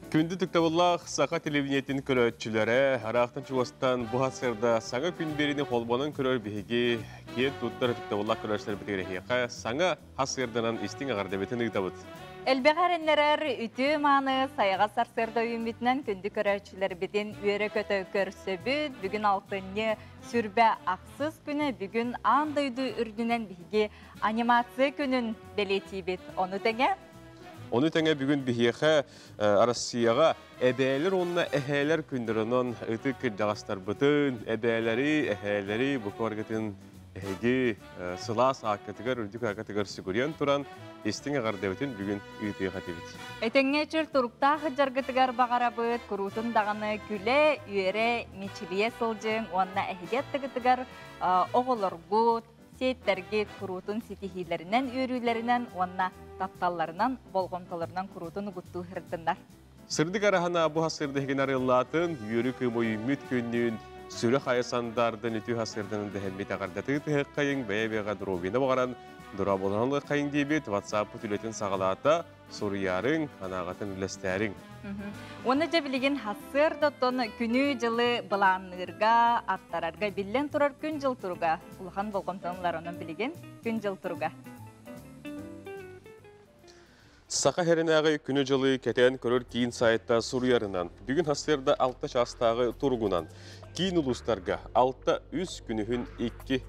Күндү ытыктабыллаах саха телевидениетин көрөөччүлэрэ, араахтан чугастан бу сарсыарда саҥа күн биэриини холбонон көрөр биһиги киэн туттар ытыктабыллаах көрөөччүлэрбитигэр эһиэхэ саҥа хас сыарданан истиҥ эҕэрдэбитин ыытабыт. Элбэх эрэннэрэр үтүө мааны сайаҕас сарсыарда үүммүтүнэн күндү көрөөччүлэрбитин үөрэ-көтө көрсөбүт. Бүгүн алтынньы сүрбэ ахсыс күнэ, бүгүн аан дойду үрдүнэн биһиги анимация күнүн бэлиэтиибит. Ону тэҥэ Ону тэҥэ бүгүн биһиэхэ Россияҕа эбээлэр уонна эһээлэр күннэринэн ытык кырдьаҕастарбытын, эбээлэри, эһээлэри бука баргытын эһиги сылаас ааккытыгар, үрдүк ааккытыгар сүгүрүйэн туран истиҥ эҕэрдэбитин бүгүн ыытыах этибит. Этэҥҥэ чөл туруктаах дьаргытыгар баҕарабыт, куруутун даҕаны күлэ, үөрэ, мичилийэ сылдьыҥ уонна эһиги аттыгытыгар оҕолоргут, сиэттэргит куруутун ситиһиилэринэн, үөрүүлэринэн уонна тапталларынан, болҕомтолорунан куруутун угуттуу сырыттыннар. Сырдык араһана бу хасырдыһыгын арыллаатын, үөрү кыымойуммүт күннүүн, сүрэх айа сандаардан үтү хасырданын дэһэммит аҕардатыы тыһыккайыҥ бэйэ-бэйэҕэ доруобуйаны баҕаран, дорооболоһон хайын диэбит WhatsApp үлэтин саҕалаата, суруйаарыҥ, анааҕатын үллэстээриҥ. Уонна дьэ билигин сарсыардаттан күнү-дьылы былаанныырга, аттарарга биллэн турар күн-дьыл туруга улахан болҕомтону ылар онон билигин күн-дьыл туруга. Саха сиринээҕи күнү-дьылы кэтээн көрөр киин сайтта суруйарынан, бүгүн сарсыарда 6 чаастааҕы туругунан киин улуустарга 6-3 күнүһүн 2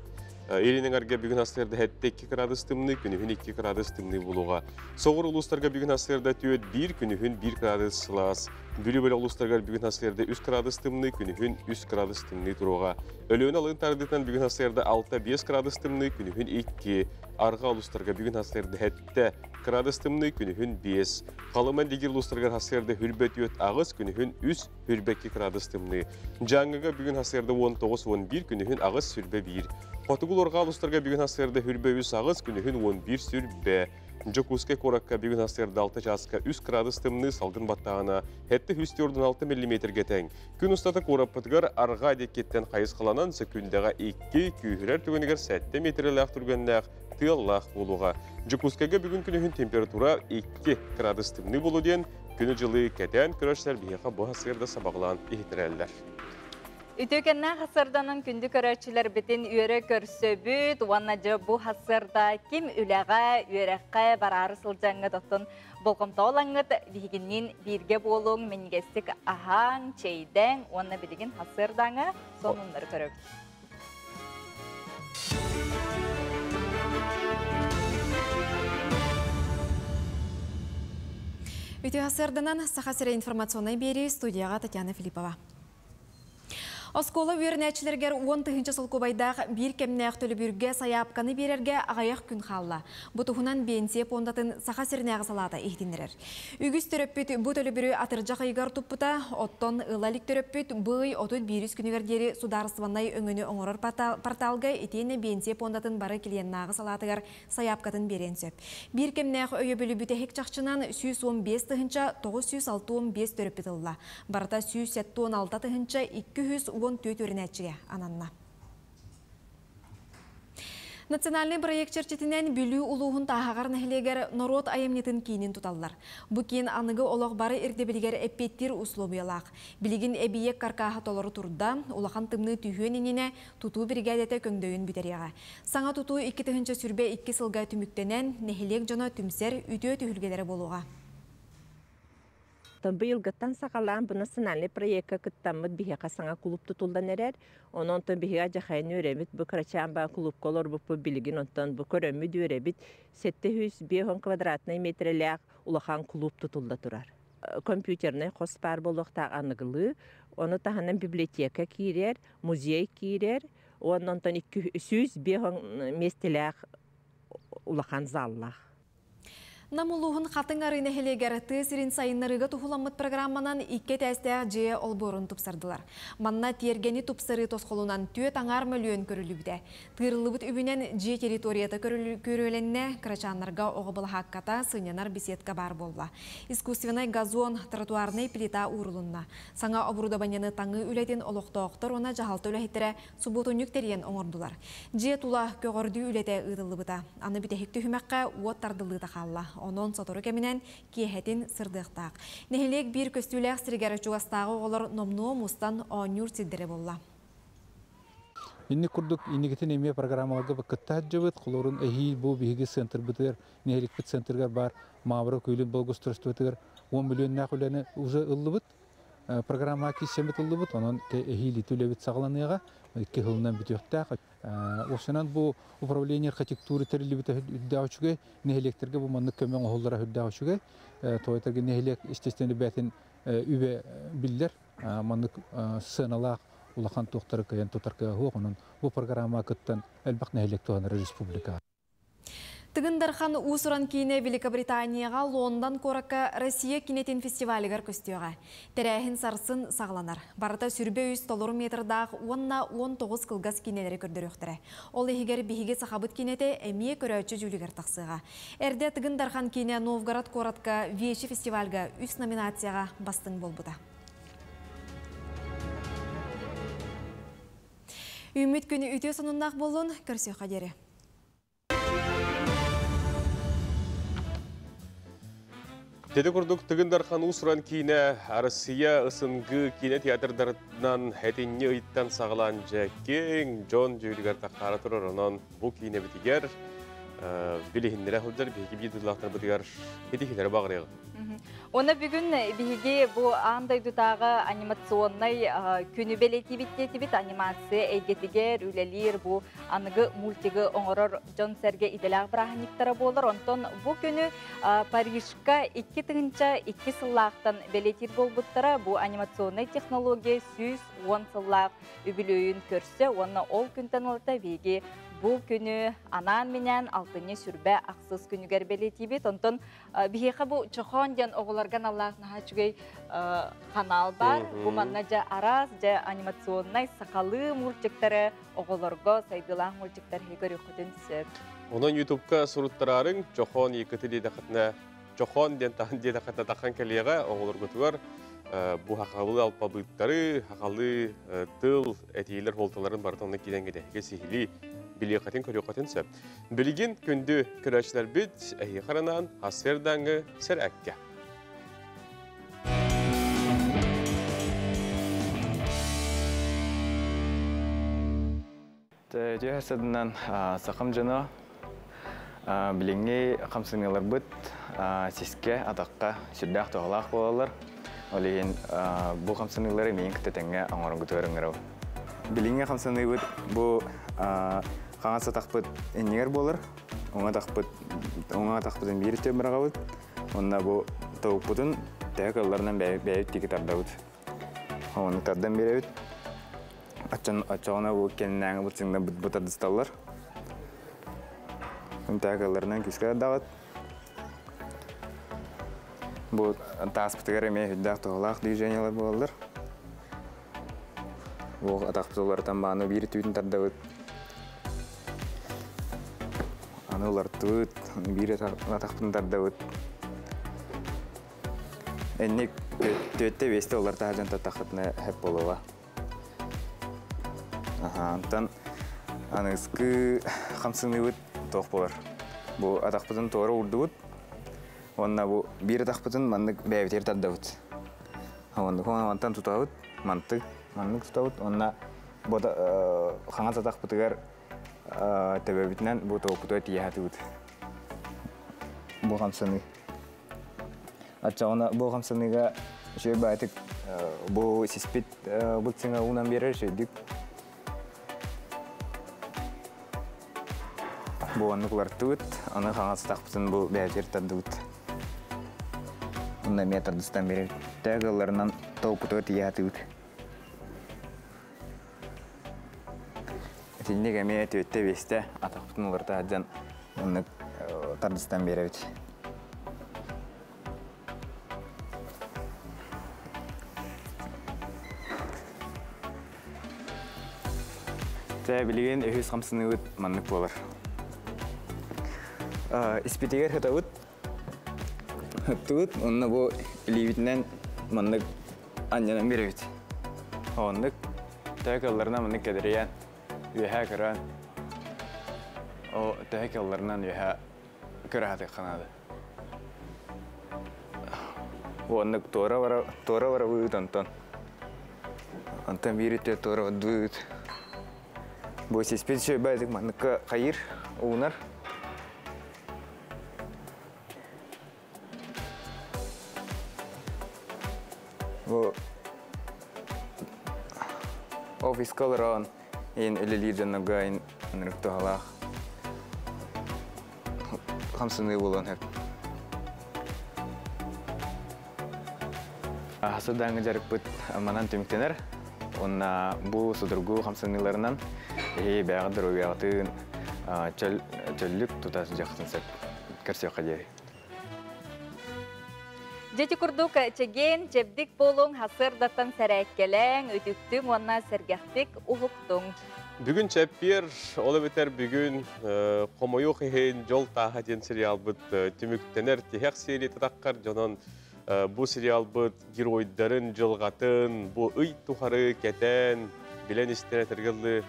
Илин эҥэргэ бүгүн сарсыарда 7-2 градус тымныы, күнүһүн 2 градус тымныы буолуоҕа. Соҕуруу улуустарга бүгүн сарсыарда 4-1, күнүһүн 1 градус сылаас. Бүлүү бөлөх улуустарыгар бүгүн сарсыарда 3 градус тымныы, күнүһүн 3 градус тымныы туруоҕа. Өлүөнэ алын тардыытынан бүгүн сарсыарда 6-5 градус тымныы, күнүһүн 2. Арҕаа улуустарга бүгүн сарсыарда 7 градус тымныы, күнүһүн 5. Халыма Индигир улуустарыгар сарсыарда хүрбэ 4-8, күнүһүн 3 хүрбэ 2 градус тымныы. Дьааҥыга бүгүн сарсыарда 19-11, күнүһүн 8 сүрбэ 1. Хотугу Лорҕаа улуустарга бүгүн сарсыарда хүрбэ 3-8, күнүһүн 11 сүрбэ. Дьокуускай куоракка бүгүн сарсыарда 6 чааска 3 градус тымныы, салгын баттааһына 746 миллиметргэ тэҥ. Күн устата куораппытыгар арҕаа диэкиттэн хайысхаланан сөкүүндэҕэ 2, күүһүрэр түгэнигэр 7 миэтэрэлээх түргэннээх тыаллаах буолуоҕа. Дьокуускайга бүгүн күнүһүн температура 2 градус тымныы буолуо диэн күнү-дьылы кэтээн көрөөччүлэр биһиэхэ бу сарсыарда сабаҕалаан иһитирэллэр. Үтүөкэннээх сарсыарданан күндү көрөөччүлэрбитин үөрэ көрсөбүт уонна дьэ бу сарсыарда ким үлэҕэ, үөрэххэ бараары сылдьаҥҥыт оттон болҕомтоҕо ылаҥҥыт биһигинниин бииргэ буолуҥ, минньигэстик аһааҥ, чэйдээҥ уонна билигин сарсыардааҥы сонуннары көрөбүт. Үтүө сарсыарданан Саха сирэ информационнай биэрии студияҕа Татьяна Филиппова. Оскуола үөрэнээччилэригэр 10 000 солкуобайдаах биир кэмнээх төлөбүргэ сайаапканы биэрэргэ аҕыйах күн хаалла. Бу туһунан Биэнсийэ пуондатын Саха сиринээҕи салаата иһитиннэрэр. Үгүс төрөппүт бу төлөбүрү атырдьах ыйыгар туппута, оттон ыла илик төрөппүт бу ый 31 күнүгэр диэри судаарыстыбаннай өҥөнү оҥорор порталга итиэннэ Биэнсийэ пуондатын бары клиеннааҕы салаатыгар сайаапкатын биэриэн сөп. Биир кэмнээх өйөбүлү бүтэһик чахчынан 115 965 төрөппүт ылла. Барыта 176 214 үөрэнээччигэ ананна. Национальный проект чэрчитинэн Бүлүү улууһун Тааһаҕар нэһилиэгэр норуот айымньытын киинин туталлар. Бу киин аныгы олох бары ирдэбилигэр эппиэттиир условиялаах. Билигин эбийиэк каркааһа толору турда, улахан тымныы түһүөн иннинэ тутуу биригээдэтэ көҥдөйүн бүтэриэҕэ. Саҥа тутуу 2022 сылга түмүктэнэн, нэһилиэк дьоно түмсэр үтүө түһүлгэлэрэ буолуоҕа. Быйылгыттан саҕалаан бу национальный проекка кыттаммыт биһиэхэ саҥа клуб тутуллан эрэр. Онон онтон биһиги дьахайын үөрэбит, бу кырачаан баа клубка олорбуппут билигин онтон бу көрөммүт үөрэбит 750 квадратнай метрэлээх улахан клуб тутулла турар. Компьютернай хос баар буолуохтаах аныгылыы, ону таһынан библиотека киирэр, музей киирэр, уонна онтон 205 миэстэлээх улахан заллаах. Нам улууһун Хатыҥ Арыы нэһилиэгэр тыа сирин сайыннарыыга туһуламмыт программанан икки этээстээх дьиэ олбуорун тупсардылар. Манна тиэргэни тупсарыы тосхолунан 4,5 мөлүйүөн көрүллүбүтэ. Тыырыллыбыт үбүнэн дьиэ территорията көрүлэннэ, кырачааннарга оҕо былаһаакката, сынньанар беседка баар буолла. Искусственнай газон, тротуарнай плита уурулунна. Саҥа оборудованиены таҥыы үлэтин олохтоохтор уонна дьаһалта үлэһиттэрэ субуотунньук тэрийэн оҥордулар. Дьиэ тула көҕөрдүү үлэтэ ыытыллыбыта. Аны бүтэһик түһүмэххэ уот тардыллыыта хаалла. Онон сотору кэминэн киэһэтин сырдыахтаах. Нэһилиэк биир көстүүлээх сиригэр чугастааҕы оҕолор номнуо мустан оонньуур сирдэрэ буолла. Инник курдук инникитин эмиэ программаларга кытта сылдьыбыт, холобурун эһиил бу биһиги центрбытыгар, нэһиликпит центрыгар баар Мавра күөлүн благоустройствотыгар 10 миллионнаах үлэни уже ыллыбыт. Программа киссэмит ыллыбыт, онон эһиил ити үлэбит саҕаланыаҕа, 2 сылынан бүтүөхтээх. Осынан бу управление архитектуры тэриллибитэ үрдээх үчүгэй, нэһилиэктэргэ бу маннык көмө оҥоһуллара үрдээх үчүгэй. Тоҕо нэһилиэк естественно бээтин үбэ биллэр, маннык сыаналаах улахан туохтары кыайан тутар кыаһуох, онон бу программа кыттан элбэх нэһилиэк туһанар республика. Тыгын Дархан уус-уран киинэ Великобританияҕа Лондон куоракка Россия кинэтин фестивалыгар көстүөҕэ. Тэрээһин сарсын саҕаланар. Барыта 23 толору метрдаах уонна 19 кылгас киинэлэри көрдөрүөхтэрэ. Ол иһигэр биһиги сахабыт кинэтэ эмиэ көрөөччү дьүүлүгэр тахсыаҕа. Эрдэ Тыгын Дархан киинэ Новгород куоратка Вечи фестивальга 3 номинацияҕа бастыҥ буолбута. Үүммүт күнү үтүө сонуннаах буоллун, көрсүөххэ диэри. Теде курдук Тыгын Дархан уус-уран киинэ Россия СНГ киинэ театрдарынан хэтинни ыйттан саҕалаан дьэ киэҥ дьон дьүүлүгэр таххаара турар, онон бу киинэбитигэр билиһиннэрэ сылдьар биһиги биир дойдулаахтарбытыгар итихилэри баҕарыаҕын. Оны бүгүн биһиги бу аан дойдутааҕы анимационнай күнү бэлиэтиибит диэтибит. Анимация эйгэтигэр үлэлиир бу аныгы мультигы оҥорор дьон-сэргэ идэлээх бырааһынньыктара буолар. Онтон бу күнү Парижка 2002 сыллаахтан бэлиэтиир буолбуттара. Бу анимационнай технология 110 сыллаах үбүлүөйүн көрсө уонна ол күнтэн ылата биһиги бу күнү анаан-минээн алтынньы сүрбэ ахсыс күнүгэр бэлиэтиибит. Онтон биһиэхэ бу Чохоон диэн оҕолорго аналлаах наһаа үчүгэй канал бар. Бу манна дьэ араас дьэ анимационнай сахалыы мультиктары оҕолорго сайдыылаах мультиктар көрүөххүтүн сөп. Онон Ютубка суруттараарыҥ Чохоон икки диэтэххитинэ Чохоон диэн таһын диэтэххитинэ тахан кэлиэҕэ оҕолоргутугар бу хахалы алпабыттары, хахалы тыл этиилэр холталарын барытын онно киирэн кэтэһигэ сиһилии билиэххитин көрүөххүтүн сөп. Билигин күндү көрөөччүлэрбит эһиэхэ анаан сарсыардааҥҥы сэрээккэ. Үтүө садынан сахам дьоно, билиҥҥи хамсаныыларбыт сискэ, атахха сүрдээх туһалаах буолаллар. Ол иһин бу хамсаныылары миигин кытта тэҥҥэ оҥороргутугар ыҥырабын. Билиҥҥи хамсаныыбыт бу хаҥас атахпыт иннигэр буолар, уҥа атахпыт уҥа атахпытын биир өттүгэр быраҕабыт. Уонна бу тобукпутун төһө кыалларынан бэйэбит диэки тардабыт. Ону тардан биэрэбит. Оччоҕуна бу кэннээҥи бу бу тардысталлар. Төһө кыалларынан күүскэ тардаҕыт. Бу тааспытыгар эмиэ үрдээх туһалаах движениялар буолаллар. Бу атахпыт уларытан бааны биир түүтүн тардабыт. Аны улартыбыт, биир атахпытын тардабыт. Энник түөттэ бэстэ уларта сылдьан таттаххытына сөп буолуоҕа. Онтон аныгыскы хамсаныыбыт туох буолар? Бу атахпытын туора уурдубут. Уонна бу биир атахпытын маннык бэйэбитигэр тардабыт. Онтон тутабыт, мантык, маннык тутабыт. Уонна бу хаҥас атахпытыгар төбөбүтүнэн бу тобукпутугар тиийэ сатыыбыт. Бу хамсаныы. Оччоҕуна бу хамсаныыга үчүгэй баайтык бу сиспит быт сыҥа уунан биэрэр үчүгэйдик. Бу оннук улартыбыт, аны хаҥас атахпытын бу бэйэбитигэр тардыбыт. Онно эмиэ тардыстан биэрэбит. Төһө кыалларынан тобукпутугар тиийэ сатыыбыт. Итинник эмиэ түөттэ биэстэ атахпытын уларыта сылдьан оннук тардыстан биэрэбит. Тэ билигин үһүс хамсаныыбыт маннык буолар. Испитигэр хытабыт, хыттыбыт, онно бу илиибитинэн маннык анньанан биэрэбит. Оннук төһө кыалларынан маннык кэдэрийэн, үөһээ көрөн, о төһө кыалларынан үөһээ көрө сатыахха наада. Оннук туора бара туора барабыт онтон. Онтон биир үтүө туора бардыбыт. Бу сиспит сүөбэ манныкка хайыр уунар. Бу офиска олорон ин үлэлиир дьоннорго ин ынырык туһалаах хамсаныы буолуон сөп. Хасыдааҥы дьарыкпыт манан түмүктэнэр. Уонна бу судургу хамсаныыларынан эһи бэйэҕит доруобуйаҕытын чөл чөллүк тута сылдьыаххытын сөп. Көрсүөххэ диэри. Дьэти курдук чэгиэн, чэбдик буолуҥ, сарсыардаттан сэрээккэлээҥ, үтүктүҥ уонна сэргэхтик уһуктуҥ. Бүгүн чэппиэр, ол эбэтэр бүгүн хомойуох иһин Дьол тааһа диэн сериалбыт түмүктэнэр тиһэх серията таххар дьонон бу сериалбыт геройдарын дьылҕатын бу ый тухары кэтээн, билэн истэн этэргэ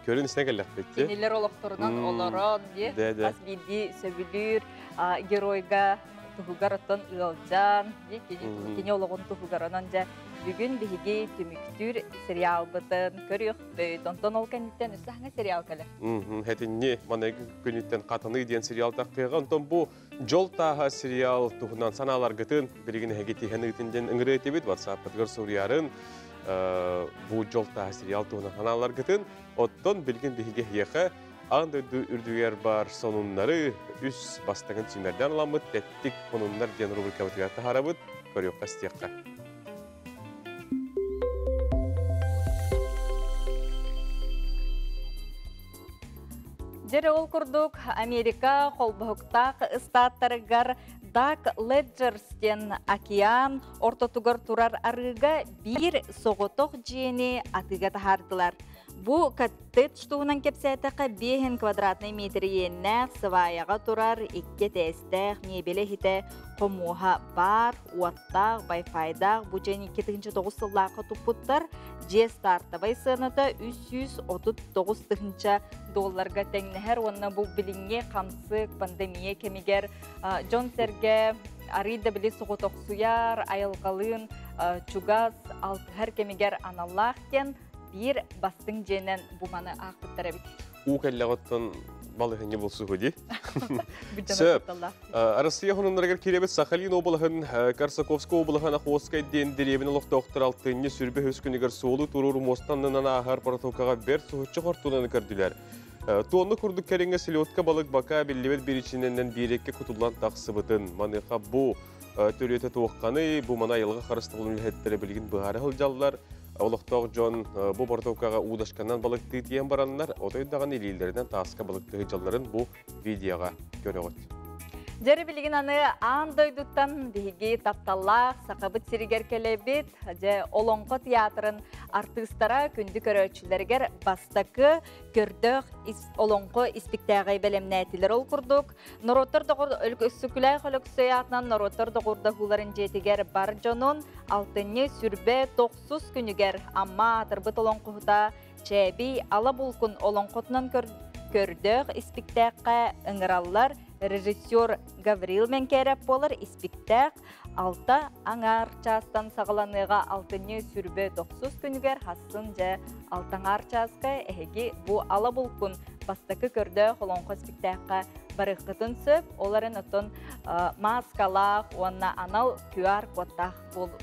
көрөн истэн кэллэхпит. Кинилэр олохторунан олорон, хас биирдии сөбүлүүр геройга туһугар оттон ыалдьан, кини олоҕун туһугар онон дьэ бүгүн биһиги түмүктүүр сериалбытын көрүөхпүт. Онтон ол кэнниттэн өссө хаҥа сериал кэлэр. Хэтинни манайгы күнүттэн Хатаныы диэн сериал таххыаҕа. Онтон бу Дьол тааһа сериал туһунан санааларгытын билигин эһиги тиһэн ыытын диэн ыҥырыы этибит. WhatsApp-ытыгар суруйарын бу Дьол тааһа сериал туһунан санааларгытын. Оттон билигин биһиги эһиэхэ аан дойду үрдүгэр баар сонуннары үс бастакын сүүмэрдээн ыламмыт тэттик сонуннар диэн рубрикабытыгар таһаарабыт. Көрүөххэ истиэххэ. Дьэ ол курдук Америка холбоһуктаах ыстааттарыгар Дак Леджерс диэн океан ортотугар турар арыыга биир соҕотох дьиэни атыыга таһаардылар. Бу коттедж туһунан кэпсээтэххэ, биэһин квадратнай метр иэннээх, сыбаайаҕа турар, икки этээстээх, миэбэлэ иһитэ, хомуоһа баар, уоттаах, вайфайдаах. Бу дьиэни 2009 сыллаахха туппуттар. Дьиэ стартовай сыаната 339 тыһыынча долларга тэҥнэһэр уонна бу билиҥҥи хамсык пандемия кэмигэр дьон-сэргэ арыый да били соҕотохсуйар, айылҕалыын чугас алтыһар кэмигэр аналлаах диэн биир бастыҥ дьиэнэн бу маны аахпыттар эбит. Уу кэллэҕиттэн балыһынньы булсуһу дии. Сөп. Россия хонуннарыгар киирэбит Сахалин облаһын, Корсаковскай облаһын Охотскай диэн дэриэбин олохтоохтор алтынньы сүрбэ үс күнүгэр суолу туруору муостаннынан ааһар протокаҕа бэрт соһуччу хортуунаны көрдүлэр. Туонна курдук кэриҥэ селедка балык бака биллибэт биричиинэнэн биэрэккэ кутуллан тахсыбытын. Маныаха бу төрүөтэ туохханый, бу маны айылҕа харыстабылын үлэһиттэрэ билигин быһаара сылдьаллар. Олохтоох дьон бу боротуокаҕа уудашканан балыктыы тиийэн бараннар, отой даҕаны илиилэринэн тааска балыктыы сылдьалларын бу видеоҕа көрөҕүт. Дьэри билигин аны аан дойдуттан биһиги тапталлаах Сахабыт сиригэр кэлэбит. Дьэ, Олоҥхо театрын артыыстара күндү көрөөччүлэригэр бастакы көрдөөх олоҥхо испиктээҕи бэлэмнээтилэр. Ол курдук, норуоттар доҕор Өксөкүлээх Өлөксөй аатынан норуоттар доҕордоһууларын дьиэтигэр бар дьонун алтынньы сүрбэ тохсус күнүгэр Амма аатырбыт олоҥхоһута Чээбий Ала Булкун олоҥхотунан көрдөөх испиктээххэ ыҥыраллар. Режиссер Гаврил Мэҥкээрэп буолар испиктээх алта аҥаар чаастан саҕаланыаҕа алтынньы сүрбэ тохсус күнүгэр хассын дьэ алта аҥаар чааска эһиги бу Ала Булкун бастакы көрдөөх олоҥхо испиктээххэ барыаххытын сөп. Ол эрэн оттон мааскалаах уонна анал QR-кодтаах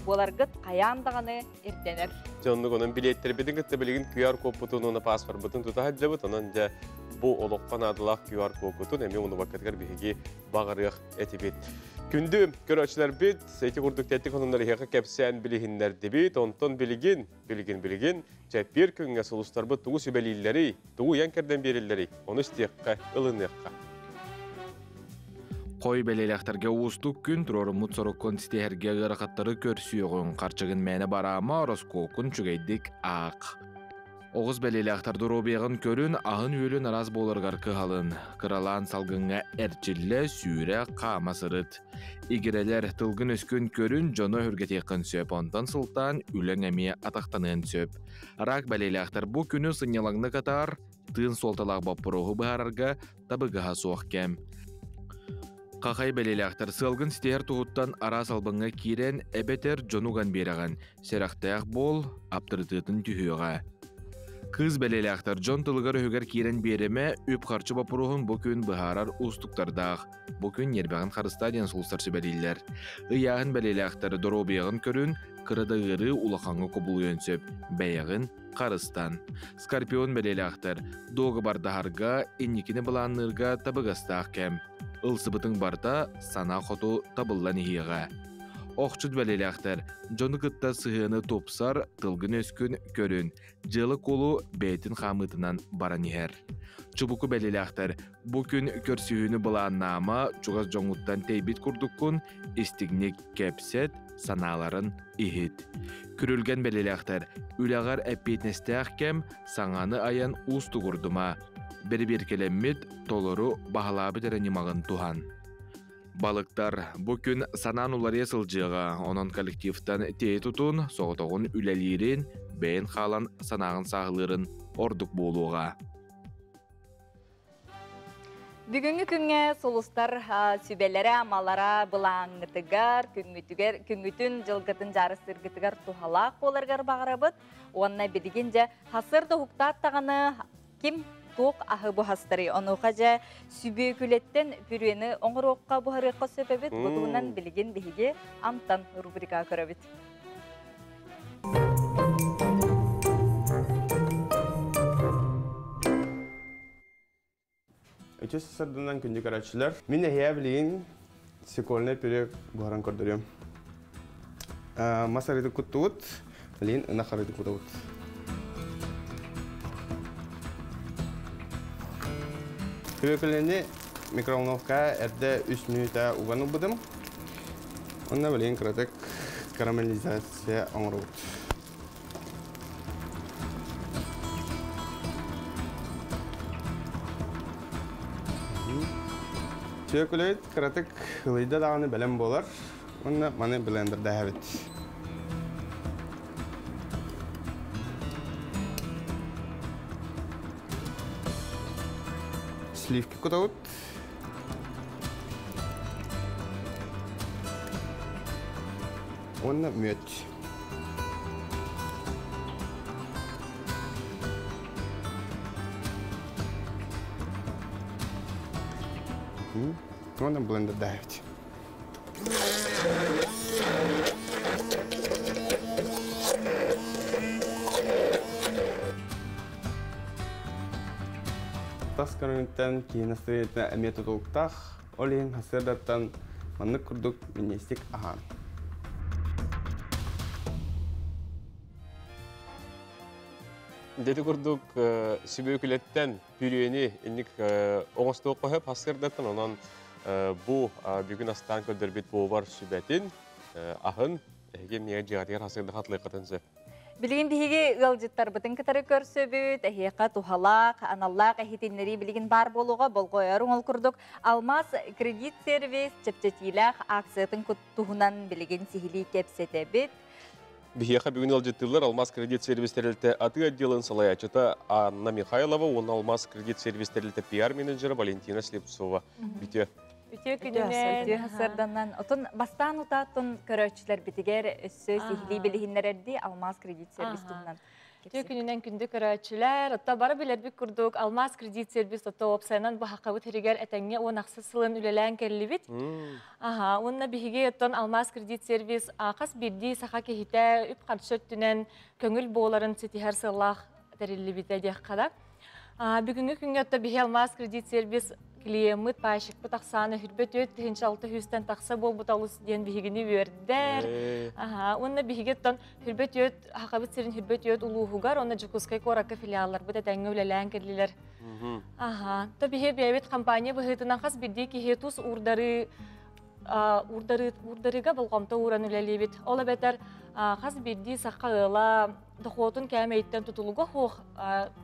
буоларгыт хайаан даҕаны ирдэнэр. Дьэ оннук онон билиэттэрбитин кытта билигин QR-кодпутун уонна паспорбутун тута сылдьабыт. Онон дьэ бу олоххо наадалаах QR-кодкутун эмиэ умнубаккытыгар биһиги баҕарыах этибит. Күндү көрөөччүлэрбит, ити курдук тэттик онуннар иһиэхэ кэпсээн билиһиннэрдибит. Онтон билигин, билигин, билигин чэппиэр күҥҥэ сулустарбыт тугу сүбэлииллэрий, тугу ыйан кэрдэн биэрэллэрий, ону истиэххэ, ылыныахха. Хой бэлиэлээхтэргэ уустук күн туруоруммут соруккун ситиһэргэ ыарахаттары көрсүөҕүҥ, харчыгын мээнэ бараама, ороскуоккун үчүгэйдик аах. Оҕус бэлиэлээхтэр доруобуйаҕын көрүн, аһын-үөлүн араас буоларыгар кыһалын. Кыралаан салгыҥҥа эрчиллэ, сүүрэ, хаама сырыт. Игирэлэр тылгын-өскүн көрүн, дьону өһүргэтиэххин сөп, онтон сылтаан үлэҥ эмиэ атахтаныан сөп. Рак бэлиэлээхтэр бу күнү сынньалаҥнык атаар, тыын суолталаах боппуруоһу быһаарарга табыгаһа суох кэм. Хахай бэлиэлээхтэр сыалгын ситиһэр туһуттан араас албаҥҥа киирэн эбэтэр дьону уган биэрэҕин, сэрэхтээх буол, аптарытыатын түһүөҕэ. Кыыс бэлиэлээхтэр дьон тылыгар-өһүгэр киирэн биэримэ, үп-харчы боппуруоһун бу күн быһаарар уустуктардаах. Бу күн ньиэрбэҕин харыстаа диэн сулустар сүбэлииллэр. Ыйааһын бэлиэлээхтэр доруобуйаҕын көрүн, кыра да ыарыы улахаҥҥа кубулуйуон сөп, бэйэҕин харыстан. Скорпион бэлиэлээхтэр дуогабардаһарга, инникини былаанныырга табыгастаах кэм. Ылсыбытыҥ барыта санаа хоту табыллан иһиэҕэ. Охчут бэлиэлээхтэр дьону кытта сыһыаны тупсар, тылгын-өскүн көрүн, дьыала-куолу бэйэтин хаамыытынан баран иһэр. Чубуку бэлиэлээхтэр бу күн көрсүһүүнү былааннаама, чугас дьоҥҥуттан тэйбит курдуккун, истиҥник кэпсэт, санааларын иһит. Күрүлгэн бэлиэлээхтэр үлэҕэр эппиэтинэстээх кэм, саҥаны айан уустугурдума. Бэрэбиэркэлэммит, толору баһылаабыт эрэ ньымаҕын туһан. Балыктар бу күн санаан уларыйа сылдьыаҕа, онон коллективтан тиэйи тутун, соҕотоҕун үлэлиирин, бэйэн хаалан санааҕын сааһылыырын ордук буолуоҕа. Бүгүҥҥү күҥҥэ сулустар сүбэлэрэ, амалара былааҥҥытыгар, күҥҥүтүгэр, күҥҥүтүн, дьылгытын дьаарыстыыргытыгар туһалаах буоларыгар баҕарабыт. Уонна билигин дьэ хасыр да уһуктаат даҕаны ким туох аһы буһастарый? Онуоха дьэ сүбүөкүлэттэн пюрены оҥоруохха буһарыахха сөп эбит. Бу туһунан билигин биһиги Амтан рубрика көрөбүт. Үтүө сарданан күндү көрөөччүлэр. Мин эһиэ билигин свекольный пюре буһаран көрдөрүөм. Мас арыыты куттубут, билигин ынах арыыты кутабыт. Свекольныйны микроволновкаҕа эрдэ 3 мүнүүтэ уган ылбытым. Онно билигин кыратык карамелизация оҥоробут. Сүөкүлэбит кыратык ылыйда даҕаны бэлэм буолар. Уонна маны блендердээһэбит. Сливки кутабыт. Уонна мүөт. Уонна блендердээбит. Тас көрүҥүттэн киһи настроениета эмиэ тутулуктаах. Ол иһин сарсыардаттан маннык курдук минньиэстик аһаан. Дети курдук сүбүөкүлэттэн пюрени инник оҥостуохха сөп сарсыардаттан онон бу бүгүн астаан көрдөрбүт повар сүбэтин аһын эһиги эмиэ дьиэҕитигэр сарсыарда хатылыаххытын сөп. Билигин биһиги ыалдьыттарбытын кытары көрсөбүт, эһиэхэ туһалаах, аналлаах иһитиннэрии билигин баар буолуоҕа болҕойор оҥол курдук Алмаз кредит сервис чэпчэтиилээх акциятын туһунан билигин сиһилии кэпсэтэбит. Биһиэхэ бүгүн ыалдьыттыыллар Алмаз кредит сервис тэрилтэ атыы отделын салайааччыта Анна Михайлова уонна Алмаз кредит сервис тэрилтэ пиар-менеджера Валентина Слепцова. Бүтүө. Үтүө күнүнэн. Үтүө сарданан. Отон бастаан утааттын көрөөччүлэрбитигэр өссө сиһилии билиһиннэрэрдии Алмаз кредит сервис туһунан. Үтүө күнүнэн күндү көрөөччүлэр. Отто бары билэрбит курдук Алмаз кредит сервис отто уопсайынан баһақабыт хэригэр этэҥҥэ 16 сылын үлэлээн кэллибит. Аха, уонна биһиги оттон Алмаз кредит сервис хас биирдии саха киһитэ үп-харчы өттүнэн көҥүл буоларын ситиһэр сыаллаах тэриллибитэ диэххэ да. Бүгүҥҥү күҥҥэ отто биһи Алмаз кредит сервис клиеммыт, пайщикпыт ахсаана хүрбэ 4600-тэн тахса буолбут олус диэн биһигини үөрдэр. Аха, уонна биһиги оттон хүрбэ түөт Хахабыт сирин хүрбэ түөт улууһугар уонна Дьокуускай куоракка филиалларбыт этэҥҥэ үлэлээн кэллилэр. Аха, то биһи бэйэбит компания быһыытынан хас биирдии киһи тус уурдарыы уурдарыыга болҕомто ууран үлэлиибит. Ол эбэтэр хас биирдии саха ыала дохуотун кээмэйиттэн тутулуга суох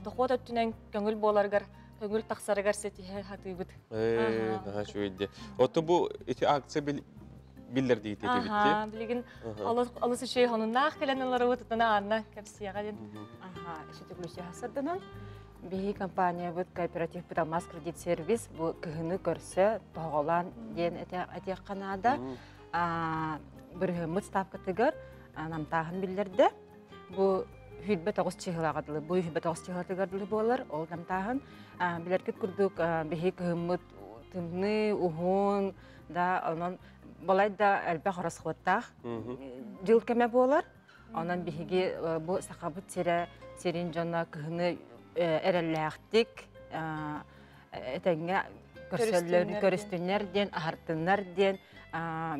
дохуот өттүнэн көҥүл буоларыгар көҥүл тахсарыгар ситиһэ сатыыбыт. Наһаа үчүгэй Отто бу ити акция биллэр диити Аха, билигин олус үчүгэй хонуннаах кэлэн ыларыбыт, отона Анна кэпсиэҕэ диэн. Аха, иши түгүлүсү хасырданан. Биһи компаниябыт кооперативпыт Алмаз кредит сервис бу кыһыны көрсө тоһоҕолоон диэн этиэххэ наада. Бырыһыммыт ставкатыгар намтааһын биллэрдэ. Бу 29 чыһылаҕа дылы, бу 29 чыһылатыгар дылы буолар, ол намтааһын. Билэргит курдук биһи кыһыммыт тымныы, уһун, да, онон балай да элбэх ороскуоттаах дьыл кэмэ буолар. Онон биһиги бу Сахабыт сирэ сирин дьоно кыһыны эрэллээхтик этэҥҥэ көрсөллөр, көрүстүннэр диэн, аһартыннар диэн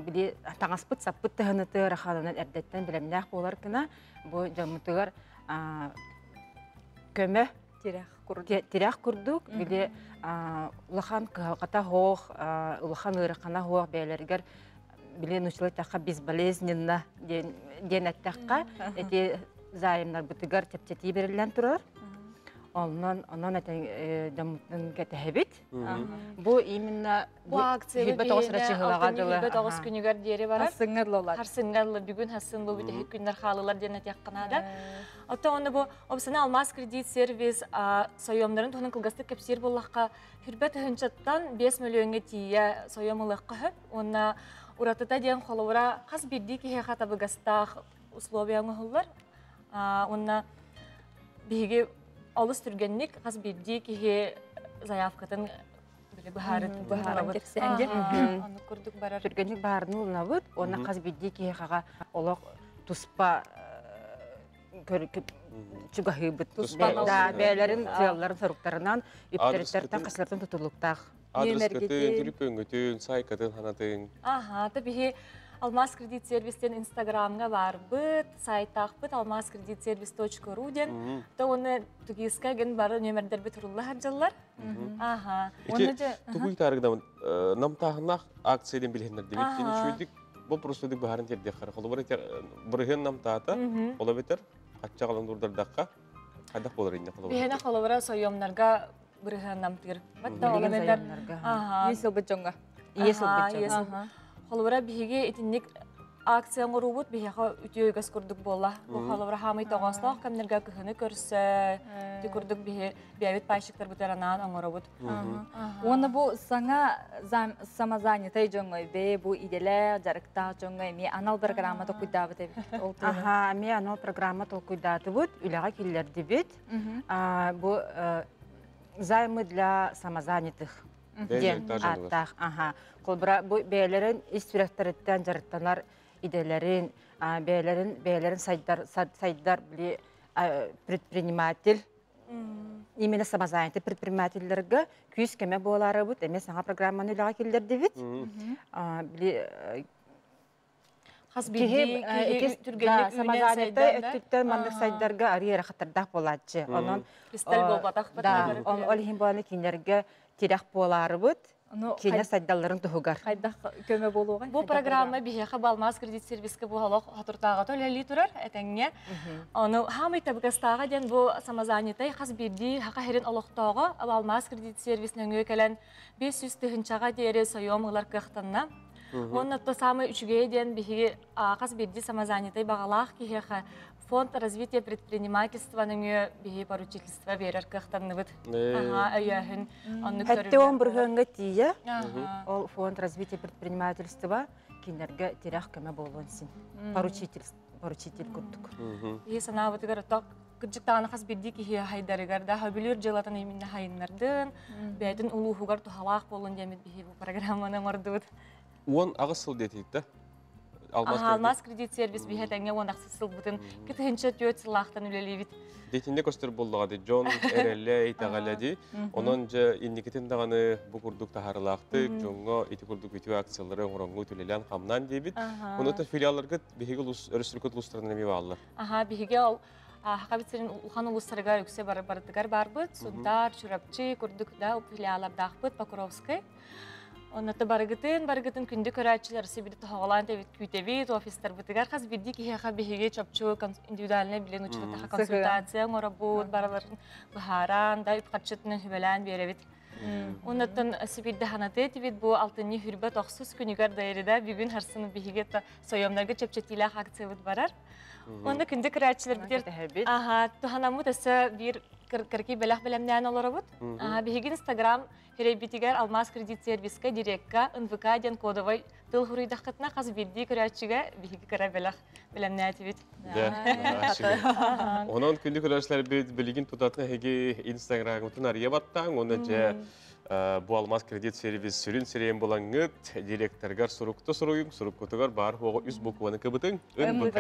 били таҥаспыт саппыт тыһыныты рахаланан эрдэттэн бэлэмнээх буолар гына бу дьоммутугар көмө тирэх курдук били улахан кыһалҕата суох, улахан ыарахана суох бэйэлэригэр били нуччалыы эттэххэ безболезненно диэн эттэххэ эти займнарбытыгар чэпчэтии бэриллэн турар. Онон онон этэн дьоммутун кэтэһэбит. Бу именно бу акция тоҕус күнүгэр диэри барар. Харсыҥҥа ыллылар. Харсыҥҥа ылла бүгүн харсын бу бүтэһик күннэр хаалылар диэн этиэххэ наада. Оттон онно бу обсана Алмаз кредит сервис сойуомнарын туһунан кылгастык кэпсиир буоллахха, хүрбэ тыһынчаттан 5 мөлүйүөҥҥэ тиийэ сойуом ылыахха сөп. Уонна уратыта диэн холобура хас биирдии киһиэхэ табыгастаах условия оҥоһуллар. Уонна биһиги олус түргэнник хас биирдии киһи заявкатын быһаарытын быһааран кэпсээн оннук курдук барар. Түргэнник баарыны ылынабыт уонна хас биирдии киһиэхэҕэ олох туспа чугаһыыбыт. Да, бэйэлэрин сыалларын соруктарынан үптэриттэртэн хасылартан тутулуктаах. Адрескытын, түрүпөҥгүтүн, сайкатын, ханатын. Аха, та биһи Алмаз кредит сервистен Инстаграмҥа барбыт, сайтаахпыт алмазкредитсервис.ру диэн. То оны тугиска ген бары нөмердербит турулла хадьаллар. Аха. Ити тугуй таарыгдамын намтааһыннаах акция диэн билиһиннэр дебит. Кини үчүгүйдүк бу просто баһарын тердиэххэр. Холобур бырыһын намтаата, ола битер, хаччагалан дурдардахха, хайдах болар инне холобур. Биһиэнэ холобура сойомнарга бырыһын намтыыр. Батта ол эбэтэр. Аха. Иес ылбыт дьоҥҥо. Иес ылбыт дьоҥҥо. Холобура биһиги итинник акция оҥоруубут биһиэхэ үтүө үгэс курдук буолла. Бу холобура хаамый тоҕоостоох кэмнэргэ кыһыны көрсө, ити курдук биһи бэйэбит пайщиктарбытыгар анаан оҥоробут. Уонна бу саҥа самозанятай дьоҥҥо бэйэ бу идэлээх, дьарыктаах дьоҥҥо эмиэ анал программа толкуйдаабыт эбит. Ол Аха, эмиэ анал программа толкуйдаатыбыт, үлэҕэ киллэрдибит. Бу займы для самозанятых диэн ааттаах. Аха. Холобура бу бэйэлэрин ис сүрэхтэриттэн дьарыктанар идэлэрин, бэйэлэрин бэйэлэрин сайдар сайдар били предприниматель именно самозанятый предпринимательлэргэ күүс көмө буолаарыбыт эмиэ саҥа программаны үлэҕэ киллэрдибит. Били Хас биирдии киһи түргэнник самозанятай өттүттэн маннык сайдарга арыы эрэ хатардаах буолааччы. Онон Кристалл буолбатах да, ол иһин буоланы кинилэргэ тирэх буолаарыбыт. Кинилэр сайдалларын туһугар. Хайдах көмө буолуоҕай? Бу программа биһиэхэ Алмаз кредит сервиска бу олох хотуртааҕа үлэлии турар этэҥҥэ. Ону хаамый табыгастааҕа диэн бу самозанятай хас биирдии хаха херин олохтооҕо Алмаз кредит сервис нөҥүө кэлэн 500 тыһынчаҕа диэри сойуом ылар кыахтанна. Уонна то самый үчүгэйэ диэн биһиги хас биирдии самозанятай баҕалаах киһиэхэ фонд развития предпринимательства нөҥүө биһи поручительство биэрэр кыахтанныбыт. Аха, өйөөһүн оннук Хэттэ он бырыһыаҥҥа тиийэ ол фонд развития предпринимательства кинилэргэ тирэх көмө буолуон син. Поручитель поручитель курдук. Биһи санаабытыгар ото кырдьыктаҕына хас биирдии киһи хайдарыгар да хөбүлүүр дьыалатын именно хайыннардын, бэйэтин улууһугар туһалаах буолун диэммит биһи бу программаны оҥордубут. 18 сыл диэтигит да? Алмаз Алмаз кредит сервис биһэ тэҥҥэ 18 сылбытын 2004 сыллаахтан үлэлиибит. Детинде көстөр боллаға ди Джон эрэллэ итэҕэлэ ди. Онон же инникитин даҕаны бу курдук таһарылаахтык, дьоҥҥо ити курдук үтүө акциялары оҥороҥҥу түлэлээн хамнаан диэбит. Онута филиалларгыт биһиги улус өрөспүүбүлүкэ улуустарынан эмиэ бааллар. Аха, биһиги ол Хакабит сирин улахан улуустарыгар үксэ барытыгар барбыт. Сунтаар, Чурапчы курдук да филиаллардаахпыт, Покровскай. Онно барыгытын, барыгытын күндү көрөөччүлэр сибири тоһоҕолоон тэбит күүтэбит, офистарбытыгар хас биирдии киһиэхэ биһиги чопчу индивидуальнай билин учуутаха консультация оҥоробут, барыларын быһааран, да үп-харчытынан хүбэлээн биэрэбит. Оннуттан сибирде ханаты тибит бу алтынньы хүрбэ тохсус күнүгэр дайрыда бүгүн харсын биһиги сойомнарга чэпчэтиилээх акциябыт барар. Онно күндү көрөөччүлэр битер. Аха, туханаммыт өссө биир кырки бэлэх бэлэмнээн олоробут. Биһиги Инстаграм хирэйбитигэр Алмаз кредит сервиска директка НВК диэн кодовой тыл хуруйдаххытына хас биирдии көрөөччүгэ биһиги кыра бэлэх бэлэмнээтибит. Онон күндү көрөөччүлэрбит билигин тутатына эһиги Инстаграммытын арыйа баттаан, уонна дьэ бу Алмаз кредит сервис сүрүн сирэйин булаҥҥыт директоргар сурукта суруйуҥ, суруккутугар баар хуоҕу үс букваны кыбытыҥ, НВК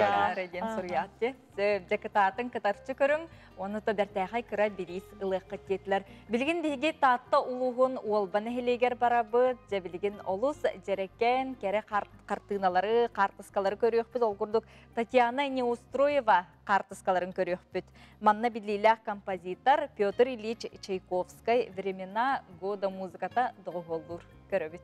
диэн суруйаатчы. Дьэ кытаатын кытарчы көрүҥ, Оны то бэртээхэй кыра бириис ылыаххыт диэтилэр. Билигин биһиги Таатта улууһун Уолба нэһилиэгэр барабыт. Дьэ билигин олус дьэрэкээн кэрэ хартыыналары, хаартыскалары көрүөхпүт. Ол курдук Татьяна Неустроева хаартыскаларын көрүөхпүт. Манна биллиилээх композитор Петр Ильич Чайковскай «Времена года» музыката доҕуһуоллуур. Көрөбүт.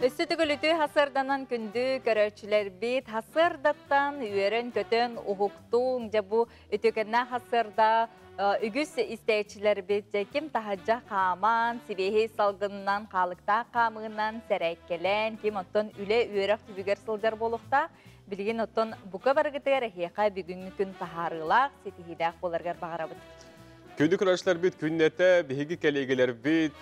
Өссө төгүлүтүү хасырданан күндү көрөөччүлэрбит хасырдаттан үөрэн-көтөн уһуктуҥ дьэ бу үтүкэннэ хасырда үгүс истээччилэрбит дьэ ким таһырдьа хааман сибиэһэй салгынынан хаалыктаах хаамыынан сэрээккэлээн ким оттон үлэ үөрэх түбүгэр сылдьар буолуохтаах билигин оттон бука барыгытыгар эһиэхэ бүгүҥҥү күн таһаарыылаах ситиһиилээх буоларыгар баҕарабыт. Күндү көрөөччүлэрбит күннэтэ биһиги кэлиэгэлэрбит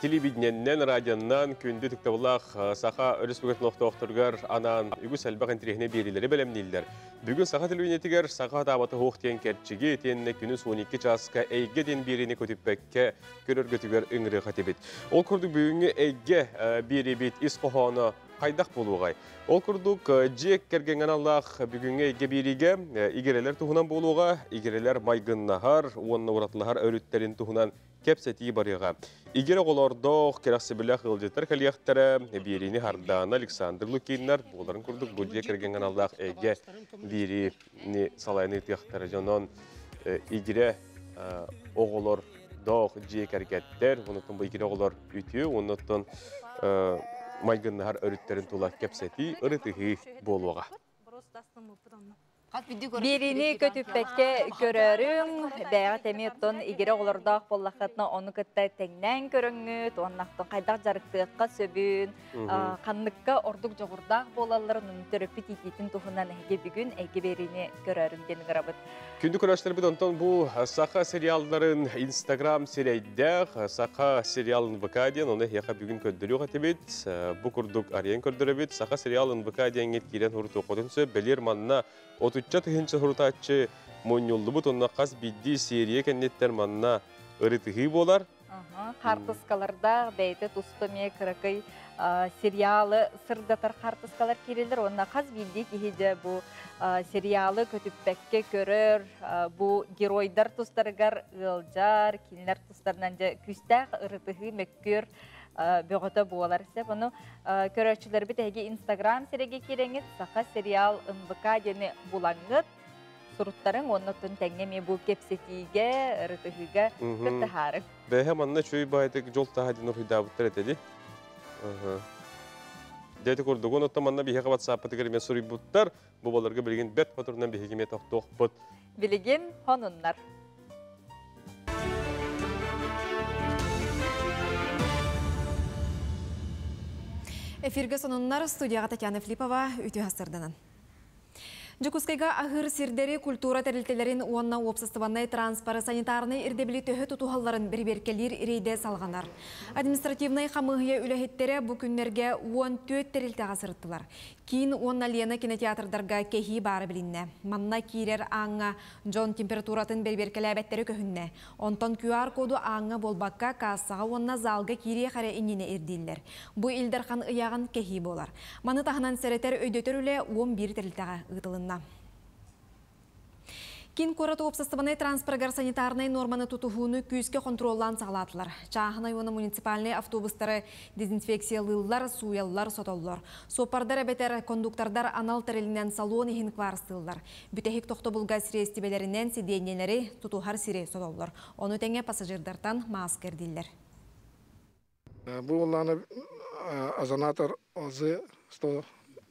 телевидениеннэн, радионнан күндү тыктабылаах Саха Өрөспүүбүлүкэтин олохтоохторугар анаан үгүс элбэх интэриэһинэй биэриилэри бэлэмнииллэр. Бүгүн Саха телевидениетигэр Саха хатаабата суох диэн кэрчиги итиэннэ күнүс 12 чааска Эйгэ диэн биэриини көтүппэккэ көрөргөтүгэр ыҥырыах этибит. Ол курдук бүгүҥҥү Эйгэ биэриибит ис хоһооно хайдах буолуоҕай? Ол курдук, дьиэ кэргэҥҥэ аналлаах бүгүҥҥү эйгэ биэриигэ игирэлэр туһунан буолуоҕа, игирэлэр майгыннаһар уонна уратылаһар өрүттэрин туһунан кэпсэтии барыаҕа. Игирэ оҕолордоох, кэрэхсэбиллээх ыалдьыттар кэлиэхтэрэ, биэриини Хардаана Александр Лукиннар буоларын курдук бу дьиэ кэргэҥҥэ аналлаах эйгэ биэриини салайан ыытыахтара. Дьонон игирэ оҕолордоох дьиэ кэргэттэр, онтон бу игирэ оҕолор үтүө, оннуттан майгыннаһар өрүттэрин тула кэпсэтии, ырытыһыы буолуоҕа. Биэриини көтүппэккэ көрөрүҥ, бэйэҕит эмиэ оттон игирэ оҕолордоох буоллаххытына ону кытта тэҥнээн көрөҥҥүт, уонна хайдах дьарыктыахха сөбүн, ханныкка ордук дьоҕурдаах буолалларын төрөппүт иитиитин туһунан эһиги бүгүн эйгэ биэриини көрөрүҥ диэн ыҥырабыт. Күндү көрөөччүлэрбит, онтон бу саха сериалларын Инстаграм сирэйдээх саха сериалын ВК диэн, оны эһиэхэ бүгүн көрдөрүөх этибит. Бу курдук арыйан көрдөрөбүт. Саха сериалын ВК диэҥҥит киирэн хурутуоххутун сөп. Бэлиэр манна 30 тыһыынча сурутааччы мунньуллубут, онно хас биирдии серия кэнниттэн манна ырытыһыы буолар. Хартыскалардаах бэйэтэ туспа эмиэ кыракый сериалы сырдатар хартыскалар киирэллэр уонна хас биирдии киһи дьэ бу сериалы көтүппэккэ көрөр, бу геройдар тустарыгар ыалдьар, кинилэр тустарынан дьэ күүстээх ырытыһыы, мөккүөр бөҕөтө буолар сөп. Ону көрөөччүлэрбит эһиги Инстаграм сирэги киирэҥҥит Саха сериал НВК диэни булаҥҥыт, суруттарыҥ уонна оттон тэҥҥэ эмиэ бу кэпсэтиигэ, ырытыһыыга кыттыһаарыҥ. Бэһэ манна чуй баайтык жол таһа диэн уруйдаабыттар этэ Дети курдугун оттон манна биһиэхэ WhatsApp-пытыгар эмиэ суруйбуттар. Бу баларга билигин бэрт хотурунан биһиги эмиэ тохтуохпут. Билигин хонуннар. Эфирге сонуннар, студияға Татьяна Филиппова, үтүө сарданан. Дьокуускайга аһыыр сирдэри, культура тэрилтэлэрин уонна уопсастыбаннай транспоры санитарнай ирдэбили төһө тутуһалларын бэрэбиэркэлиир рейдэ салҕанар. Административнай хамыыһыйа үлэһиттэрэ бу күннэргэ 14 тэрилтэҕэ сырыттылар. Киин уонна Лена кинотеатрдарга кэһии баара билиннэ. Манна киирэр ааҥҥа дьон температуратын бэрэбиэркэлээбэттэрэ көһүннэ. Онтон QR-коду ааҥҥа буолбакка, кассаҕа уонна залга киириэх эрэ иннинэ ирдииллэр. Бу Ил Дархан ыйааҕын кэһии буолар. Маны таһынан сэрэтэр өйдөтөр үлэ 11 тэрилтэҕэ ыытылынна. Киин куорат уопсастыбаннай транспорыгар санитарнай нуорманы тутуһууну күүскэ хонтуруоллаан саҕалаатылар. Чааһынай уонна муниципальнай автобустары дезинфекциялыыллар, сууйаллар, сотоллор. Суоппардар эбэтэр кондуктордар анал тэрилинэн салон иһин кварстыыллар. Бүтэһик тохтобулга сириэстибэлэринэн сидиэнньэлэри тутуһар сири сотоллор. Ону тэҥэ пассажирдартан мааска ирдииллэр. Бу буоллаҕына озонатор ОЗ-100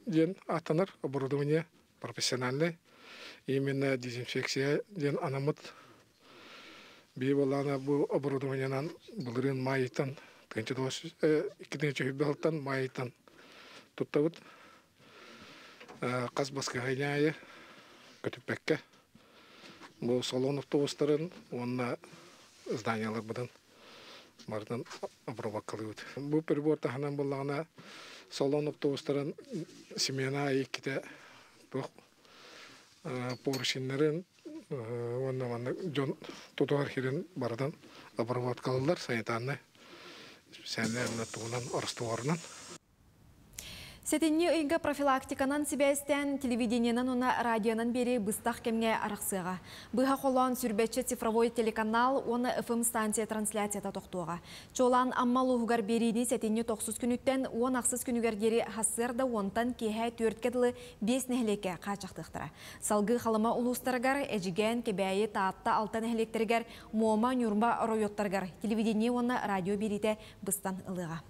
диэн ааттанар оборудование профессиональный. Именно дезинфекция диэн анаммыт. Биир буоллаҕына бу оборудованиенан былырыын маайыттан 2020 сылтан маайыттан туттабыт. Хас баскыһыанньа аайы көтүппэккэ бу салон автобустарын уонна зданияларбытын барытын обработкалыыбыт. Бу прибор таһынан буоллаҕына салон автобустарын смена аайы иккитэ туох порученнарын уонна маннык дьон тутуһар сирин барытын обработкалыыллар санитарнай специальнай тугунан растворунан. Сэтинньи ыйга профилактиканан сибээстээн телевидениенан уонна радионан биэрии быстах кэмҥэ арахсыаҕа. Быһа холоон сүүрбэччэ цифровой телеканал уонна FM станция трансляцията тохтуоҕа. Чуолаан Амма улууһугар биэриини сэтинньи тохсус күнүттэн 10 ахсыс күнүгэр диэри сарсыарда 10-тан киэһэ 4-кэ дылы биэс нэһилиэккэ хааччахтыахтара. Салгыы Халыма улуустарыгар, Эдьигээн, Кэбээйи, Таатта, Алта нэһилиэктэригэр, Муома, Ньурба оройуоттарыгар телевидение уонна радио биэриитэ быстан ылыаҕа.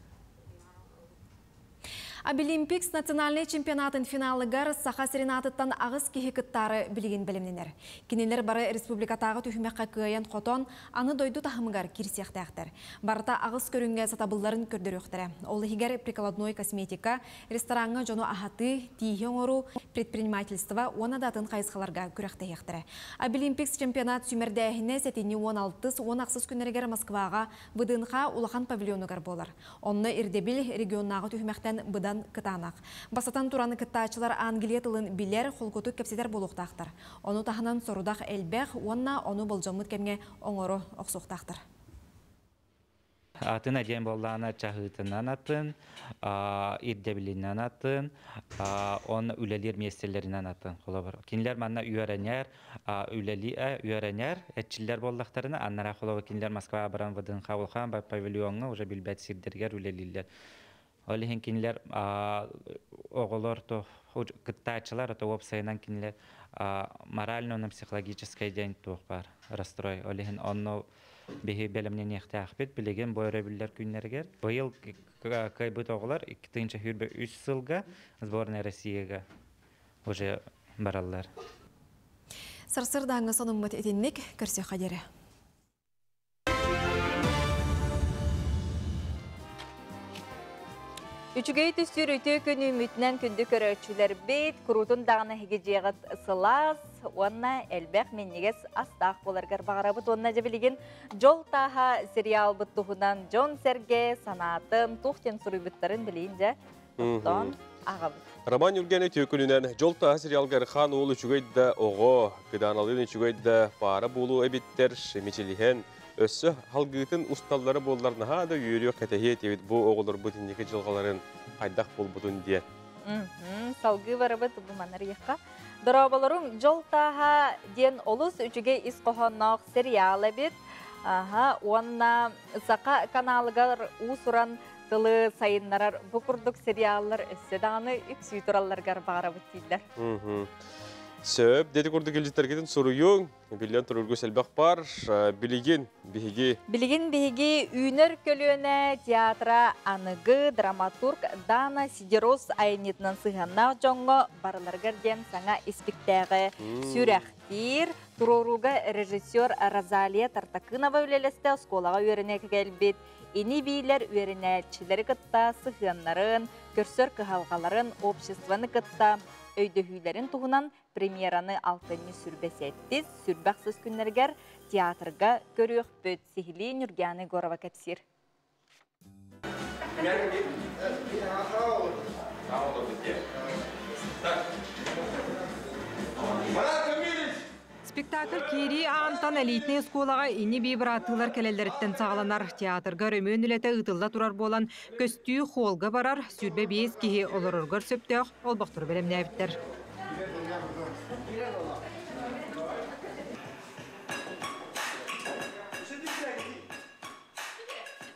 Абилимпикс национальнай чемпионатын финалыгар Саха сирин аатыттан аҕыс киһи кыттаары билигин бэлэмнэнэр. Кинилэр бары республикатааҕы түһүмэххэ кыайан хотон, аны дойду таһымыгар киирсиэхтээхтэр. Барыта аҕыс көрүҥҥэ сатабылларын көрдөрүөхтэрэ. Ол иһигэр прикладной косметика, рестораҥҥа дьону аһатыы, тииһи оҥоруу, предпринимательство уонна да атын хайысхаларга күрэхтэһиэхтэрэ. Абилимпикс чемпионат сүүмэрдээһинэ сэтинньи 16 16 күннэригэр Москваҕа ВДНХ улахан павильонугар буолар. Онно ирдэбил регионнааҕы түһүмэхтэн быдан кытаанах. Бастатан туран кыттааччылар англия тылын билэр, холкутук кэпсэтэр буолуохтаахтар. Ону таһынан сорудах элбэх уонна ону болдьоммут кэмҥэ оҥоро охсуохтаахтар. Атын диэн буоллаҕына чаһыытынан атын, ирдэбилинэн атын, он үлэлиир миэстэлэринэн атын холобур. Кинилэр манна үөрэнэр, үлэли үөрэнэр, эрчиллэр буоллахтарына, аннара холобур кинилэр Москва баран ВДНХ улахан павильоҥҥа уже билбэт сирдэригэр үлэлииллэр. Ол иһин кинилэр оҕолор то кыттааччылар то уопсайынан кинилэр морально уонна психологическай диэн туох баар расстрой. Ол иһин онно биһи бэлэмнэниэхтээхпит билигин бу өрөбүллэр күннэригэр. Быйыл кыайбыт оҕолор 2023 сылга сборная Россияга уже бараллар. Сарсырдааҥы сонуммут итинник көрсүөххэ диэри. Үчүгэй түстүүр үтүө күнү мүтүнэн күндү көрөөччүлэрбит, куруутун даҕаны эһиги дьиэҕит сылаас уонна элбэх минньигэс астаах буоларгар баҕарабыт уонна дьэ билигин Дьол тааһа сериалбыт туһунан дьон-сэргэ санаатын, туох диэн суруйбуттарын билиин дьэ оттоон аҕабыт. Роман Юргены түөкүнүнэн Дьол тааһа сериалга Эрхан уол үчүгэй да оҕо, Кыдааналыын үчүгэй да паара буолуо эбиттэр, мичилиһэн, Өссө халгыытын усталлара буоллар наһаа да үөрүөх кэтэһиэ этибит бу оҕолорбут инники дьылҕаларын хайдах буолбутун диэн. Салгыы барабыт бу манарыйахха. Дорооболоруҥ Дьол тааһа диэн олус үчүгэй ис хоһоонноох сериал эбит. Аха, уонна Саха каналыгар уус-уран тылы сайыннарар бу курдук сериаллар өссө даҕаны үксүү туралларыгар баҕарабыт дииллэр. Сөп, дети курдук илдьиттэргитин суруйуҥ. Биллэн турургус элбэх бар. Билигин биһиги Билигин биһиги үүнэр көлүөнэ театра аныгы драматург Дана Сидерос айымньытынан сыһыаннаах дьоҥҥо барыларыгар диэн саҥа испиктээҕи сүрэхтиир. Туруорууга режиссер Розалия Тартакынова үлэлэстэ, оскуолаҕа үөрэнэ кэлбит ини-биилэр үөрэнээччилэри кытта сыһыаннарын, көрсөр кыһалҕаларын, обществоны кытта өйдөһүүлэрин туһунан Премьераны алтынньы сүрбэ сэттис, сүрбэ ахсыс күннэригэр театрга көрүөхпүт. Сиһилии Нюргиана Егорова кэпсиир. Спектакль киирии аантан элитнэй оскуолаҕа ини-бии бырааттыылар кэлэллэриттэн саҕаланар. Театрга өрөмүөн үлэтэ ыытылла турар буолан, көстүү холга барар, 25 киһи олороргор сөптөөх олбохтору бэлэмнээбиттэр.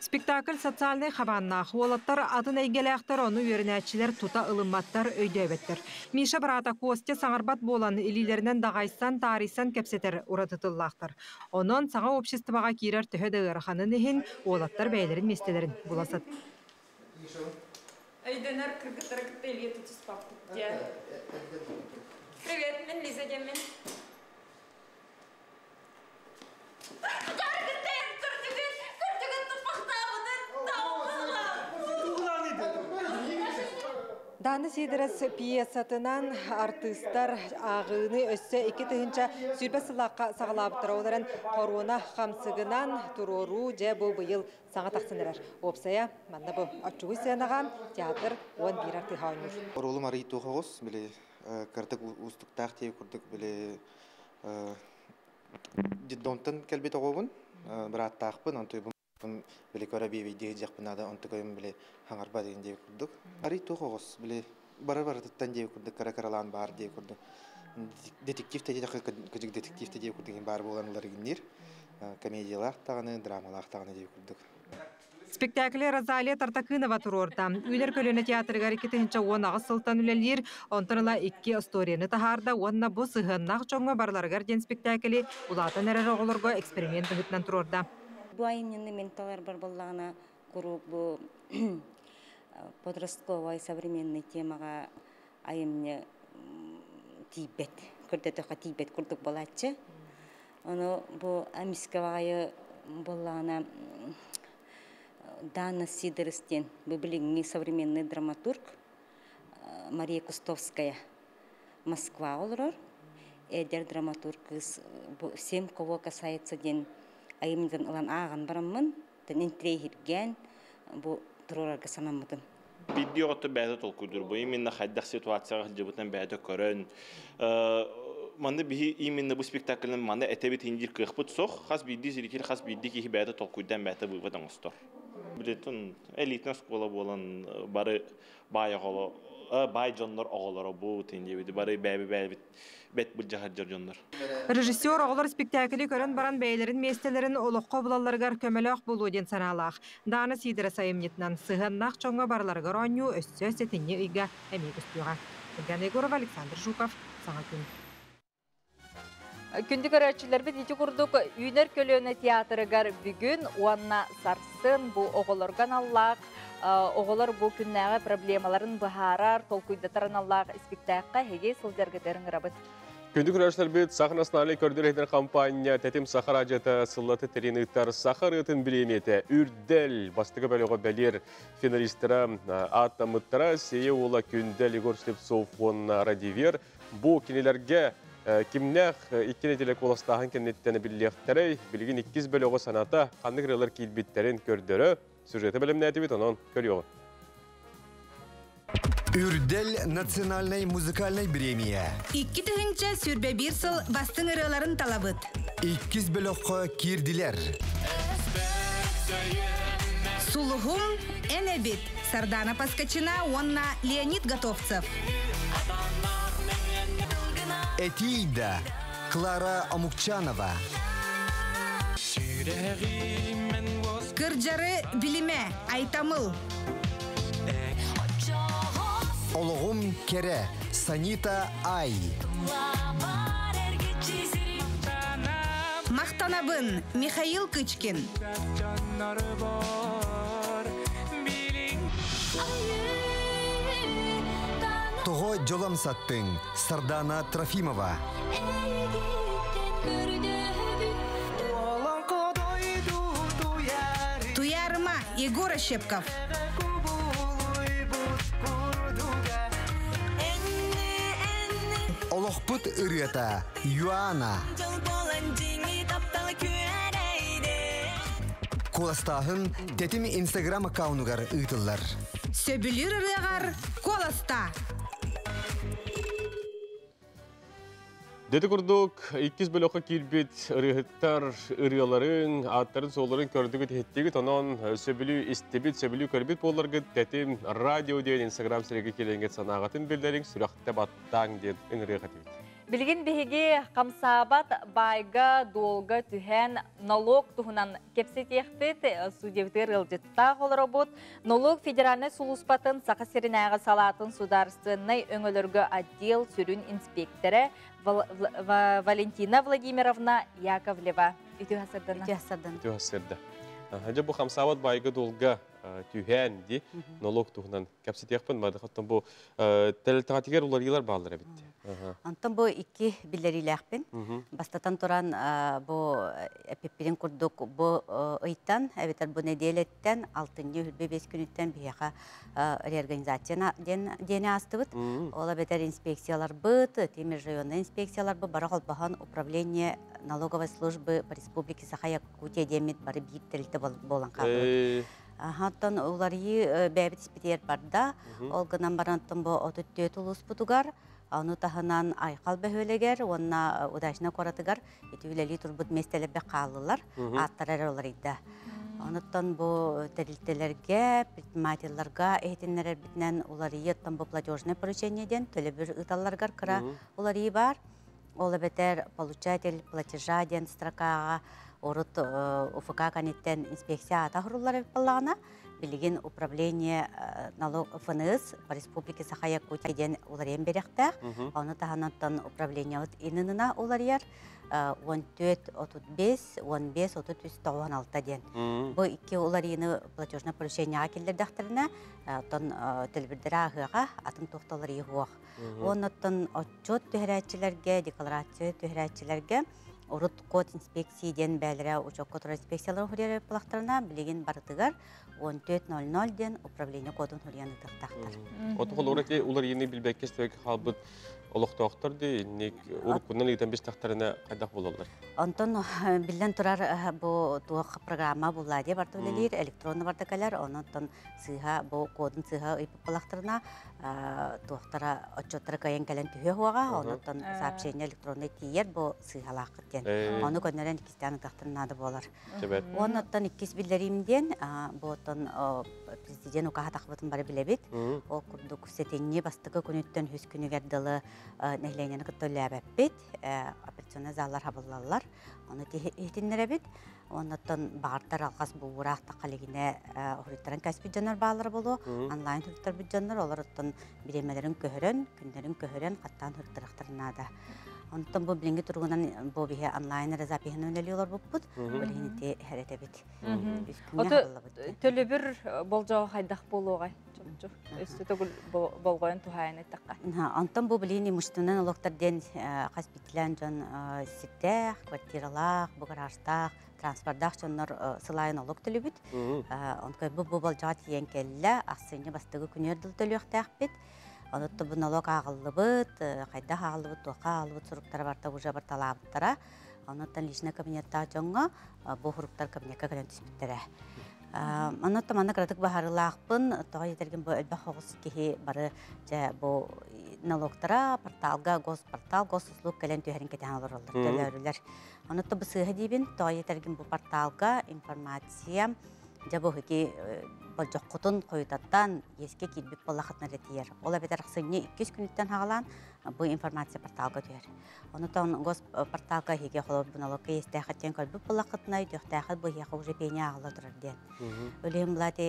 Спектакль социальнай хабааннаах. Уолаттар атын эйгэлээхтэр, ону үөрэнээччилэр тута ылымматтар, өйдөөбөттөр. Миша быраата Костя саҥарбат буолан, илиилэринэн даҕайсан, таарыйсан кэпсэтэр ураты тыллаахтар. Онон саҥа обществоҕа киирэр төһө да ыараханын иһин, уолаттар бэйэлэрин миэстэлэрин була сатыыллар. Өйдөнөр кыргыттары кытта илии тутуспаппыт диэн. Привет, мен Лиза диэммин. Даны Сидоров пьесатынан артыыстар ааҕыыны өссө 2020 сыллаахха саҕалаабыттара. Ол эрэн хоруона хамсыгынан туруоруу дьэ бу быйыл саҥа тахсан эрэр. Уопсайа, манна бу оччугуй сыанаҕа театр 11 артыыһа оонньуур. Оруолум арый туох оҕус, били кырдык уустуктаах диэби курдук били детдомтан кэлбит оҕобун, бырааттаахпын, онтуйбун били көрө биэбийдии сылдьыахпын наада, онтукайым били хаҥарба деген диэби курдук. Арый туох оҕус, били бары барытыттан диэби курдук кыра-кыралаан баар диэби курдук. Детектив да диэтэххэ кыдьык детектив да диэби курдук баар буолан ылар игинниир. Комедиялаах даҕаны, драмалаах даҕаны диэби курдук. Спектакль Розалия Тартакынова туруорда. Үүнэр көлүөнэ театрыгар 2018 сылтан үлэлиир, онтон ыла икки остуоруйаны таһаарда уонна бу сыһыаннаах дьоҥҥо барыларыгар диэн спектакли улаатан эрэр оҕолорго эксперимент быһыытынан туруорда. Бу айымньыны мин таларбар буоллаҕына куруук бу подростковай современный темаҕа айымньы тиийбэт, көрдөтөххө тиийбэт курдук буолааччы. Ону бу эмискэ баҕайы буоллаҕына Дана Сидорис диэн бу билиҥҥи современный драматург Мария Кустовская Москва олорор. Эдэр драматург кыыс бу «Всем, кого касается» диэн айымньытын ылан ааҕан бараммын, интриэһиргээн бу туруорарга санаммытым. Биирдии оҕото бэйэтэ толкуйдуур. Бу именно хайдах ситуацияҕа сылдьыбытын бэйэтэ көрөн, манна биһи именно бу спектакльнан манна этэбит индир кыахпыт суох. Хас биирдии зритель, хас биирдии киһи бэйэтэ толкуйдаан бэйэтэ вывод оҥостор. Билетин элитный оскуола буолан бары баай оҕоло баай дьоннор оҕолоро бу диэбит бары бэйэби бэйэбит бэт былдьаһар дьоннор. Режиссер оҕолор спектакли көрөн баран бэйэлэрин миэстэлэрин олоххо булалларыгар көмөлөөх буолуо диэн санаалаах. Даана Сидора айымньытынан сыһыаннаах дьоҥҥо барыларыгар оонньуу өссө сэтинньи ыйга эмиэ көстүөҕэ. Ульяна Егорова, Александр Жуков, Саҥа күн. Күндү көрөөччүлэрбит ити курдук Үүнэр көлүөнэ театрыгар бүгүн уонна сарсын бу оҕолорго аналлаах оҕолор бу күннээҕи проблемаларын быһаарар, толкуйдатар аналлаах испиктээххэ эһиги сылдьаргытыгар ыҥырабыт. Күндү көрөөччүлэрбит, Саха национальнай көрдөрөр компания Тэтим Саха радиота сыллаты тэрин ыытар Саха ырыатын бириэмийэтэ Үрдэл бастакы бөлөҕө бэлиэр финалистара ааттаммыттара Сея уола Күндэл Егор Слепцов уонна Радивер бу кинилэргэ кимнээх икки нэдиэлэ куоластааһын кэнниттэн биллиэхтэрэй, билигин иккис бөлөҕө саната ханнык ырыалар киирбиттэрин көрдөрө сюжеты бэлэмнээтибит, онон көрүөҕүн. Үрдэл национальнай музыкальнай бириэмийэ. 2021 сыл бастыҥ ырыаларын талабыт. Иккис бөлөххө киирдилэр. Сулуһум эн эбит Сардана Поскачина уонна Леонид Готовцев. Этиийда Клара Омукчанова. Кырдьары билимэ Айтамыл. Олоҕум кэрэ Санита Ай. Махтанабын Михаил Кычкин. Тоҕо дьолом саттыҥ Сардана Трофимова. Туярыма Егор Ощепков. Олохпут ырыата Юана. Куоластааһын Тэтим Инстаграм аккаунугар ыытыллар. Сөбүлүүр ырыаҕар куоласта. Дети курдук, иккис бөлөххө киирбит ырыаһыттар ырыаларын, ааттарын-суолларын көрдүгүт, иһиттигит, онон сөбүлүү истибит, сөбүлүү көрбүт буолларгыт Тэтим радио диэн Инстаграм сирэйгэ киирэҥҥит санааҕытын биллэриҥ, сүрэхтэ баттааҥ диэн ыҥырыах этибит. Билигин биһиги хамсаабат баайга-дуолга түһэн налог туһунан кэпсэтиэхпит. Судьябытыгар ыалдьыттаах олоробут. Налог федеральнай сулууспатын Саха сиринээҕи салаатын судаарыстыбаннай өҥөлөргө отдел сүрүн инспектора Валентина Владимировна Яковлева. Үтүө сырдана. Үтүө сырдана. Үтүө сырда. Дьэ бу хамсаабат баайга-дуолга түһээн ди налог туһунан кэпсэтиэхпин баҕарабын. Бу тэрилтэҕитигэр уларыйыылар бааллар эбит. Онтон бу икки биллэриилээхпин. Бастатан туран бу эппиппитин курдук бу ыйтан эбэтэр бу нэдиэлэттэн алтынньы 25 күнүттэн биһиэхэ реорганизация диэни аастыбыт. Ол эбэтэр инспекцияларбыт, тимир районный инспекцияларбыт бары холбоһон управление налоговой службы по Республике Саха-Якутия диэммит бары биир тэрилтэ буолан хаалбыт. Оттон уларыйыы бэйэбит испитигэр барда. Ол гынан баран бу 34 улууспутугар, ону таһынан Айхал бөһүөлэгэр уонна Удачна куоратыгар ити үлэлии турбут миэстэлэрбэ хааллылар, ааттара эрэ уларыйда. Онуттан бу тэрилтэлэргэ, предпринимателларга иһитиннэрэрбитинэн уларыйыы оттон бу платежное поручение диэн төлөбүр ыыталларыгар кыра уларыйыы баар. Ол эбэтэр получатель платежа диэн строкаҕа урут УФК кэнниттэн инспекция аата оһоруллар эбит буоллаҕына, билигин управление налог ФНС по Республике Саха-Якутия диэн уларыйан биэриэхтээх. Ону таһынан управлениебыт инынына уларыйар 14 35 15 33 96 диэн. Бу икки уларыйыыны платежное поручениеҕа киллэрдэхтэринэ, оттон төлөбүрдэрэ ааһыаҕа, атын туох да уларыйыы суох. Оннуттан отчуот түһэрээччилэргэ, декларация түһэрээччилэргэ урут код инспекции диэн бээлэрэ учуокка турар инспекциялар уһуруйар буоллахтарына, билигин барытыгар 14.00 диэн управление кодун хуруйан ыытыахтаахтар. Оту холура ки уларыйыны билбэккэ истибэккэ хаалбыт олохтоохтор ди инник уруккунан ыытан бистахтарына хайдах буолаллар? Онтон биллэн турар бу туох программа булла дии барда үлэлиир, электронно барда кэлэр, онон сыыһа бу кодун сыыһа ыйпыт буоллахтарына туохтара отчуоттара кыайан кэлэн түһүө хуоҕа, онон сообщение электронный тиийэр бу сыыһалааххыт диэн. Ону көннөрөн иккистээн ытахтан наада буолар. Оннуттан иккис биллэриим диэн, бу оттон президент укаһа тахбытын бары билэбит. Ол курдук сэтинньи бастакы күнүттэн үс күнүгэр дылы нэһилиэнньэни кытта үлэлээбэппит, операционный заллар хабыллаллар. Ону иһитиннэрэбит. Оннуттан баҕардар алҕас буураах тахалигинэ уһуруттаран кэспит дьоннор бааллара буолуо. Онлайн хуруттарбыт дьоннор олор оттон бириэмэлэрин көһөрөн, күннэрин көһөрөн, хаттаан хуруттарахтарын наада. Онтон бу билиҥҥи туругунан бу биһи онлайн эрэ запиһын үлэлии олорбуппут. Билигин ити хэрэтэбит. Ото төлөбүр болдьоҕо хайдах буолуоҕай? Чопчу. Өссө төгүл болҕойон туһаайан эттэххэ. Онтон бу билигин имущественнай налогтар диэн хас биирдиилээн дьон сирдээх, квартиралаах, бу гаражтаах, транспордаах дьоннор сыл аайы налог төлүүбүт. Онтон бу болдьоҕо тиийэн кэллэ, ахсынньы бастакы күнүгэр дылы төлүөхтээхпит. Онуттан бу налог ааҕыллыбыт, хайдах ааҕыллыбыт, туохха ааҕыллыбыт суруктара барыта уже барталаабыттара. Онуттан личный кабинеттаах дьоҥҥо бу суруктар кабинекка кэлэн түспүттэрэ. Онуттан манна кыратык баһарылаахпын, тоҕо диэтэргин бу элбэх оҕус киһи бары дьэ бу налогтара порталга, госпортал, госуслуг кэлэн түһэрин кэтээн олороллор, төлөөрүлэр. Онуттан бу сыыһа диибин, тоҕо диэтэргин бу порталга информация дьэ бу иһики болдьоххутун хойутаттан иэскэ киирбит буоллахытына эрэ тиийэр. Ол эбэтэр ахсынньы иккис күнүттэн хаҕалаан бу информация порталга түһэр. Онутон госпорталга иһиги холобур налогка иэстээххит диэн көрбүт буоллаххытына өйдүөхтээххит бу иһиэхэ уже пеня ааҕылла турар диэн. Өлүһүм булати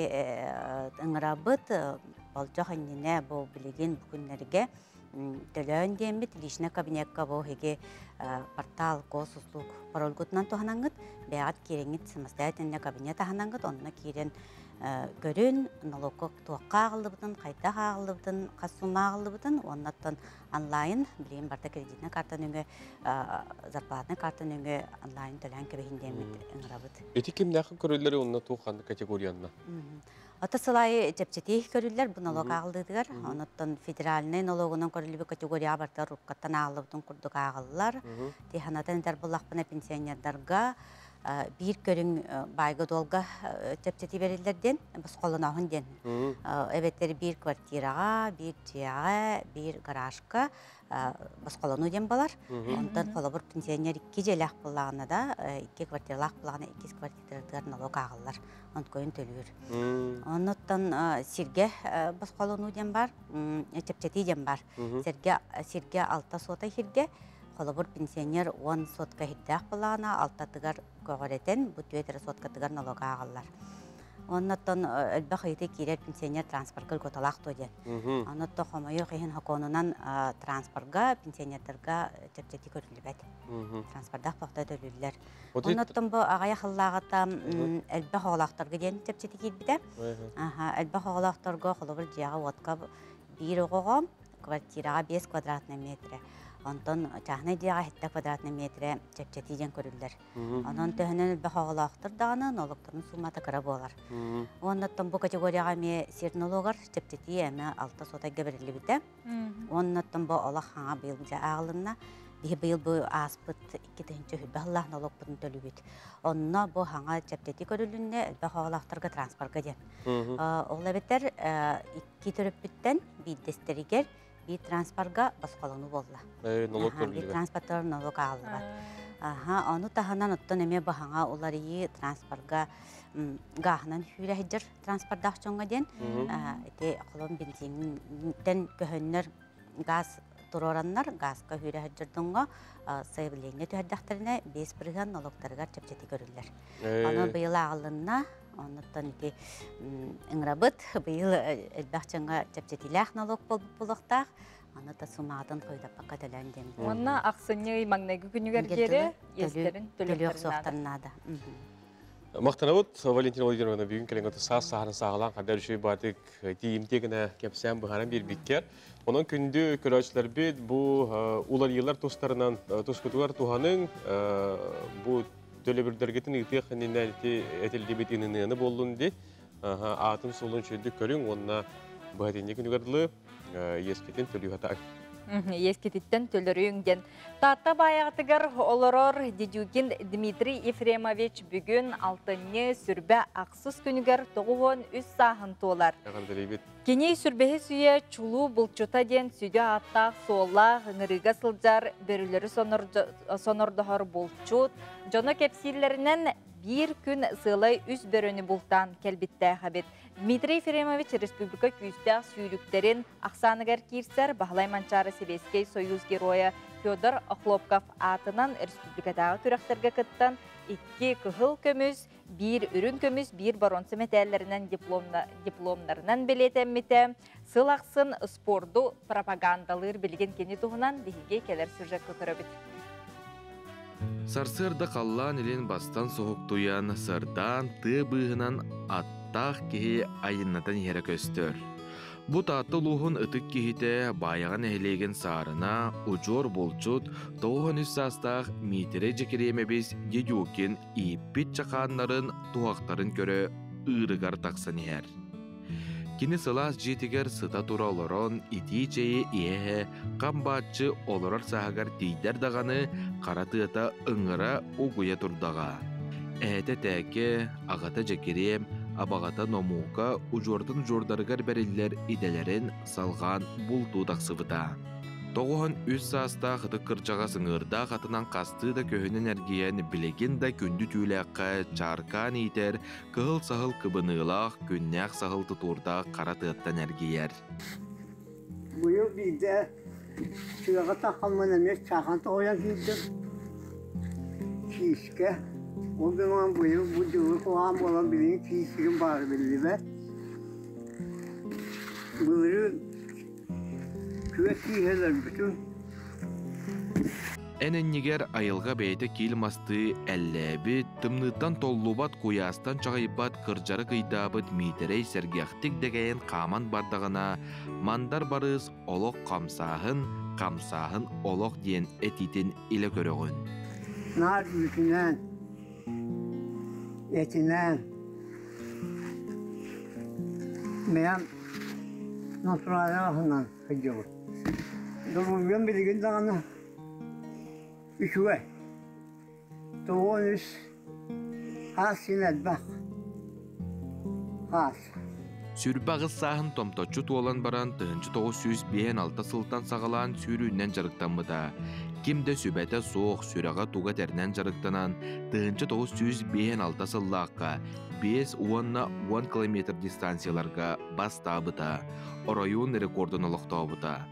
ыҥырабыт болдьох иннинэ бу билигин бу күннэргэ төлөөн диэммит личный кабинекка бу иһиги портал госуслуг парольгутунан туһанаҥҥыт бэйэҕит киирэҥҥит самостоятельно кабинет аһанаҥҥыт онно киирэн көрүн налогка туохха ааҕыллыбытын, хайдах ааҕыллыбытын, хас сумма ааҕыллыбытын уоннаттан онлайн билигин барыта кредитнай карта нөҥүө зарплатнай карта нөҥүө онлайн төлөөн кэбиһин диэммит ыҥырабыт. Ити кимнээхин көрүллэри уонна туох ханнык категориянна? Ото сыл аайы чэпчэтии көрүллэр бу налог ааҕыллыытыгар. Онуттан федеральнай налогунан көрүллүбүт категорияҕа барыта руккаттан ааҕыллыбытын курдук ааҕыллар. Тиханатан этэр буллахпына пенсионердарга биир көрүҥ баайга-дуолга чэпчэтии бэриллэр диэн, босхолонооһун диэн. Эбэтэр биир квартираҕа, биир дьиэҕэ, биир гаражка босхолонуу диэн балар. Онтон холобур пенсионер икки дьиэлээх буоллаҕына да, икки квартиралаах буоллаҕына иккис квартиратыгар налог ааҕыллар, онткойун төлүүр. Оннуттан сиргэ босхолонуу диэн бар, чэпчэтии диэн бар. Сиргэ сиргэ алта суота сиргэ холобур пенсионер 10 сотка иһирдээх буоллаҕына алтатыгар көҕүрэтэн бу түөрт эрэ соткатыгар налог ааҕыллар. Оннуттан элбэх ыйытыы киирэр пенсионер транспортка льготалаах дуо диэн. Оннуттан хомойуох иһин сокуонунан транспортка пенсионердарга чэпчэтии көрүллүбэт. Транспордаах бохто төлүүллэр. Оннуттан бу аҕыйах сыллааҕыта элбэх оҕолоохторго диэн чэпчэтии киирбитэ. Элбэх оҕолоохторго холобур дьиэҕэ-уотка биир оҕоҕо квартираҕа 5 квадратный метрэ, онтон чааһынай дьиэҕэ 7 квадратный метрэ чэпчэтии диэн көрүллэр. Онон төһөнөн элбэх оҕолоохтор даҕаны налогтарын суумата кыра буолар. Уоннаттан бу категорияҕа эмиэ сир налогар чэпчэтии эмэ 6 сотайга бэриллибитэ. Уоннаттан бу олох хаҥа быйыл дьэ ааҕылынна. Биһи быйыл бу ааспыт 2020 сыллаах налогпутун төлүүбүт. Онно бу хаҥа чэпчэтии көрүлүннэ элбэх оҕолоохторго транспорга диэн. Ол эбэтэр икки төрөппүттэн биирдэстэригэр биир транспорга босхолонуу буолла. Налог Биир транспортар налог ааллыбат. Аха, ону таһынан оттон эмиэ баһаҥа уларыйыы транспорга гааһынан сүүрэ сылдьар транспордаах дьоҥҥо диэн ити холон бензинтэн көһөннөр газ туруораннар газка сүүрэ сылдьар дьоҥҥо заявление түһэрдэхтэринэ 5% налогтарыгар чэпчэтии көрүллэр. Аны быйыл ааҕылынна, оннуттан ити ыҥырабыт быйыл элбэх дьоҥҥо чэпчэтиилээх налог буолбут буолуохтаах. Аны та сумаатын хойутаппакка төлөөн диэн. Уонна ахсынньы ый маҥнайгы күнүгэр диэри иэстэрин төлүөх суохтарын наада. Махтанабыт Валентина Владимировна бүгүн кэлэн саас саһарын сааҕалаан хандар үчүгэй баатык тиийимтиэ гына кэпсээн быһааран биэрбиккэр. Онон күндү көрөөччүлэрбит бу уларыйыылар тустарынан тускутугар туһаныҥ бу төлөбүрдэргитин ыытыах иннинэ этиллибит иныныаны буоллун ди аатын суолун үчүгэйдик көрүҥ уонна быһатинньи күнүгэр дылы иэскитин төлүү хатаак. Иэскититтэн төлөрүҥ диэн. Таатта баайаҕытыгар олорор Дедюкин Дмитрий Ефремович бүгүн алтынньы сүрбэ ахсыс күнүгэр 93 сааһын туолар. Кини сүрбэһи сүүйэ чулуу булчута диэн сүдү ааттаах суоллаах ыҥырыыга сылдьар бөрүлөрү сонордоһор булчут, дьоно кэпсииллэринэн биир күн сыалай үс бөрөнү бултаан кэлбиттээх эбит. Дмитрий Ефремович республика күүстээх сүүрүктэрин ахсааныгар киирсэр Баһылай Манчаары Сэбиэскэй Союз геройа Федор Охлопков аатынан республикатааҕы күрэхтэргэ кыттан икки кыһыл көмүс, биир үрүҥ көмүс, биир боруонса мэтээллэринэн дипломнарынан бэлиэтэммитэ. Сыл ахсын спорду пропагандалыыр билигин кини туһунан биһиги кэлэр сюжекка көрөбүт. Сарсыарда халлаан илин бастан суһуктуйан, сырдаан, тыа быыһынан аттаах киһи айыннатан иһэрэ көстөр. Бу Таатта улууһун ытык киһитэ Баайаҕа нэһилиэгин саарына, удьуор булчут, 93 саастаах Миитэрэй Дьэкириэмэбис Дедюкин ииппит чакааннарын туһахтарын көрө ыырыгар тахсан иһэр. Кини сылаас дьиэтигэр сыта-тура олорон итии чэйи иһэ-иһэ хам-бааччы олорор сааһыгар тиийдэр даҕаны хара тыата ыҥыра угуйа турдаҕа. Эһэтэ Тээкэ, аҕата Дьэкириэм, абаҕата Номуука удьуортан удьуордарыгар бэриллэр идэлэрин салҕаан бултуу тахсыбыта. 93 саастаах ытык кырдьаҕас ыҥыырдаах атынан хастыы да көһүнэн эргийэн билигин да күндү түүлээххэ чааркаан иитэр кыһыл саһыл кыбыныылаах, күннээх саһыл тутуурдаах хара тыаттан эргийэр. Быйыл биирдэ тыаҕа таххаммын эмиэ чаахан тоһуйан киирдим. Киискэ. Ол гынан быйыл бу дьылы куһаҕан буолан билигин киисигим баара биллибэт. Былырыын күөс кииһэ өлөрбүтүм. Эн иннигэр айылҕа бэйэтэ киил мастыы эллээбит, тымныыттан толлубат, куйаастан чаҕыйбат кырдьары кыйдаабыт Миитэрэй сэргэхтик дэгэйэн хааман бардаҕына, Мандар Барыыс олох хамсааһын, хамсааһын олох диэн этиитин илэ көрөҕүн. Наар үүтүнэн, этинэн, бэйэм натуральнай аһынан сылдьабын. Доруобуйам билигин даҕаны үчүгэй. 93 хаас син элбэх. Хаас. 28 сааһын томточчу туолан баран 1956 сылтан саҕалаан сүүрүүнэн дьарыктаммыта. Ким да сүбэтэ суох, сүрэҕэ туга тэринэн дьарыктанан 1956 сыллаахха 5 уонна 10 километр дистанцияларга бастаабыта, оройуон рекордун олохтообута.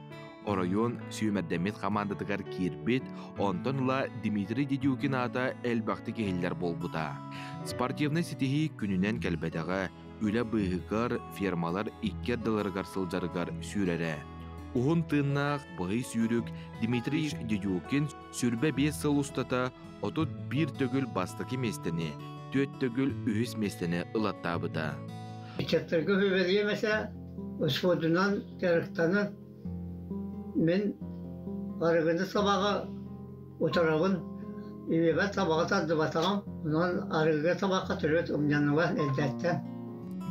Оройуон сүүмэрдэммит хамаандатыгар киирбит, онтон ыла Дмитрий Дедюкин аата элбэхтик иһиллэр буолбута. Спортивнай ситиһии күнүнэн кэлбэтэҕэ, үлэ быыһыгар фермалар икки ардыларыгар сылдьарыгар сүүрэрэ. Уһун тыыннаах быһый сүүрүк Дмитрий Дедюкин 25 сыл устата 31 төгүл бастакы миэстэни, 4 төгүл үһүс миэстэни ылаттаабыта. Ыччаттарга сүбэлиэм этэ, спордунан дьарыктанан Мин арыгыны табаҕы утарабын, ийэбэр табаҕы тардыбатаҕым, онон арыгыга табахха төрүт умньаныгар эрдэттэн.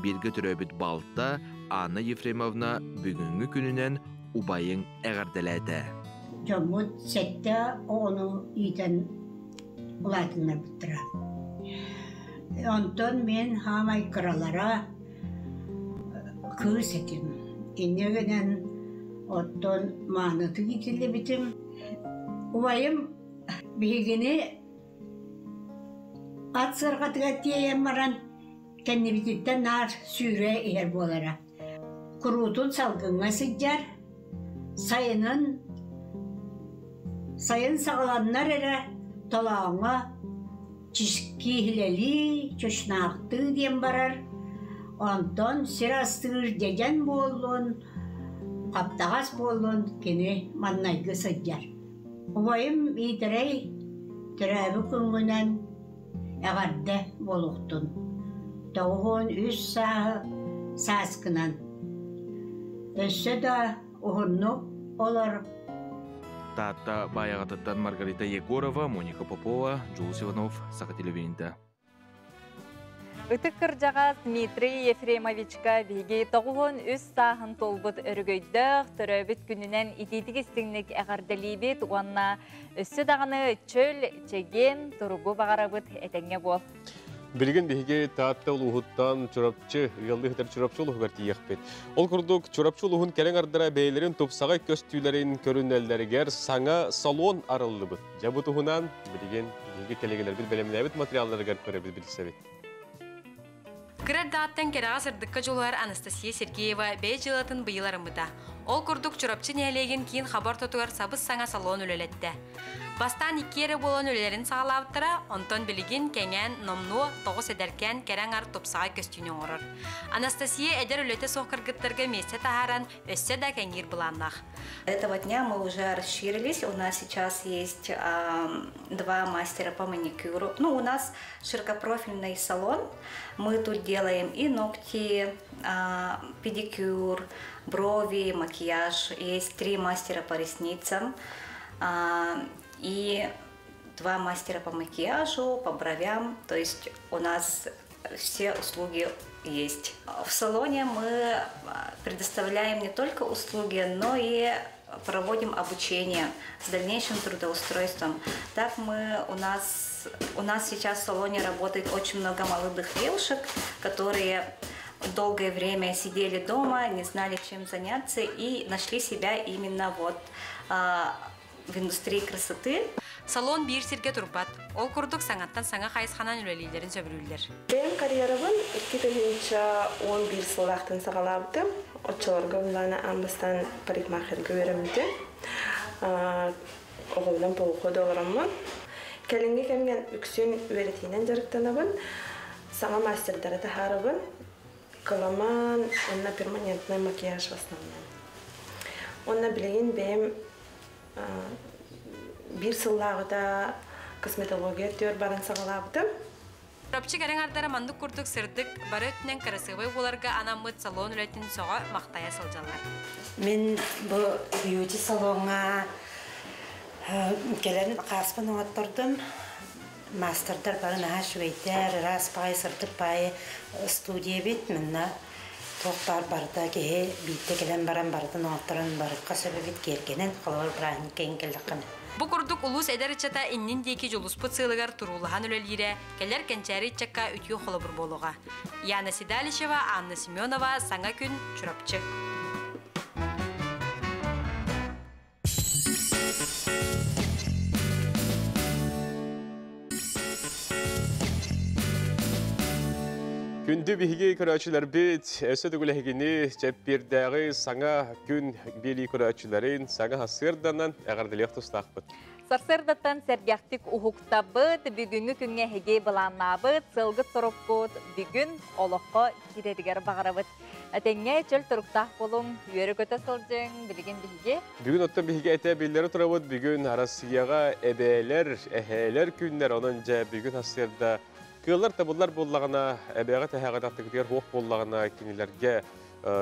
Бииргэ төрөөбүт балта Анна Ефремовна бүгүҥҥү күнүнэн убайын эҕэрдэлээтэ. Дьоммут сэттэ оҕону иитэн улаатыннарбыттара. Онтон мин хаамай кыралара кыыс этим. Инньэ гынан оттон маанытык иитиллибитим. Убайым биһигини ат сыарҕатыгар тиэйэн баран кэннибититтэн наар сүүрэ иһэр буолара. Куруутун салгыҥҥа сылдьар, сайынын сайын саҕаланнар эрэ толооҥҥо Кииһилэлии, чочунаахтыы диэн барар, онтон сир астыыр дьэдьэн буоллун, хаптаҕас буоллун кини маннайгы сылдьар. Убайым Миитэрэй төрөөбүт күҥҥүнэн эҕэрдэ буолуохтун. 93 сааһы сааскынан. Өссө да уһуннук олор. Таатта Баайаҕатыттан Маргарита Егорова, Моника Попова, Джулус Иванов, Саха телевидениета. Ытык кырдьаҕас Дмитрий Ефремовичка биһиги 93 сааһын туолбут өрөгөйдөөх төрөөбүт күнүнэн итиитик истиҥник эҕэрдэлиибит уонна өссө даҕаны чөл, чэгиэн туругу баҕарабыт этэҥҥэ буол. Билигин биһиги Таатта улууһуттан Чурапчы, ыаллыы сытар Чурапчы улууһугар тиийиэхпит. Ол курдук, Чурапчы улууһун кэлин ардара бэйэлэрин тупсаҕай көстүүлэрин көрүнэллэригэр саҥа салон арыллыбыт. Дьэ бу туһунан билигин биһиги кэлэгэлэрбит бэлэмнээбит материалларыгар көрөбүт билсэбит. Кыра эрдэҕиттэн кэрэҕэ сырдыкка дьулуһар Анастасия Сергеева бэйэ дьыалатын быйыл арыммыта. Ол курдук Чурапчы нэһилиэгин киин хаба ортотугар сабыс-саҥа салон үлэлэттэ. Бастаан икки эрэ буолан үлэлэрин саҕалаабыттара, онтон билигин кэҥээн номнуо тоҕус эдэркээн кэрэ аҥар тупсаҕай көстүүнү оҥорор. Анастасия эдэр үлэтэ суох кыргыттарга миэстэ таһааран өссө да кэҥиир былааннаах. Этого дня мы уже расширились. У нас сейчас есть два мастера по маникюру. Ну, у нас широкопрофильный салон. Мы тут делаем и ногти, педикюр, брови, макияж. Есть три мастера по ресницам и два мастера по макияжу, по бровям. То есть у нас все услуги есть. В салоне мы предоставляем не только услуги, но и проводим обучение с дальнейшим трудоустройством. Так мы у нас сейчас в салоне работает очень много молодых девушек, которые долгое время сидели дома, не знали, чем заняться, и нашли себя именно вот в индустрии красоты. Салон биир сиргэ турбат. Ол курдук саҥаттан саҥа хайысханан үлэлииллэрин сөбүлүүллэр. Бэйэм карьерабын 2011 сыллаахтан саҕалаабытым. Оччолорго булаана аан бастаан парикмахерга үөрэммитим. Оҕобунан полухода олороммун. Кэлиҥҥи кэмҥэ үксүн үөрэтиинэн дьарыктанабын. Саҥа мастердары таһаарабын. Кыламан уонна перманентный макияж в основном. Уонна билигин бэйэм биир сыллааҕыта косметология өттүгэр баран саҕалаабытым. Чурапчы кэрэ аҥардара маннык курдук сырдык, бары өттүнэн кырасыабай буоларга анаммыт салон үлэтин сөҕө махтайа сылдьаллар. Мин бу бьюти салоҥҥа кэлэн хааспын оҥоттордум. Маастардар бары наһаа үчүгэйдэр, ыраас баҕайы, сырдык баайы студия эбит. Манна туох баар барыта киһи биирдэ кэлэн баран барытын оҥотторон барыкка сөп эбит киэргэнэн, холобур праздникка иҥ кэллэххинэ. Бу курдук улуус эдэр ыччата иннин диэки дьулуспут сыалыгар туруулаһан үлэлиирэ, кэлэр кэнчээри ыччакка үтүө холобур буолуоҕа. Яна Седалищева, Анна Семенова, Саҥа күн, Чурапчы. Күндү биһиги көрөөччүлэрбит, өссө төгүл эһигини чэппиэрдээҕи саҥа күн биэрии көрөөччүлэрин саҥа сарсыарданан эҕэрдэлиэх тустаахпыт. Сарсыардаттан сэргэхтик уһуктабыт, бүгүҥҥү күҥҥэ эһиги былааннаабыт, сылгыт соруккут бүгүн олоххо киирэригэр баҕарабыт. Этэҥҥэ чөл туруктаах буолуҥ, үөрэ-көтө сылдьыҥ, билигин биһиги. Бүгүн оттон биһиги этэ биллэри турабыт, бүгүн Россияҕа эбээлэр, эһээлэр күннэр, онон дьэ бүгүн сарсыарда кыаллар табыллар буоллаҕына, эбээҕит эһээҕит аттыгытыгар суох буоллаҕына, кинилэргэ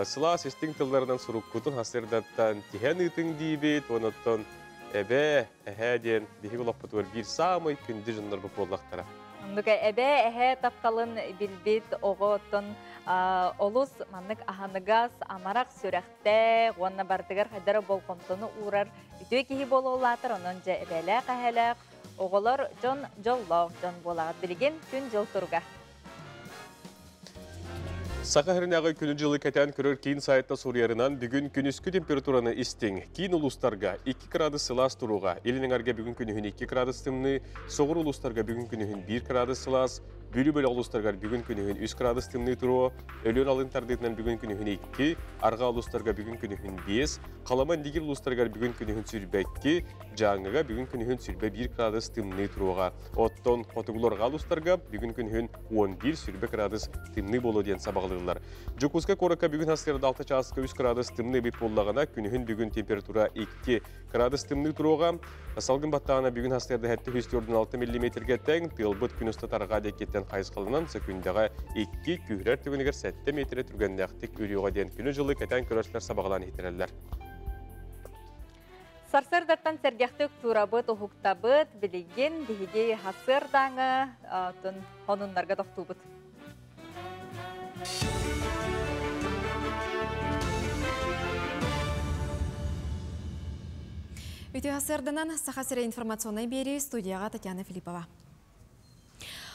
сылаас истиҥ тылларынан суруккутун сарсыардаттан тиһэн ыытыҥ диибит, онон эбээ, эһээ диэн биһиги олохпутугар биир саамай күндү дьоннорбут буоллахтара. Оннук эбээ, эһээ тапталын билбит оҕо оттон олус маннык аһыныгас, амарах сүрэхтээх уонна барытыгар хайдара болҕомтону уурар үтүө киһи буолуолаатар, онон дьэ эбээлээх, эһээлээх оҕолор дьон дьоллоох дьон буолаҕыт. Билигин күн-дьыл туруга. Саха сиринээҕи күнү-дьылы кэтээн көрөр киин сайтта суруйарынан, бүгүн күнүскү температураны истиҥ. Киин улуустарга 2 градус сылаас туруоҕа. Илин эҥэргэ бүгүн күнүһүн 2 градус тымныы, соҕуруу улуустарга бүгүн күнүһүн 1 градус сылаас, Бүлүү бөлөх улуустарыгар бүгүн күнүһүн 3 градус тымныы туруо, Өлүөн алын тардыытынан бүгүн күнүһүн 2, Арҕаа улуустарга бүгүн күнүһүн 5, Халыма Индигир улуустарыгар бүгүн күнүһүн 22, Дьааҥыга бүгүн күнүһүн 21 градус тымныы туруоҕа. Оттон хотугуларга улуустарга бүгүн күнүһүн 11 сүрбэ градус тымныы буолуо диэн сабаҕалыыллар. Дьокуускай куоракка бүгүн сарсыарда 6 чааска 3 градус тымныы эбит буоллаҕына, күнүһүн бүгүн температура 2 градус тымныы туруоҕа. Салгын баттаҕына бүгүн сарсыарда 746 миллиметргэ тэҥ, тыалбыт күн устата арҕаа диэкиттэн хайысхаланан сөкүүндэҕэ 2, күүһүрэр түгэнигэр 7 метрэ түргэннээхтик үрүөҕэ диэн күнү-дьылы кэтээн көрөөччүлэр сабаҕалаан иһиттэрэллэр. Сарсыардаттан сэргэхтик турабыт, уһуктабыт, билигин биһиги сарсыардааҥы хонуннарга тохтуубут. Үтүө сарсыарданан Саха сирэ информационнай биэрии студияҕа Татьяна Филиппова.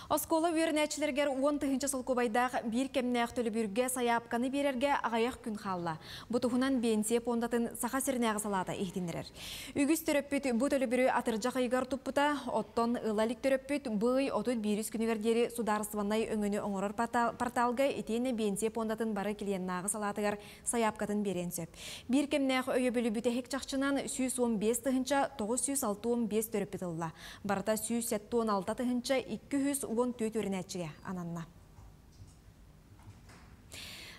Оскуола үөрэнээччилэригэр 10 000 солкуобайдаах биир кэмнээх төлөбүргэ сайаапканы биэрэргэ аҕыйах күн хаалла. Бу туһунан Биэнсийэ пуондатын Саха сиринээҕи салаата иһитиннэрэр. Үгүс төрөппүт бу төлөбүрү атырдьах ыйыгар туппута, оттон ыла илик төрөппүт бу ый 31 күнүгэр диэри судаарыстыбаннай өҥөнү оҥорор порталга итиэннэ Биэнсийэ пуондатын бары клиеннааҕы салаатыгар сайаапкатын биэриэн сөп. Биир кэмнээх өйөбүлү бүтэһик чахчынан 115 965 төрөппүт ылла. Барыта 176 214 үөрэнээччигэ ананна.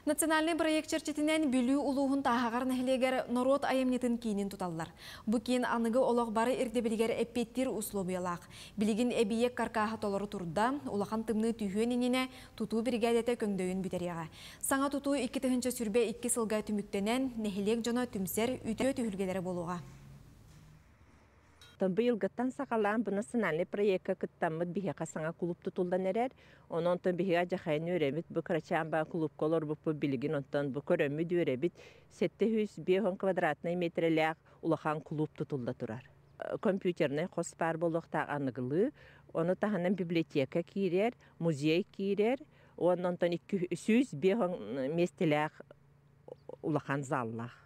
Национальный проект чэрчитинэн Бүлүү улууһун Тааһаҕар нэһилиэгэр норуот айымньытын киинин туталлар. Бу киин аныгы олох бары ирдэбилигэр эппиэттиир условиялаах. Билигин эбийиэк каркааһа толору турда, улахан тымныы түһүөн иннинэ тутуу биригээдэтэ көҥдөйүн бүтэриэҕэ. Саҥа тутуу 2022 сылга түмүктэнэн, нэһилиэк дьоно түмсэр үтүө түһүлгэлэрэ буолуоҕа. Быйылгыттан саҕалаан бу национальный проекка кыттаммыт биһиэхэ саҥа клуб тутуллан эрэр. Онон онтон биһиги дьахайын үөрэбит, бу кырачаан баа клубка олорбуппут билигин онтон бу көрөммүт үөрэбит. 750 квадратный метрэлээх улахан клуб тутулла турар. Компьютерный хос баар буолуохтаах аныгылыы. Ону таһынан библиотека киирэр, музей киирэр. Онон онтон 205 миэстэлээх улахан заллаах.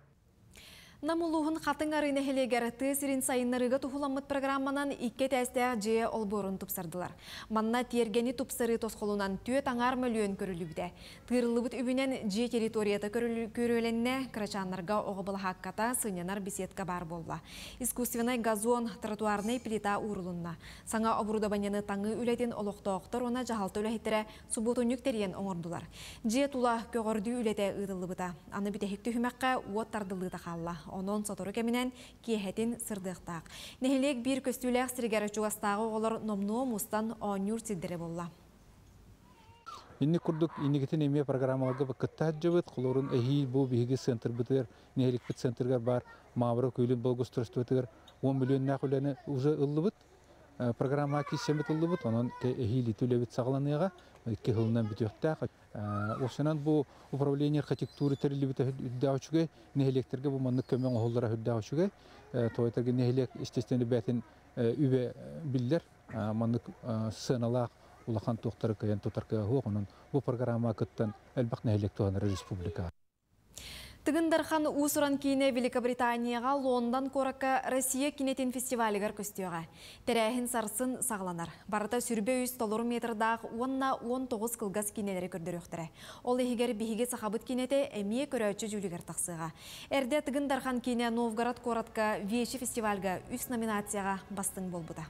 Нам улууһун Хатыҥ Арыы нэһилиэгэр тыа сирин сайыннарыыга туһуламмыт программанан икки этээстээх дьиэ олбуорун тупсардылар. Манна тиэргэни тупсарыы тосхолунан 4,5 мөлүйүөн көрүллүбүтэ. Тыырыллыбыт үбүнэн дьиэ территорията көрүөлэннэ, кырачааннарга оҕо былаһаакката, сынньанар беседка баар буолла. Искусственный газон, тротуарный плита уурулунна. Саҥа оборудованиены таҥыы үлэтин олохтоохтор уонна дьаһалта үлэһиттэрэ субуотунньук тэрийэн оҥордулар. Дьиэ тула көҕөрдүү үлэтэ ыытыллыбыта. Аны бүтэһик түһүмэххэ уот тардыллыыта хаалла. Онон сотору кэминэн киэһэтин сырдыахтаах. Нэһилиэк биир көстүүлээх сиригэр чугастааҕы оҕолор номнуо мустан оонньуур сирдэрэ буолла. Инник курдук инникитин эмиэ программаларга кытта сылдьыбыт, холобурун эһиил бу биһиги центрбытыгар, нэһилиэкпит центрыгар баар Мавра күөлүн благоустройствотыгар 10 миллионнаах үлэни уже ыллыбыт. Программа киирсэммит ыллыбыт, онон эһиил ити үлэбит саҕаланыаҕа, 2 сылынан бүтүөхтээх. Осунан бу управление архитектуры тэриллибитэ үрдээх үчүгэй, нэһилиэктэргэ бу маннык көмө оҥоһуллара үрдээх үчүгэй. Тоҕо нэһилиэк естественно бэйэтин үбэ биллэр, маннык сыаналаах улахан туохтары кыайан тутар кыаҕа, онон бу программа кыттан элбэх нэһилиэк туһанар республика. Тыгын Дархан уус-уран киинэ Великобританияҕа Лондон куоракка Россия киинэтин фестивалыгар көстүөҕэ. Тэрээһин сарсын саҕаланар. Барыта 23 толору метрдаах уонна 19 кылгас киинэлэри көрдөрүөхтэрэ. Ол иһигэр биһиги сахабыт киинэтэ эмиэ көрөөччү дьүүлүгэр тахсыаҕа. Эрдэ Тыгын Дархан киинэ Новгород куоракка Вечи фестивальга үс номинацияҕа бастыҥ буолбута.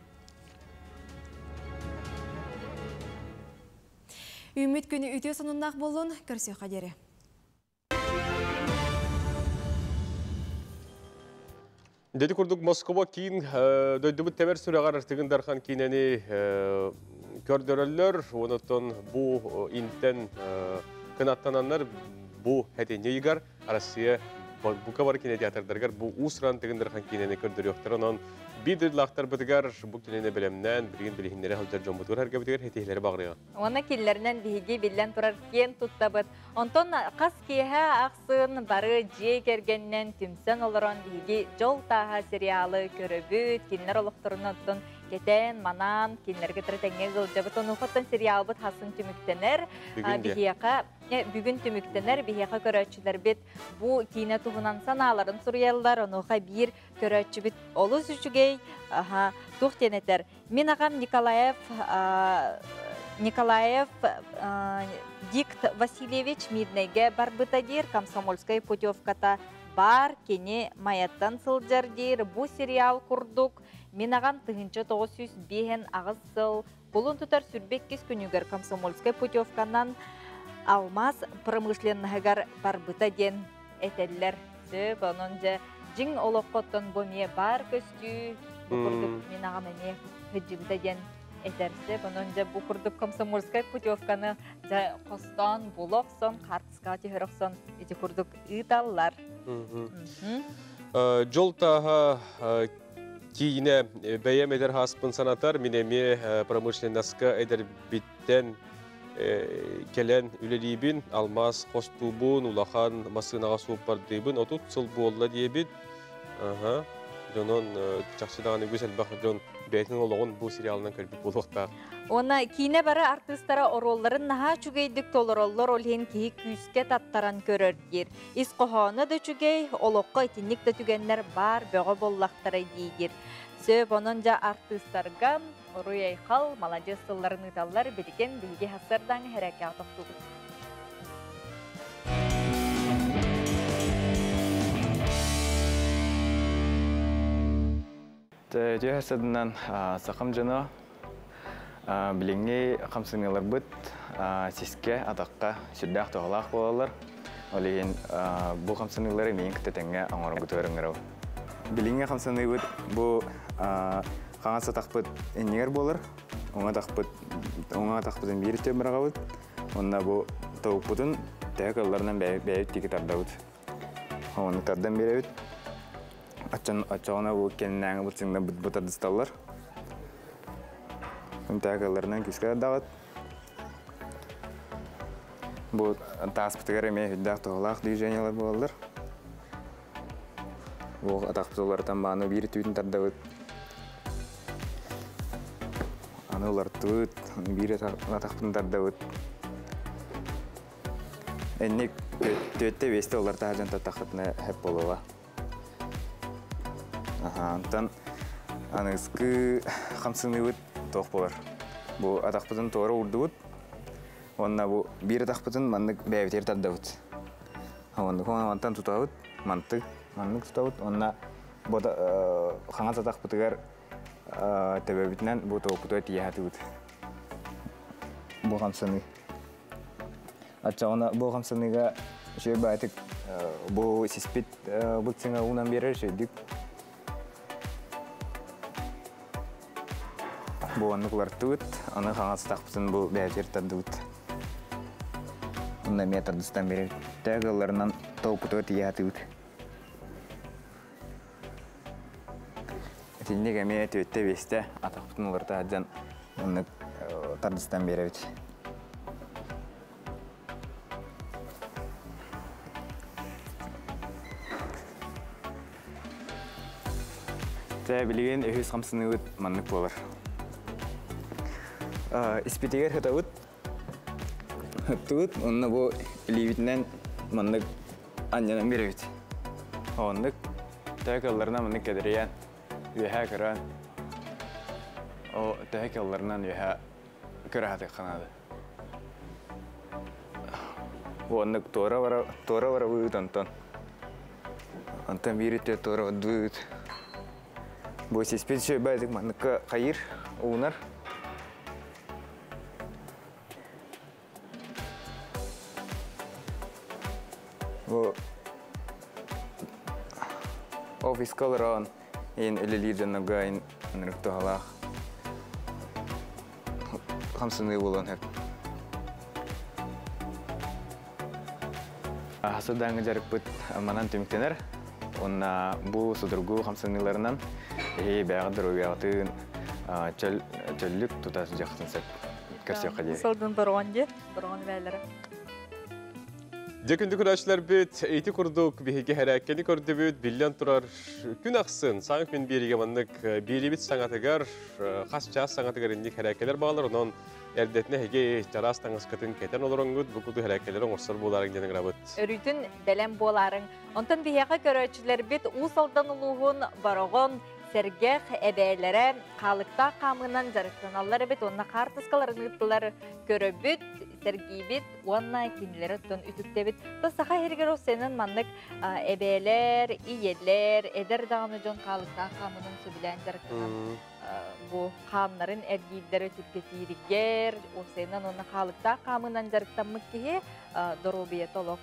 Үүммүт күн үтүө сонуннаах буоллун, көрсүөххэ диэри. Ити курдук Москва киин дойдубут тэбэр сүрэҕэр Тыгын Дархан киинэни көрдөрөллөр, онон бу интен кынаттананнар бу хэтинньи ыйыгар Россия бука бары кинотеатрдарыгар бу уус-уран Тыгын Дархан киинэни көрдөрүөхтэрэ, онон биир дойдулаахтарбытыгар бу киинэни бэлэмнээн, билигин билиһиннэрэ сылдьар дьоммутугар эргэбитигэр ситиһиилэри баҕарыаҕыҥ. Уонна кинилэринэн биһиги биллэн турар киэн туттабыт. Онтон хас киэһэ ахсын бары дьиэ кэргэнинэн түмсэн олорон биһиги Дьол тааһа сериалы көрөбүт, кинилэр олохторун оттон кэтээн, манаан, кинилэргэ тэҥҥэ ыалдьабыт. Онуоха сериалбыт хасын түмүктэнэр. Биһиэхэ бүгүн түмүктэнэр, биһиэхэ көрөөччүлэрбит бу киинэ туһунан санааларын суруйаллар, онуоха биир көрөөччүбүт олус үчүгэй, туох диэн этэр. Мин аҕам Николаев Дикт Васильевич Мирнэйгэ барбыта диир, комсомольскай путевката бар, кини Майаттан сылдьар диир, бу сериал курдук мин аҕам 1958 сыл кулун тутар 22 күнүгэр комсомольскай путевканан алмаз промышленноһыгар барбыта диэн этэллэр. Сөп, онон дьэ дьиҥ олоххоттон бу эмиэ бар көстүү, бу курдук мин аҕам эмиэ сылдьыбыта диэн этэр сөп. Онон дьэ бу курдук комсомольскай путевканы дьэ хостоон булохсон, хаартыскаҕа түһэр ити курдук ыыталлар. Дьол тааһа киинэ бэйэм эдэр сааспын санатар, мин эмиэ промышленноска эдэрбиттэн кэлэн үлэлиибин, алмаас хостуубун, улахан массыынаҕа суоппардыыбын, 30 сыл буолла диэбит. Дьонон чахчы даҕаны үгүс элбэх дьон бэйэтин олоҕун бу сериалынан көрбүт буолуохтаах. Уонна киинэ бары артыыстара оруолларын наһаа үчүгэйдик толороллор, ол иһин киһи күүскэ таттаран көрөр диир. Ис хоһооно да үчүгэй, олоххо итинник да түгэннэр баар бөҕө буоллахтара диир. Сөп, онон дьэ артыыстарга уруй-айхал, маладьыас тылларын ыыталлар, билигин биһиги сарсыардааҥы хэрээккэҕэ тохтуубут. Үтүө садынан сахам дьоно билиҥҥи хамсаныыларбыт сискэ, атахха сүрдээх туһалаах буолаллар. Ол иһин бу хамсаныылары миигин кытта тэҥҥэ оҥороргутугар ыҥырабын. Билиҥҥи хамсаныыбыт бу хаҥас атахпыт иннигэр буолар, уҥа атахпыт уҥа атахпытын биир өттүгэр быраҕабыт. Уонна бу тобукпутун төһө кыалларынан бэйэбит диэки тардабыт. Ону тардан биэрэбит. Оччоҕуна бу кэннээҥи бу бу тардысталлар. Тентакларынан күүскэ тардаҕыт. Бу тааспытыгар эмиэ үрдээх туһалаах движениелар буолаллар. Бу атахпыт уларытан бааны биир түүтүн тардабыт. Аны улартыбыт, биир атахпытын тардабыт. Энник түөттэ биэстэ уларта сылдьан таттаххытына сөп буолуоҕа. Онтон аныгыскы хамсаныыбыт туох буолар? Бу атахпытын туора уурдубут. Уонна бу биир атахпытын маннык бэйэбитигэр тардабыт. Оннук онтон тутабыт, мантык, маннык тутабыт. Уонна бу хаҥас атахпытыгар төбөбүтүнэн бу тобукпутугар тиийэ сатыыбыт. Бу хамсаныы. Оччоҕуна бу хамсаныыга үчүгэй баайтык бу сиспит бут сыҥа уунан биэрэр үчүгэйдик. Бу оннук улартыбыт, аны хаҥас атахпытын бу бэйэбитигэр тардыбыт. Онно эмиэ тардыстан биэрэбит. Төһө кыалларынан тобукпутугар тиийэ сатыыбыт. Итинник эмиэ түөттэ-биэстэ атахпытын уларыта сылдьан оннук тардыстан биэрэбит. Тэ билигин үһүс хамсаныыбыт маннык буолар. Испитигэр сытабыт, ыттыбыт, онно бу илиибитинэн маннык анньанан биэрэбит. Оннук төһө кыалларынан маннык кэдэрийэн, үөһээ көрөн, о төһө кыалларынан үөһээ көрө сатыахха наада. Оннук туора бара туора барабыт онтон. Онтон биир өттө туора бардыбыт. Бу сиспит сүөбэ манныкка хайыр, уунар. Бу офиска олорон ин үлэлиир дьоннорго ин ынырык туһалаах хамсаныы буолуон сөп. Хасырдааҥҥы дьарыкпыт манан түмүктэнэр. Уонна бу судургу хамсаныыларынан эһиги бэйэҕит доруобуйаҕытын чөл чөллүк тута сылдьыаххытын сөп. Көрсүөххэ диэри. Сылдын бороҕон диэ, бороҕон бээлэрэ. Дьэ күндү көрөөччүлэрбит, ити курдук биһиги хэрээккэни көрдүбүт, биллэн турар күн ахсын саҥа күн биэриигэ маннык биэриибит саҥатыгар, хас чаас саҥатыгар инник хэрээккэлэр баалар, онон эрдэтинэ эһиги чараас таҥаскытын кэтэн олороҥҥут, бу курдук хэрээккэлэри оҥорсор буолаарыҥ диэн ыҥырабыт. Өрүүтүн бэлэм буолаарыҥ. Онтон биһиэхэ көрөөччүлэрбит Уус Алдан улууһун Бороҕон сэргэх эбээлэрэ хаалыктаах хаамыынан дьарыктаналлар эбит уонна хаартыскаларын ыыттылар көрөбүт, сэргиибит уонна кинилэри оттон үтүктэбит. То саха иһиригэр сенен маннык эбээлэр, ийэлэр, эдэр даҕаны дьон хаалыктаах хаамынан сөбүлээн дьарыктанан бу хаамнарын эргиирдэрэ түргэтииригэр, уопсайынан уонна хаалыктаах хаамынан дьарыктаммыт киһи доруобуйата олох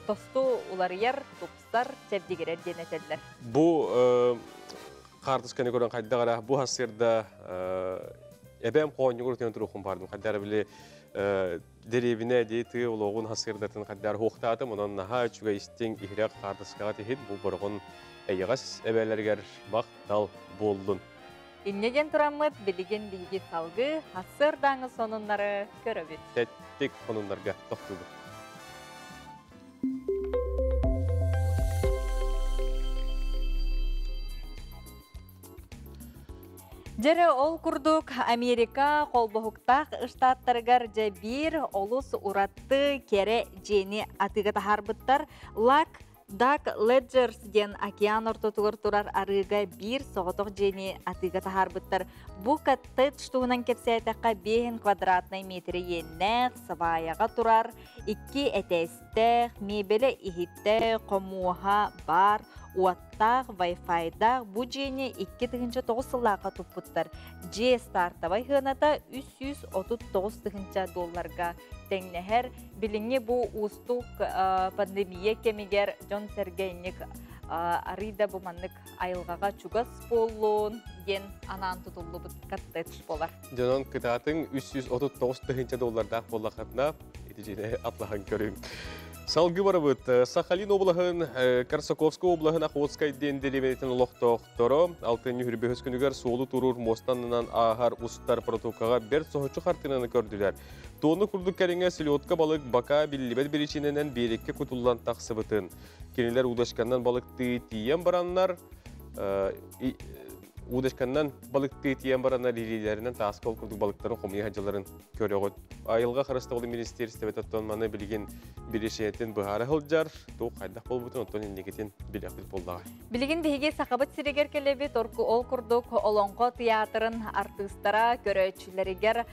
тосту уларыйар, тупсар, чэбдигирэр диэн этэллэр. Бу хаартысканы көрөн хайдах эрэ бу сырда эбэм хоонньугар утуйан туруохум бардым. Хайдах эрэ били дэриэбинэ дии тыы олоҕун хасырдатын хайдах хуохтаатым. Онон наһаа үчүгэй истиҥ иһирэх хаартыскаҕа тиһит бу бороҕон эйэҕэс эбээлэригэр махтал буоллун. Инньэ диэн тураммыт билигин биһиги салгыы сарсыардааҥы сонуннары көрөбүт. Тэттик сонуннарга тохтуубут. Дьэрэ ол курдук Америка холбоһуктаах штаттарыгар дьэ биир олус ураты кэрэ дьиэни атыыга таһаарбыттар. Лак Дак Леджерс диэн океан ортотугар турар арыыга биир соҕотох дьиэни атыыга таһаарбыттар. Бу коттедж туһунан кэпсээтэххэ, 5 квадратнай метрэ иэннээх, сабаайаҕа турар, икки этээстээх, миэбэлэ иһитэ, хомуоһа баар, уоттаах, вай-файдаах бу дьиэни 2009 сыллаахха туппуттар. Дьиэ стартовай сыаната 339 тыһыынча долларга тэҥнэһэр. Билиҥҥи бу уустук пандемия кэмигэр дьон-сэргэ инник арыый да бу маннык айылҕаҕа чугас буоллун диэн анаан тутуллубут коттедж буолар. Дьонон кытаатыҥ 339 тыһыынча доллардаах буоллаххытына ити дьиэни атлаһан көрүҥ. Салгыы барабыт. Сахалин облаһын, Корсаковскай облаһын Охотскай диэн дэриэбинэтин олохтоохторо алтынньы хүрбөһүс күнүгэр суолу туруур муостанынан ааһар устар протокаҕа бэрт соһуччу хартыынаны көрдүлэр. Туону курдук кэриҥэ селедка балык бака биллибэт биричиинэнэн биэрэккэ кутуллан тахсыбытын. Кинилэр удочканнан балыктыы тиийэн бараннар удочканнан балыктыы тиийэн бараннар илиилэринэн тааска ол курдук балыктарын хомуйа сылдьалларын көрөҕүт. Айылҕа харыстабылын министиэристибэтэ оттон маны билигин биричиинэтин быһаара сылдьар, туох хайдах буолбутун оттон инникитин билиэхпит буоллаҕа. Билигин биһиги Сахабыт сиригэр кэлэбит, ол курдук Олоҥхо тыйаатырын артыыстара көрөөччүлэригэр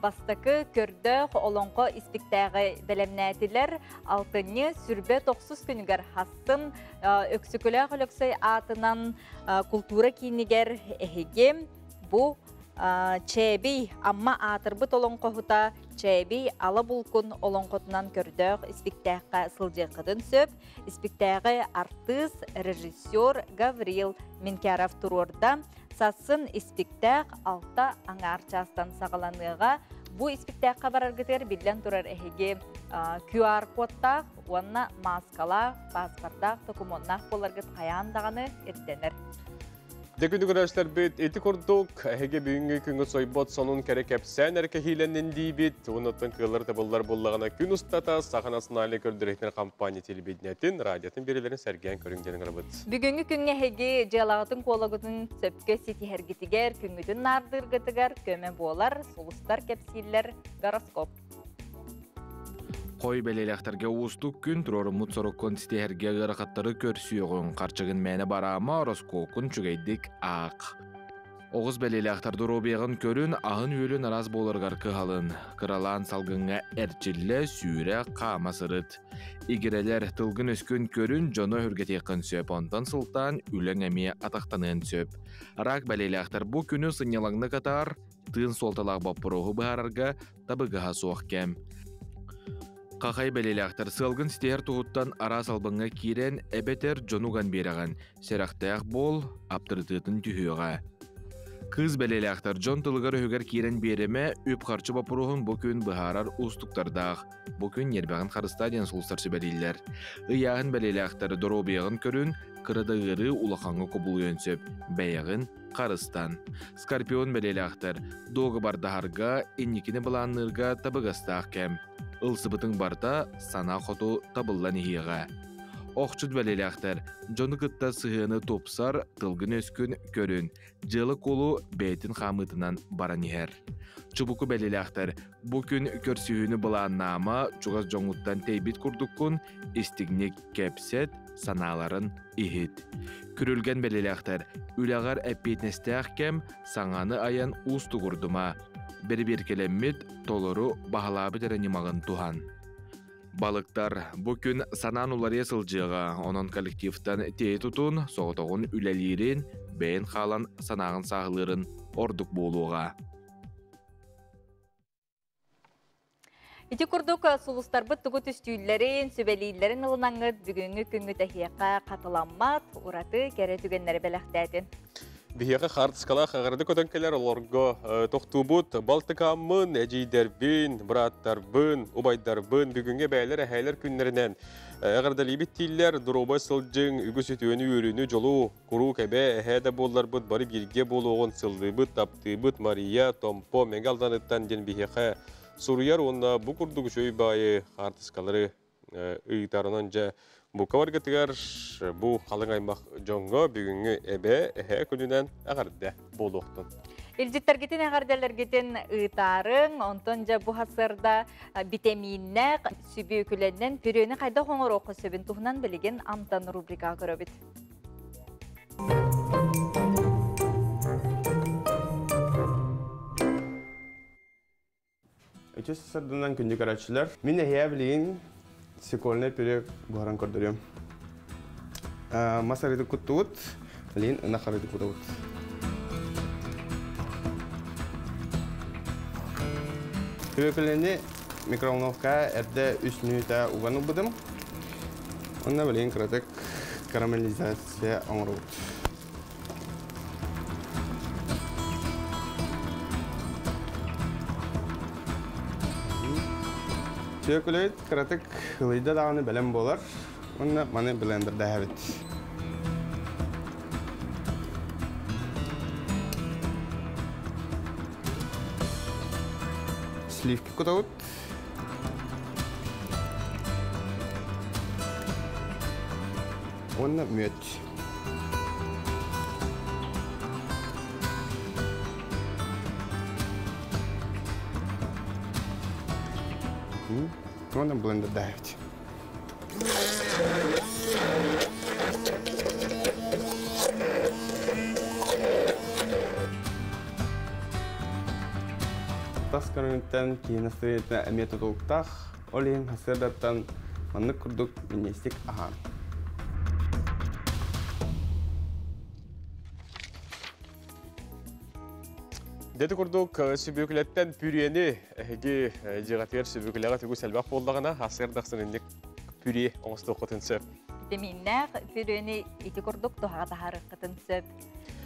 бастакы көрдөөх олоҥхо испиктээҕи бэлэмнээтилэр. Алтынньы сүрбэ тохсус күнүгэр Хассын Өксөкүлээх Өлөксөй аатынан култуура киинигэр эһиги бу Чээбий Амма аатырбыт олоҥхоһута Чээбий Ала Булкун олоҥхотунан көрдөөх испиктээххэ сылдьыаххытын сөп. Испиктээҕи артыыс, режиссер Гаврил Минкяров туруорда. Сассын испиктээх алта аҥаар чаастан саҕаланыаҕа. Бу испиктээххэ бараргытыгар биллэн турар эһиги QR-кодтаах уонна мааскалаах, паспордаах, докумуоннаах буоларгыт хайаан даҕаны ирдэнэр. Дьэ күндү көрөөччүлэрбит, ити курдук эһиги бүгүҥҥү күҥҥүт сойбот сонун кэрэ кэпсээн эрэ кэһиилэннин диибит. Уонуттан кыаллар табыллар буоллаҕына күн устата Саха национальнай көрдөрүүтүн компания телевидениетин, радиотын биэриилэрин сэргээн көрүҥ диэн ыҥырабыт. Бүгүҥҥү күҥҥэ эһиги дьыалаҕытын-куолагытын сөпкө ситиһэргитигэр, күҥҥүтүн наардыыргытыгар көмө буолар сулустар кэпсииллэр гороскоп. Хой бэлиэлээхтэргэ уустук күн туруоруммут соруккун ситиһэргэ ыарахаттары көрсүөҕүҥ, харчыгын мээнэ бараама, ороскуоккун үчүгэйдик аах. Оҕус бэлиэлээхтэр доруобуйаҕын көрүн, аһын-үөлүн араас буоларыгар кыһалын. Кыралаан салгыҥҥа эрчиллэ, сүүрэ, хаама сырыт. Игирэлэр тылгын-өскүн көрүн, дьону өһүргэтиэххин сөп, онтон сылтаан үлэҥ эмиэ атахтаныан сөп. Рак бэлиэлээхтэр бу күнү сынньалаҥнык атаар, тыын суолталаах боппуруоһу быһаарарга табыгаһа суох кэм. Хахай бэлиэлээхтэр сыалгын ситиһэр туһуттан араас албыҥҥа киирэн эбэтэр дьону уган биэрэҕин, сэрэхтээх буол, аптарытыатын түһүөҕэ. Кыыс бэлиэлээхтэр дьон тылыгар-өһүгэр киирэн биэримэ, үп-харчы боппуруоһун бу күн быһаарар уустуктардаах. Бу күн ньиэрбэҕин харыстаа диэн сулустар сүбэлииллэр. Ыйааһын бэлиэлээхтэр доруобуйаҕын көрүн, кыра да ыарыы улахаҥҥа кубулуйуон сөп. Бэйэҕин харыстан. Скорпион бэлиэлээхтэр дуогабардаһарга, инникини былаанныырга табыгастаах кэм. Ылсыбытыҥ барыта санаа хоту табыллан иһиэҕэ. Охчут бэлиэлээхтэр дьону кытта сыһыаны тупсар, тылгын-өскүн көрүн, дьыала-куолу бэйэтин хаамыытынан баран иһэр. Чубуку бэлиэлээхтэр бу күн көрсүһүүнү былааннаама, чугас дьоҥҥуттан тэйбит курдуккун, истиҥник кэпсэт, санааларын иһит. Күрүлгэн бэлиэлээхтэр үлэҕэр эппиэтинэстээх кэм, саҥаны айан уустугурдума. Бэрэбиэркэлэммит, толору баһылаабыт эрэ ньымаҕын туһан. Балыктар бу күн санаан уларыйа сылдьыаҕа, онон коллективтан тиэйи тутун, соҕотоҕун үлэлиирин, бэйэн хаалан санааҕын сааһылыырын ордук буолуоҕа. Ити курдук сулустарбыт тугу түстүүллэрин, сүбэлииллэрин ылынаҥҥыт бүгүҥҥү күҥҥүт эһиэхэ хатыламмат ураты кэрэ түгэннэри бэлэхтээтин. Биһиэхэ хаартыскалаах аҕырды көтөн кэлэр олорго тохтуубут балтыкааммын, эдьиийдэрбин, бырааттарбын, убайдарбын бүгүҥҥү бэйэлэр эһээлэр күннэринэн эҕэрдэлиибит дииллэр. Доруобай сылдьыҥ, үгүс үтүөнү, үөрүүнү, дьолу куруук эбээ, эһээ да буолларбыт бары бииргэ буолуоҕун сыллыыбыт, таптыыбыт Мария, Томпо, Мэҥэ Алданыттан диэн биһиэхэ суруйар уонна бу курдук үчүгэй баайы хаартыскалары ыытарынан дьэ бука баргытыгар бу халыҥ аймах дьоҥҥо бүгүҥҥү эбээ, эһээ күнүнэн эҕэрдэ буолуохтун. Илдьиттэргитин эҕэрдэлэргитин ыытаарыҥ, онтон дьэ бу сарсыарда битэмииннээх сүбүөкүлэннэн пюрены хайдах оҥоруохха сөбүн туһунан билигин Амтан рубрикаҕа көрөбүт. Үчүс сырдынан күндү көрөөччүлэр. Мин эһиэ билигин свекольный пюре буһаран көрдөрүөм. Мас арыыты куттубут, билигин ынах арыыты кутабыт. Свекольныйны микроволновкаҕа эрдэ үс мүнүүтэ уган ылбытым. Онно билигин кыратык карамелизация оҥоробут. Сүөкүлэбит кыратык ылыйда даҕаны бэлэм буолар. Уонна маны блендердээһэбит. Сливки кутабыт. Уонна мүөт. Уонна блендердээбит. Тас көрүҥүттэн киһи настроениета эмиэ тутулуктаах. Ол иһин сарсыардаттан маннык курдук минньиэстик аһаан. Дети курдук сүбүөкүлэттэн пюрени эһиги дьиэҕитигэр сүбүөкүлэҕэ түгүс элбэх буоллаҕына, сарсыардахсын инник пюре оҥостуоххутун сөп. Витаминнээх пюрени ити курдук туһаҕа таһаарыаххытын сөп.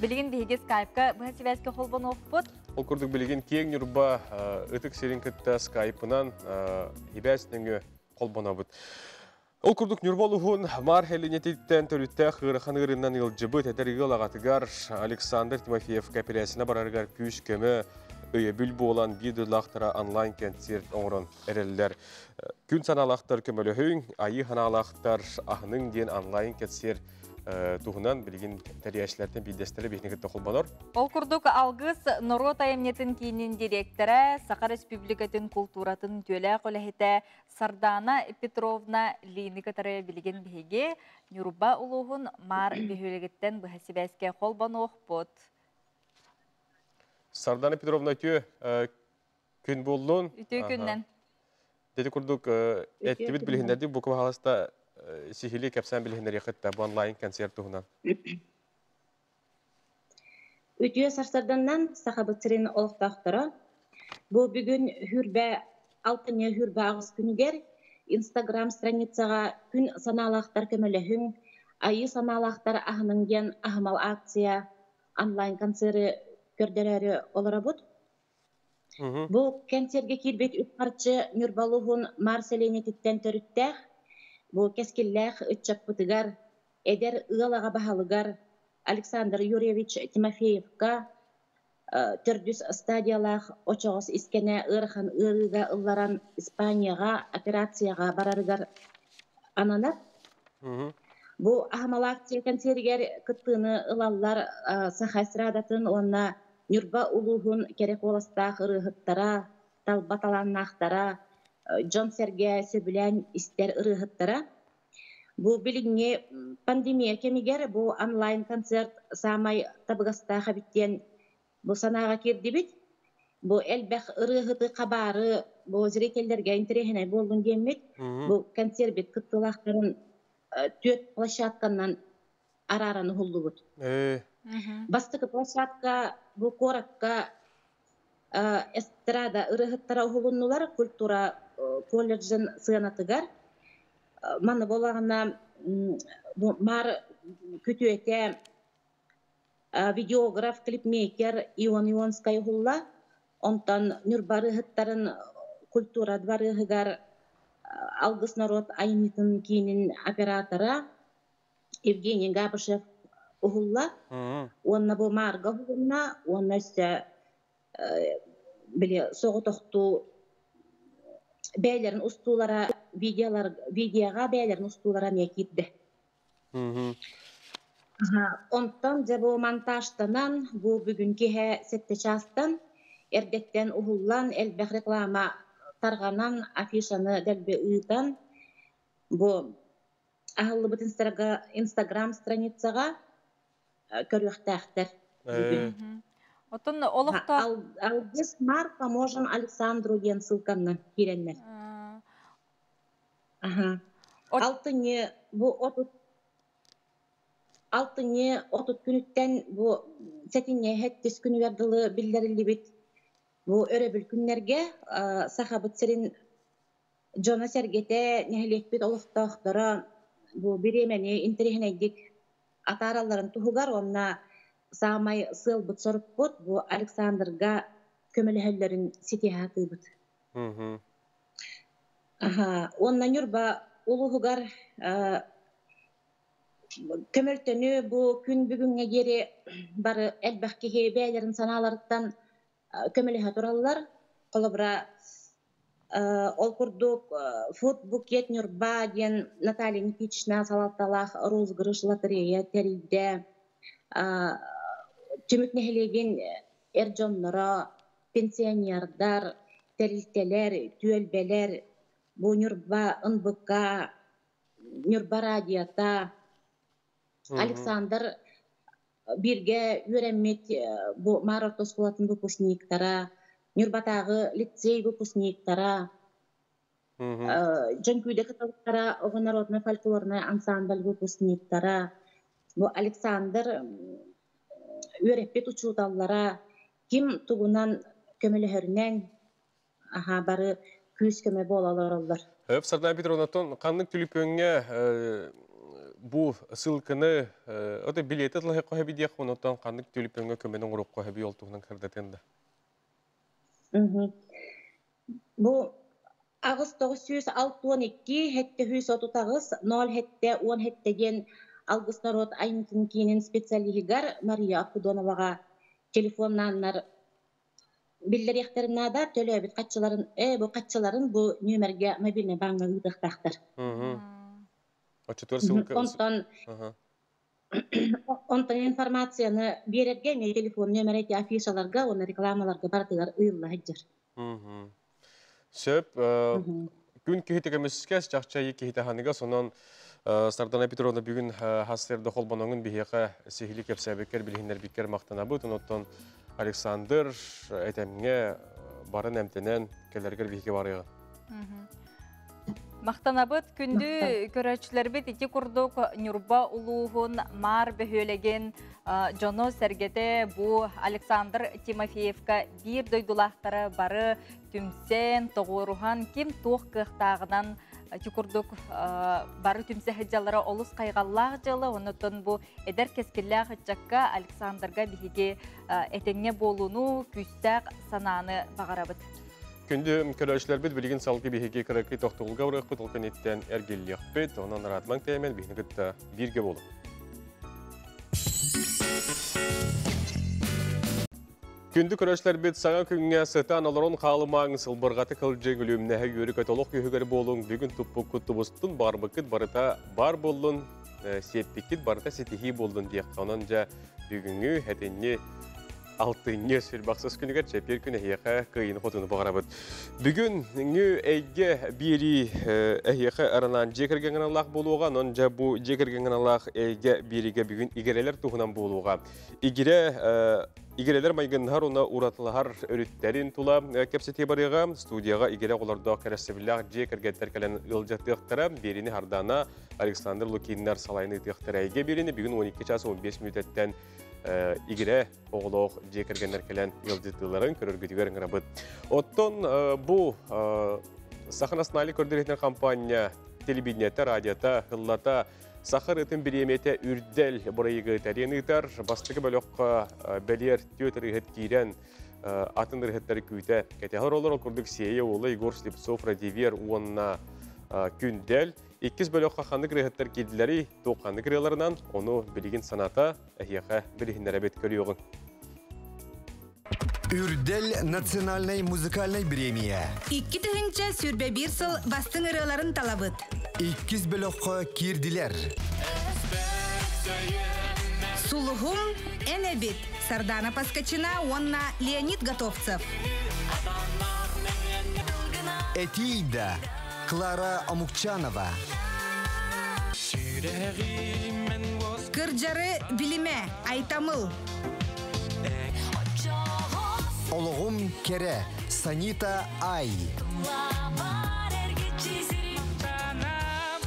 Билигин биһиги скайпка быһа сибээскэ холбонуохпут. Ол курдук билигин киэҥ Ньурба ытык сирин кытта скайпынан ибээс нөҥүө холбонобут. Ол курдук Ньурба улууһун Маар Хелинетиттэн төрүттээх ыарахан ыарыынан ыалдьыбыт эдэр ыал аҕатыгар Александр Тимофеевка эпэрээсинэ барарыгар күүс-көмө, өйөбүл буолан биир дойдулаахтара онлайн-концерт оҥорон эрэллэр. Күн санаалаахтар көмөлөһүҥ, айыы санаалаахтар аһыныҥ диэн онлайн-концерт туһунан билигин тэрийээччилэртэн биирдэстэрэ биһини кытта холбонор. Ол курдук Алгыс норуот айымньытын киинин директора, Саха Республикатын култууратын үтүөлээх үлэһитэ Сардаана Петровна Лини кытары билигин биһиги Ньурба улууһун Маар бөһүөлэгиттэн быһа сибээскэ холбонуохпут. Сардаана Петровна үтүө күн буоллун. Үтүө күннэн. Дети курдук эттибит билиһиннэрдик бу кыбаһаласта сиһили кэпсээн билиһиннэриэххит да бу онлайн концерт туһунан. Үтүө сарсарданнан Сахабыт сирин олохтоохторо бу бүгүн хүрбэ алтынньы хүрбэ аҕыс күнүгэр Инстаграм страницаҕа күн санаалаахтар көмөлөһүҥ, айыы санаалаахтар аһыныҥ диэн аһымал акция онлайн-концеры көрдөрөөрү олоробут. Бу кэнсиэргэ киирбит үп-харчы Ньурба улууһун Маар сэлиэнньэтиттэн төрүттээх, бу кэскиллээх ыччаппытыгар, эдэр ыал аҕа баһылыгар Александр Юрьевич Тимофеевка төрдүс стадиялаах очоҕос искэнэ ыарахан ыарыыга ылларан Испанияҕа операцияҕа барарыгар ананар. Бу аһымал акция кэнсиэригэр кыттыыны ылаллар Саха эстрадатын уонна Ньурба улууһун кэрэ куоластаах ырыаһыттара, талба талааннаахтара, дьон-сэргэ сөбүлээн истэр ырыаһыттара. Бу билиҥҥи пандемия кэмигэр бу онлайн-концерт саамай табыгастаах эбит диэн бу санааҕа киирдибит. Бу элбэх ырыаһыты хабаары бу зрителлэргэ интэриэһинэй буоллун диэммит, бу концербит кыттыылаахтарын түөрт площадканан арааран уһуллубут. Бастакы площадка бу куоракка эстрада ырыаһыттара уһулуннулар культура колледжын сыанатыгар. Манна буоллаҕына бу Маар күтүөтэ видеограф, клипмейкер Ион Ионскай уһулла. Онтон Ньурба ырыаһыттарын культура дворыһыгар Алгыс норуот айымньытын киинин оператора Евгений Габышев уһулла. Уонна бу Маарга уһулунна уонна өссө били соҕотохтуу бэйэлэрин устуулара видеолар видеоҕа бэйэлэрин устуулара эмиэ киирдэ. Онтон дьэ бу монтажтанан, бу бүгүн киһэ сэттэ чаастан эрдэттэн уһуллан, элбэх реклама тарҕанан, афишаны дэлби ыытан, бу аһыллыбыт Инстаграм страницаҕа көрүөхтээхтэр бүгүн. Оттон олохтоох Алгыс Мар поможем Александру диэн ссылканнан киирэннэр. Аха. Алтынньы бу 30 алтынньы 30 күнүттэн бу сэтинньи сэттис күнүгэр дылы биллэриллибит бу өрөбүл күннэргэ Сахабыт сирин дьоно-сэргэтэ, нэһилиэкпит олохтоохторо бу бириэмэни интэриэһинэйдик атааралларын туһугар уонна саамай сыалбыт-сорукпут бу Александрга көмөлөһөллөрүн ситиһэ сатыыбыт. Аха, уонна Ньурба улууһугар көмөлтөнү бу күн бүгүҥҥэ диэри бары элбэх киһи бэйэлэрин санааларыттан көмөлөһө тураллар. Холобура, ол курдук «Фуд букет Ньурба» диэн Наталья Никитична салалталаах розыгрыш лотерея тэрийдэ. Түмүк нэһилиэгин эр дьонноро, пенсионердар, тэрилтэлэр, түөлбэлэр бу Ньурба НБК, Ньурба радиота, Александр бииргэ үөрэммит бу Маар орто оскуолатын выпускниктара, Ньурбатааҕы лицей выпускниктара, Дьөҥкүүдэ кыталыктара оҕо народнай фольклорнай ансамбль выпускниктара, бу Александр үөрэппит учууталлара ким тугунан көмөлөһөрүнэн аха бары күүс-көмө буола олороллор. Өп Сардана Петровнаттан ханнык түлүпүөҥҥэ бу ссылканы ото билети тылыһы хоһо диэх, онтон ханнык түлүпүөҥҥэ көмөнү оҥоруохха сөбүй, ол туһунан кырдатын да. Бу 8 962 738 07 17 диэн Алгыс норуот айымньытын киинин специалиһыгар Мария Акудоноваҕа телефоннааннар биллэриэхтэрин наада, төлөөбүт хаччыларын бу хаччыларын бу нүөмэргэ мобильный бааҥҥа ыытыахтаахтар. Оччотугар ссылка Онтон информацияны биэрэргэ эмиэ телефон нүөмэрэ ити афишаларга уонна рекламаларга барытыгар ыйылла сылдьар. Сөп. Күн киһити көмүскэс, чахчайы киһити ханыга, сонон Сардана Петровна бүгүн хасырда холбоноҥун биһиэхэ сиһили кэпсээбиккэр, билиһиннэрбиккэр махтанабыт. Онтон Александр этэҥҥэ барын эмтэнэн кэлэргэр биһиги барыаҕын. Махтанабыт, күндү көрөөччүлэрбит, ити курдук Ньурба улууһун Маар бөһүөлэгин дьоно сэргэтэ бу Александр Тимофеевка биир дойдулаахтара бары түмсэн, тоҕуоруһан, ким туох кыахтааҕынан ити курдук бары түмсэ сылдьаллара олус хайҕаллаах дьыала. Оннуттан бу эдэр кэскиллээх ыччакка Александрга биһиги этэҥҥэ буолууну, күүстээх санааны баҕарабыт. Күндү көрөөччүлэрбит, билигин салгыы биһиги кыракый тохтобулга барыахпыт, ол кэнниттэн эргиллиэхпит, онон ыраатымаҥ, тэйимэҥ, биһини кытта бииргэ буолуҥ. Күндү көрөөччүлэрбит, саҥа күҥҥэ сытан олорон хаалымаҥ, сылбырҕатык ылдьыҥ, үлүмнэһэ үөрү олох күүһүгэр буолуҥ, бүгүн туппуккут тубустун, баҕарбыккыт барыта бар буоллун, сиэппиккит барыта ситиһии буоллун диэххэ. Онон дьэ бүгүҥҥү этинни алтынньы сүрбахсыс күнүгэр чэпиэр күн эһиэхэ кыайыны хотуну баҕарабыт. Бүгүн ҥү эйгэ биэрии эһиэхэ аранаан дьиэ кэргэҥҥэ буолуоҕа, онон дьэ бу дьиэ кэргэҥҥэ эйгэ биэриигэ бүгүн игирэлэр туһунан буолуоҕа. Игирэ игирэлэр майгыннаһар уонна уратылаһар өрүттэрин тула кэпсэтии барыаҕа. Студияҕа игирэ оҕолордоох кэрэхсэбиллээх дьиэ кэргэттэр кэлэн ыалдьытыахтара. Биэриини Хардана Александр Лукиннар салайын ыытыахтара. Эйгэ биэриини бүгүн 12 час 15 мүнүүтэттэн игирэ оҕолоох дьиэ кэргэннэр кэлэн ыалдьыттыыларын көрөргүтүгэр ыҥырабыт. Оттон бу Саха национальнай көрдөрүүтүн компания телевидениета, радиота, хыллата Саха ырыатын бириэмийэтэ Үрдэл бырайыагы тэрийэн ыытар. Бастакы бөлөххө бэлиэр түөрт ырыаһыт киирэн атын ырыаһыттары күүтэ кэтэһэр олор, курдук Сиэйэ Уола, Егор Слепцов, Радивер уонна Күндэл. Иккис бөлөххө ханнык ырыаһыттар киирдилэрий, туох ханнык ырыаларынан, ону билигин саната эһиэхэ билиһиннэрэбит, көрүөҕүҥ. Үрдэл национальнай музыкальнай премия. 2021 сыл бастыҥ ырыаларын талабыт. Иккис бөлөххө киирдилэр. Сулуһум эн эбит Сардана Поскачина уонна Леонид Готовцев. Этиида Клара Омукчанова. Кырдьары билимэ, Айтамыл. Олоҕум кэрэ, Санита Ай.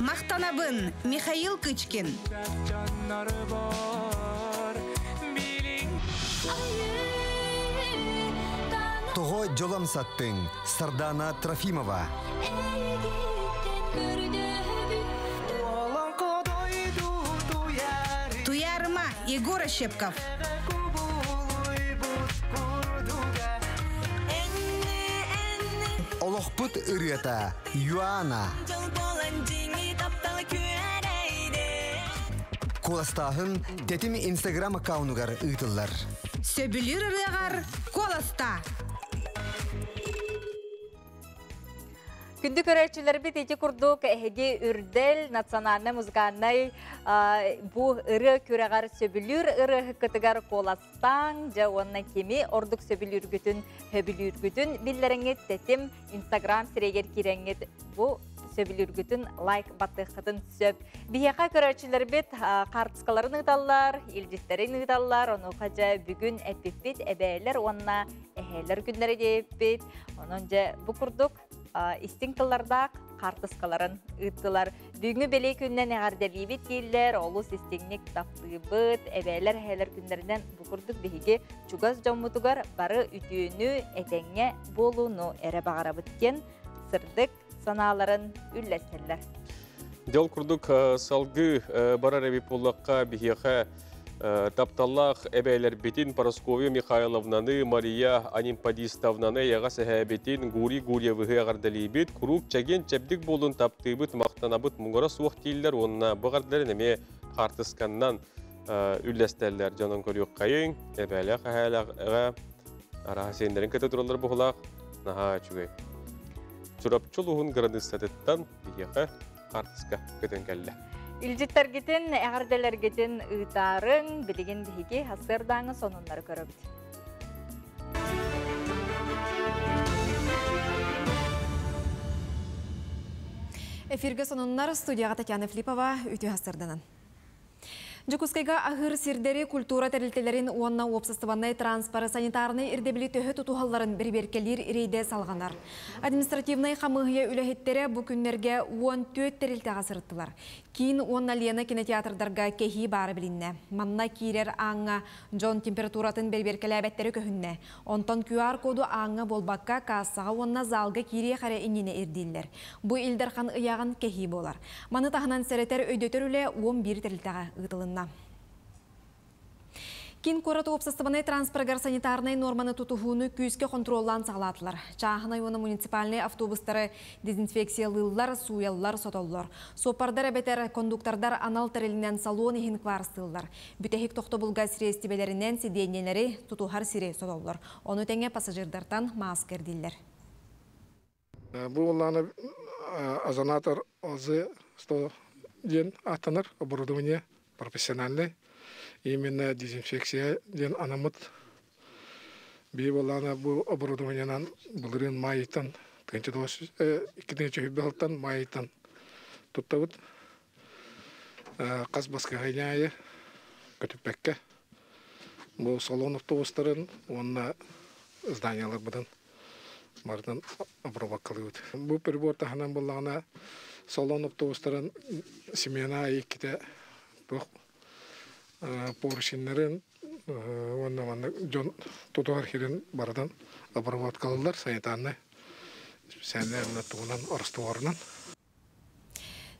Махтанабын, Михаил Кычкин. Тоҕо дьолом саттыҥ, Сардана Трофимова. Туйаарыма, Егор Ощепков. Олохпут ырыата Юана. Куоластааһын Тэтим Инстаграм аккаунугар ыытыллар. Сөбүлүүр ырыаҕар куоласта! Күндү көрөөччүлэрбит ити курдук эһиги Үрдэл национальнай музыкальнай бу ырыа күрэҕэр сөбүлүүр ырыаһыккытыгар куоластааҥ, дьэ уонна кими ордук сөбүлүүргүтүн, сөбүлүүргүтүн биллэрэҥҥит Тэтим Инстаграм сирэйигэр киирэҥҥит бу сөбүлүүргүтүн лайк баттыаххытын сөп. Биһиэхэ көрөөччүлэрбит хаартыскаларын ыыталлар, илдьиттэрин ыыталлар, онуоха дьэ бүгүн эппиппит эбээлэр уонна эһээлэр күннэрэ диэбиппит. Онон дьэ бу курдук истиҥ тыллардаах хаартыскаларын ыыттылар. Бүгүҥҥү бэлиэ күнүнэн эҕэрдэлиибит дииллэр, олус истиҥник таптыыбыт, эбээлэр эһээлэр күннэринэн бу курдук биһиги чугас дьоммутугар бары үтүөнү, этэҥҥэ буолууну эрэ баҕарабыт диэн сырдык санааларын үллэстэллэр. Дьол курдук салгыы барар эбит буоллахха биһиэхэ тапталлаах эбээлэрбитин Парасковья Михайловнаны, Мария Анимпадистовнаны эйэҕэс эһээбитин Гурий Гурьевыһы эҕэрдэлиибит, куруук чэгиэн чэбдик буолун таптыыбыт, махтанабыт, муҥура суох дииллэр уонна бу эҕэрдэлэрин эмиэ хаартысканнан үллэстэллэр. Дьонон көрүөххэйиҥ, эбээлээх эһээлээх араһа сиэннэрин кытта тураллар буһулаах наһаа үчүгэй. Чурапчы улууһун кыраныыссатыттан биһиэхэ хаартыска көтөн кэллэ. Илдьиттэргитин, эҕэрдэлэргитин ыытаарыҥ, билигин биһиги сарсыардааҥы сонуннары көрөбүт. Эфиргэ сонуннар студияҕа Татьяна Филиппова үтүө сарсыарданан. Дьокуускайга аһыыр сирдэри, культура тэрилтэлэрин уонна уопсастыбаннай транспоры санитарнай ирдэбили төһө тутуһалларын бэрэбиэркэлиир рейдэ салҕанар. Административнай хамыыһыйа үлэһиттэрэ бу күннэргэ 14 тэрилтэҕэ сырыттылар. Киин уонна Лена кинотеатрдарга кэһии баара билиннэ. Манна киирэр ааҥҥа дьон температуратын бэрэбиэркэлээбэттэрэ көһүннэ. Онтон QR-коду ааҥҥа буолбакка, кассаҕа уонна залга киириэх эрэ иннинэ ирдииллэр. Бу Ил Дархан ыйааҕын кэһии буолар. Маны таһынан сэрэтэр өйдөтөр үлэ 11 тэрилтэҕэ ыытылынна. Киин куорат уопсастыбаннай транспорыгар санитарнай нуорманы тутуһууну күүскэ хонтуруоллаан саҕалаатылар. Чааһынай уонна муниципальнай автобустары дезинфекциялыыллар, сууйаллар, сотоллор. Суоппардар эбэтэр кондуктордар анал тэрилинэн салон иһин кварстыыллар. Бүтэһик тохтобулга сириэстибэлэринэн сидиэнньэлэри тутуһар сири сотоллор. Ону тэҥэ пассажирдартан мааска ирдииллэр. Бу буоллаҕына озонатор ОЗ-100 диэн ааттанар оборудование профессиональный. Именно дезинфекция диэн анаммыт. Биир буоллаҕына бу оборудованиенан былырыын маайыттан 2020 сылтан маайыттан туттабыт. Хас баскыһыанньа аайы көтүппэккэ бу салон автобустарын уонна зданияларбытын барытын обработкалыыбыт. Бу прибор таһынан буоллаҕына салон автобустарын смена аайы иккитэ туох порученнарын уонна маннык дьон тутуһар сирин барытын обработкалыыллар санитарнай специальнай тугунан растворунан.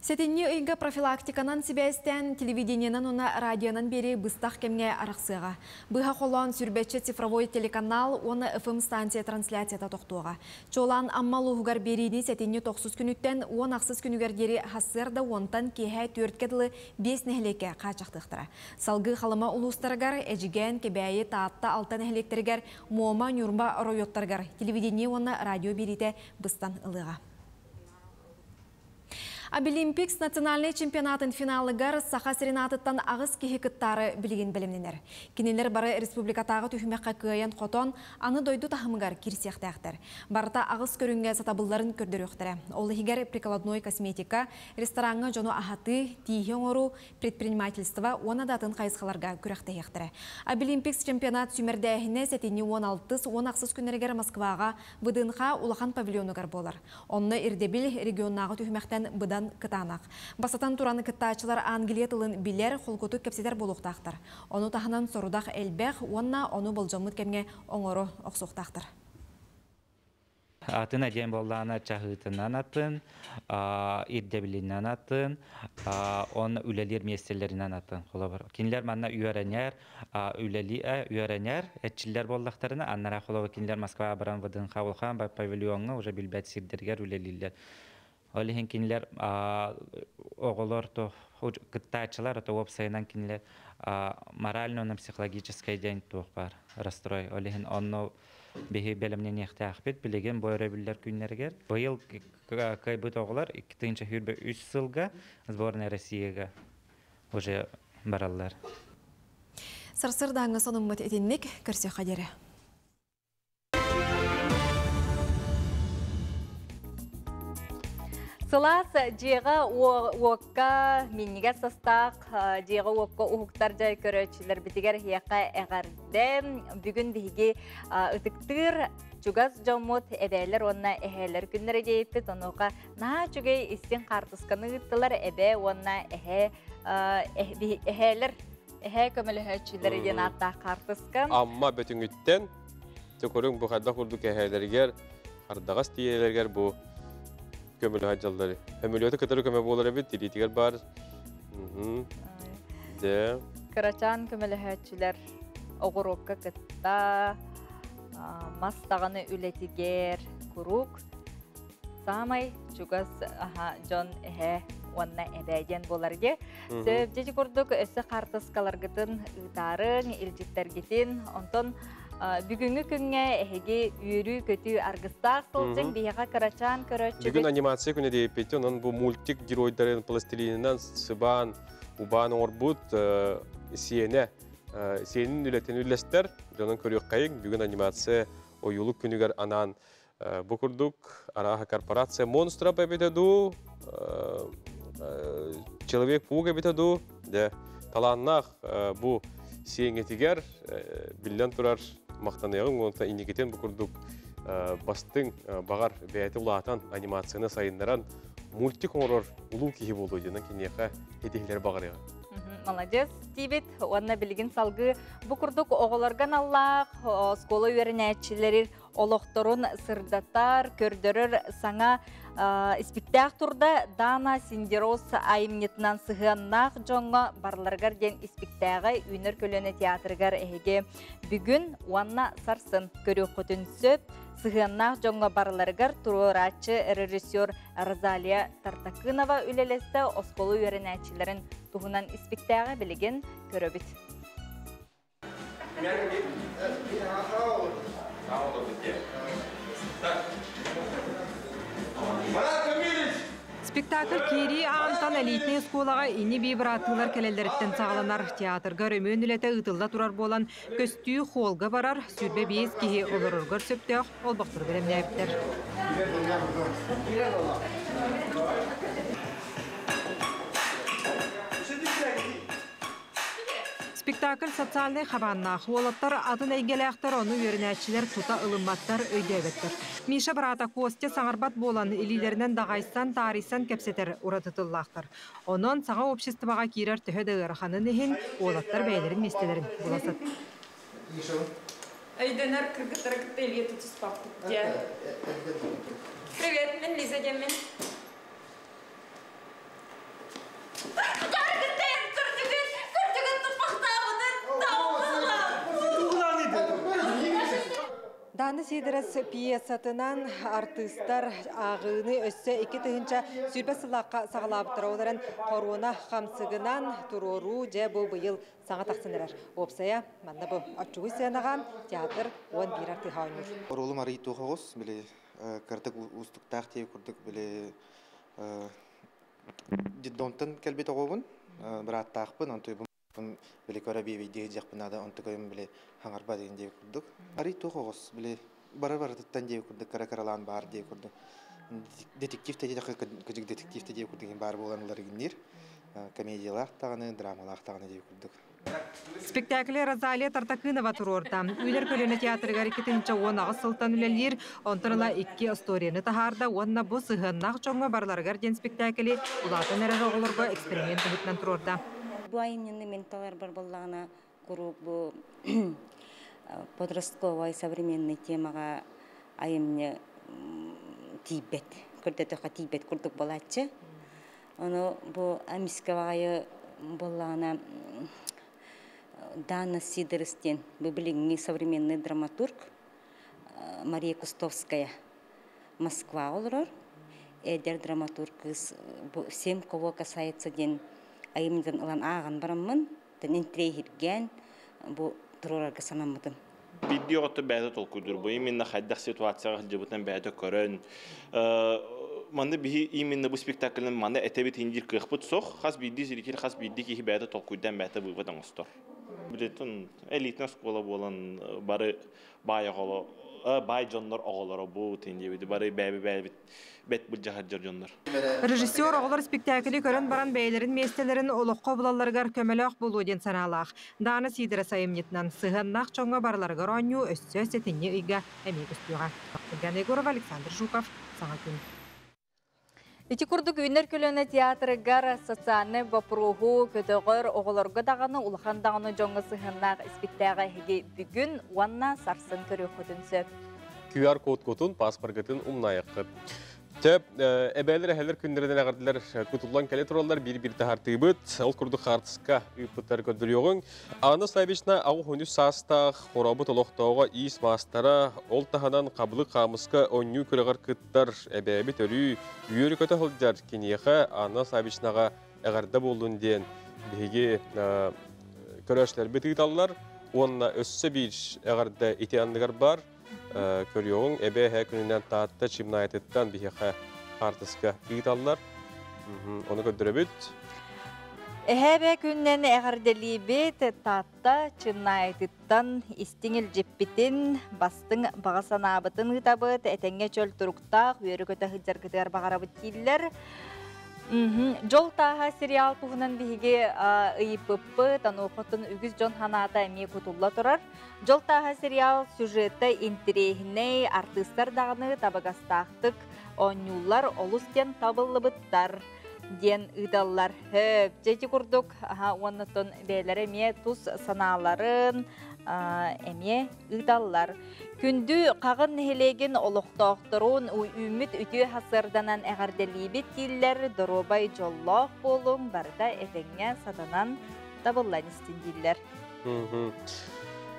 Сэтинньи ыйга профилактиканан сибээстээн телевидениенан уонна радионан биэрии быстах кэмҥэ арахсыаҕа. Быһа холоон сүрбэччэ цифровой телеканал уонна FM станция трансляцията тохтуоҕа. Чуолаан Амма улууһугар биэриини сэтинньи тохсус күнүттэн уон ахсыс күнүгэр диэри сарсыарда уонтан киэһэ түөрткэ дылы биэс нэһилиэккэ хааччахтыахтара. Салгыы Халыма улуустарыгар, Эдьигээн, Кэбээйи, Таатта, Алта нэһилиэктэригэр, Муома, Ньурба оройуоттарыгар телевидение уонна радио биэриитэ быстан ылыаҕа. Абилимпикс национальнай чемпионатын финалыгар Саха сирин аатыттан 8 киһи кыттаары билигин бэлэмнэнэр. Кинилэр бары республикатааҕы түһүмэххэ кыайан хотон, аны дойду таһымыгар киирсиэхтээхтэр. Барыта 8 көрүҥҥэ сатабылларын көрдөрүөхтэрэ. Ол иһигэр прикладной косметика, рестораҥҥа дьону аһатыы, тииһи оҥоруу, предпринимательство уонна да атын хайысхаларга күрэхтэһиэхтэрэ. Абилимпикс чемпионат сүүмэрдээһинэ сэтинньи 16-18 күннэригэр Москваҕа ВДНХ улахан павильонугар буолар. Онно ирдэбил регионнааҕы түһүмэхтэн быдан кытаанах. Бастатан туран кыттааччылар Англия тылын билэр, холкутук кэпсэтэр буолуохтаахтар. Ону таһынан сорудах элбэх уонна ону болдьоммут кэмҥэ оҥоро охсуохтаахтар. Атын диэн буоллаҕына чаһыытынан атын, ирдэбилинэн атын, он үлэлиир миэстэлэринэн атын. Холобур, кинилэр манна үөрэнэр, үлэлии үөрэнэр, эрчиллэр буоллахтарына, аннараа холобур кинилэр Москва баран ВДНХ улахан павильоҥҥа уже билбэт сирдэригэр үлэлииллэр. Ол иһин кинилэр оҕолор то кыттааччылар то уопсайынан кинилэр морально уонна психологическай диэн туох баар расстрой. Ол иһин онно биһи бэлэмнэниэхтээхпит билигин бу өрөбүллэр күннэригэр. Быйыл кыайбыт оҕолор 2023 сылга сборная Россияга уже бараллар. Сарсырдааҥҥы сонуммут итинник көрсүөххэ диэри. Сылаас дьиэҕэ уокка минньигэс састаах дьиэҕэ уокка уһуктар дьай көрөөччүлэрбитигэр эһиэхэ эҕэрдэ. Бүгүн биһиги ытыктыыр чугас дьоммут эбээлэр уонна эһээлэр күннэрэ диэппит. Онуоха наһаа үчүгэй истиҥ хаартысканы ыыттылар эбээ уонна эһээ эһээлэр эһээ көмөлөһөөччүлэрэ диэн ааттаах хаартыска. Амма бөтүҥүттэн Көрүҥ бу хайдах курдук эһээлэригэр, ардаҕас тиийэлэригэр бу көмөлөһө дьаллары. Өмөлүөтэ кытары көмө буолар эбит, тириитигэр бар. Дэ. Кырачаан көмөлөһөөччүлэр оҕуруокка кытта, мас даҕаны үлэтигэр куруук саамай чугас дьон эһэ уонна эбээ диэн буолар дии. Сөп дьи курдук өссө хаартыскаларгытын ыытаарыҥ, илдьиттэргитин, онтон бүгүҥҥү күҥҥэ эһиги үөрүү-көтүү аргыстаах сылдьыҥ, биһиэхэ кырачаан көрөөччүгүт. Бүгүн анимация күнэ диэппит, онон бу мультик геройдарын пластилинынан сыбаан, убаан оҥорбут сиэнэ, сиэнин үлэтин үллэстэр, дьонун көрүөххэйиҥ. Бүгүн анимация ойуулук күнүгэр анаан бу курдук арааһа корпорация монстров эбитэ дуу, Человек-паук эбитэ дуу, дьэ, талааннаах бу сиэҥҥитигэр биллэн турар махтаныаҕыҥ уонна инникитин бу курдук бастыҥ баҕар бэйэтэ улаатан анимацияны сайыннаран мультик оҥорор улуу киһи буолуо диэн киниэхэ ситиһиилэри баҕарыаҕа. Молодец диибит уонна билигин салгыы бу курдук оҕолорго аналлаах оскуола үөрэнээччилэрин олохторун сырдатар, көрдөрөр саҥа испиктээх турда Дана Синдерос айымньытынан сыһыаннаах дьоҥҥо барыларыгар диэн испиктээҕи Үүнэр көлүөнэ театрыгар эһиги бүгүн уонна сарсын көрүөххүтүн сөп. Сыһыаннаах дьоҥҥо барыларыгар туруорааччы режиссер Розалия Тартакынова үлэлэстэ оскуола үөрэнээччилэрин туһунан испиктээҕи билигин көрөбүт. Спектакль киирии аантан элитнэй оскуолаҕа ини-бии бырааттыылар кэлэллэриттэн саҕаланар. Театрга өрөмүөн үлэтэ ыытылла турар буолан, көстүү холга барар, 25 киһи олороргор сөптөөх олбохтору бэлэмнээбиттэр. Спектакль социальнай хабааннаах. Уолаттар атын эйгэлээхтэр, ону үөрэнээччилэр тута ылымматтар, өйдөөбөттөр. Миша быраата Костя саҥарбат буолан, илиилэринэн даҕайсан, таарыйсан кэпсэтэр ураты тыллаахтар. Онон саҥа обществоҕа киирэр төһө да ыараханын иһин, уолаттар бэйэлэрин миэстэлэрин була сатыыллар. Өйдөнөр кыргыттары кытта илии тутуспаппыт диэн. Привет, мен Лиза диэммин. Даны Сидоров пьесатынан артыыстар ааҕыыны өссө 2020 сыллаахха саҕалаабыттара. Ол эрэн хоруона хамсыгынан туруоруу дьэ бу быйыл саҥа тахсан эрэр. Уопсайа манна бу оччугуй сыанаҕа театр 11 артыыһа оонньуур. Оруолум арый туох оҕус, били кырдык уустуктаах диэби курдук били Детдомтан кэлбит оҕобун, бырааттаахпын, онтуйбун били көрө биэбийдии сылдьыахпын наада, онтукайым били хаҥарба диэн диэбит курдук. Арый туох оҕус, били бары барытыттан диэбит курдук кыра-кыралаан баар диэбит курдук. Детектив да диэтэххэ кыдьык детектив да диэбит курдук баар буолан ылар игинниир. Комедиялаах даҕаны, драмалаах даҕаны диэбит курдук. Спектакль Розалия Тартакынова туруорда. Үүнэр көлүөнэ театрыгар 2018 сылтан үлэлиир, онтон ыла икки остуоруйаны таһаарда уонна бу сыһыаннаах дьоҥҥо барыларыгар диэн спектакли улаатан эрэр оҕолорго эксперимент быһыытынан туруорда. Бу айымньыны мин таларбар буоллаҕына куруук бу подростковай современный темаҕа айымньы тиийбэт, көрдөтөххө тиийбэт курдук буолааччы. Ону бу эмискэ баҕайы буоллаҕына Дана Сидорис диэн бу билиҥҥи современный драматург Мария Кустовская Москваҕа олорор. Эдэр драматург кыыс бу «Всем, кого касается» диэн айымньытын ылан ааҕан бараммын, интириэһиргээн бу туруорарга санаммытым. Биирдии оҕото бэйэтэ толкуйдуур. Бу именно хайдах ситуацияҕа сылдьыбытын бэйэтэ көрөн, манна биһи именно бу спектакльнан манна этэбит индир кыахпыт суох. Хас биирдии зритель, хас биирдии киһи бэйэтэ толкуйдаан бэйэтэ вывод оҥостор. Билетин элитный оскуола буолан бары баай оҕоло баай дьоннор оҕолоро бу диэбит бары бэйэби бэйэбит бэт былдьаһар дьоннор. Режиссер оҕолор спектакли көрөн баран бэйэлэрин миэстэлэрин олоххо булалларыгар көмөлөөх буолуо диэн санаалаах. Даана Сидора айымньытынан сыһыаннаах дьоҥҥо барыларыгар оонньуу өссө сэтинньи ыйга эмиэ көстүөҕэ. Ульяна Егорова, Александр Жуков, Саҥа күн. Ити курдук Үүнэр көлүөнэ театрыгар социальнай боппуруоһу көтөҕөр оҕолорго даҕаны улахан даҕаны дьоҥҥо сыһыаннаах испиктээҕи эһиги бүгүн уонна сарсын көрүөххүтүн сөп. QR-кодкутун, паспоргытын умнайыққыт. Чэ, эбээлер эһэлэр күннэринэн эҕэрдэлэр кутуллан кэлэ тураллар биир-биир таһартыыбыт. Ол курдук хаартыска ыыппыттар көрдөрүөҕүҥ. Анна Савична 83 саастаах хорообут олохтооҕо иис маастара, ол таһынан хабылык хаамыска оонньуу күрэҕэр кыттар эбээбит өрүү үөрү-көтө сылдьар киниэхэ Анна Савичнаҕа эҕэрдэ буоллун диэн биһиги көрөөччүлэрбит ыыталлар. Уонна өссө биир эҕэрдэ ити анныгар бар. Көрүөҕүҥ, эбэ эһэ күнүнэн Таатта Чимнаайтыттан биһиэхэ хаартыска ыыталлар. Ону көрдөрөбүт. Эһэ эбэ күнүнэн эҕэрдэлиибит Таатта Чымнаайтыттан истиҥ илдьиппитин, бастыҥ баҕа санаабытын ыытабыт, этэҥҥэ чөл туруктаах, үөрэ-көтө сылдьаргытыгар баҕарабыт дииллэр. Дьол тааһа сериал туһунан биһиги ыйыппыппыт, онуохаттан үгүс дьон санаата эмиэ кутулла турар. Дьол тааһа сериал сюжета интэриэһинэй, артыыстар даҕаны табыгастаахтык оонньууллар, олус диэн табыллыбыттар диэн ыыталлар. Дьэ ити курдук уонна оттон бэйэлэрэ эмиэ тус санааларын эмиэ ыыталлар. Күндү Хаҕын нэһилиэгин олохтоохторун үүммүт үтүө сарсыарданан эҕэрдэлиибит дииллэр, доруобай дьоллоох буолуҥ, барыта этэҥҥэ сатанан табыллан истин дииллэр.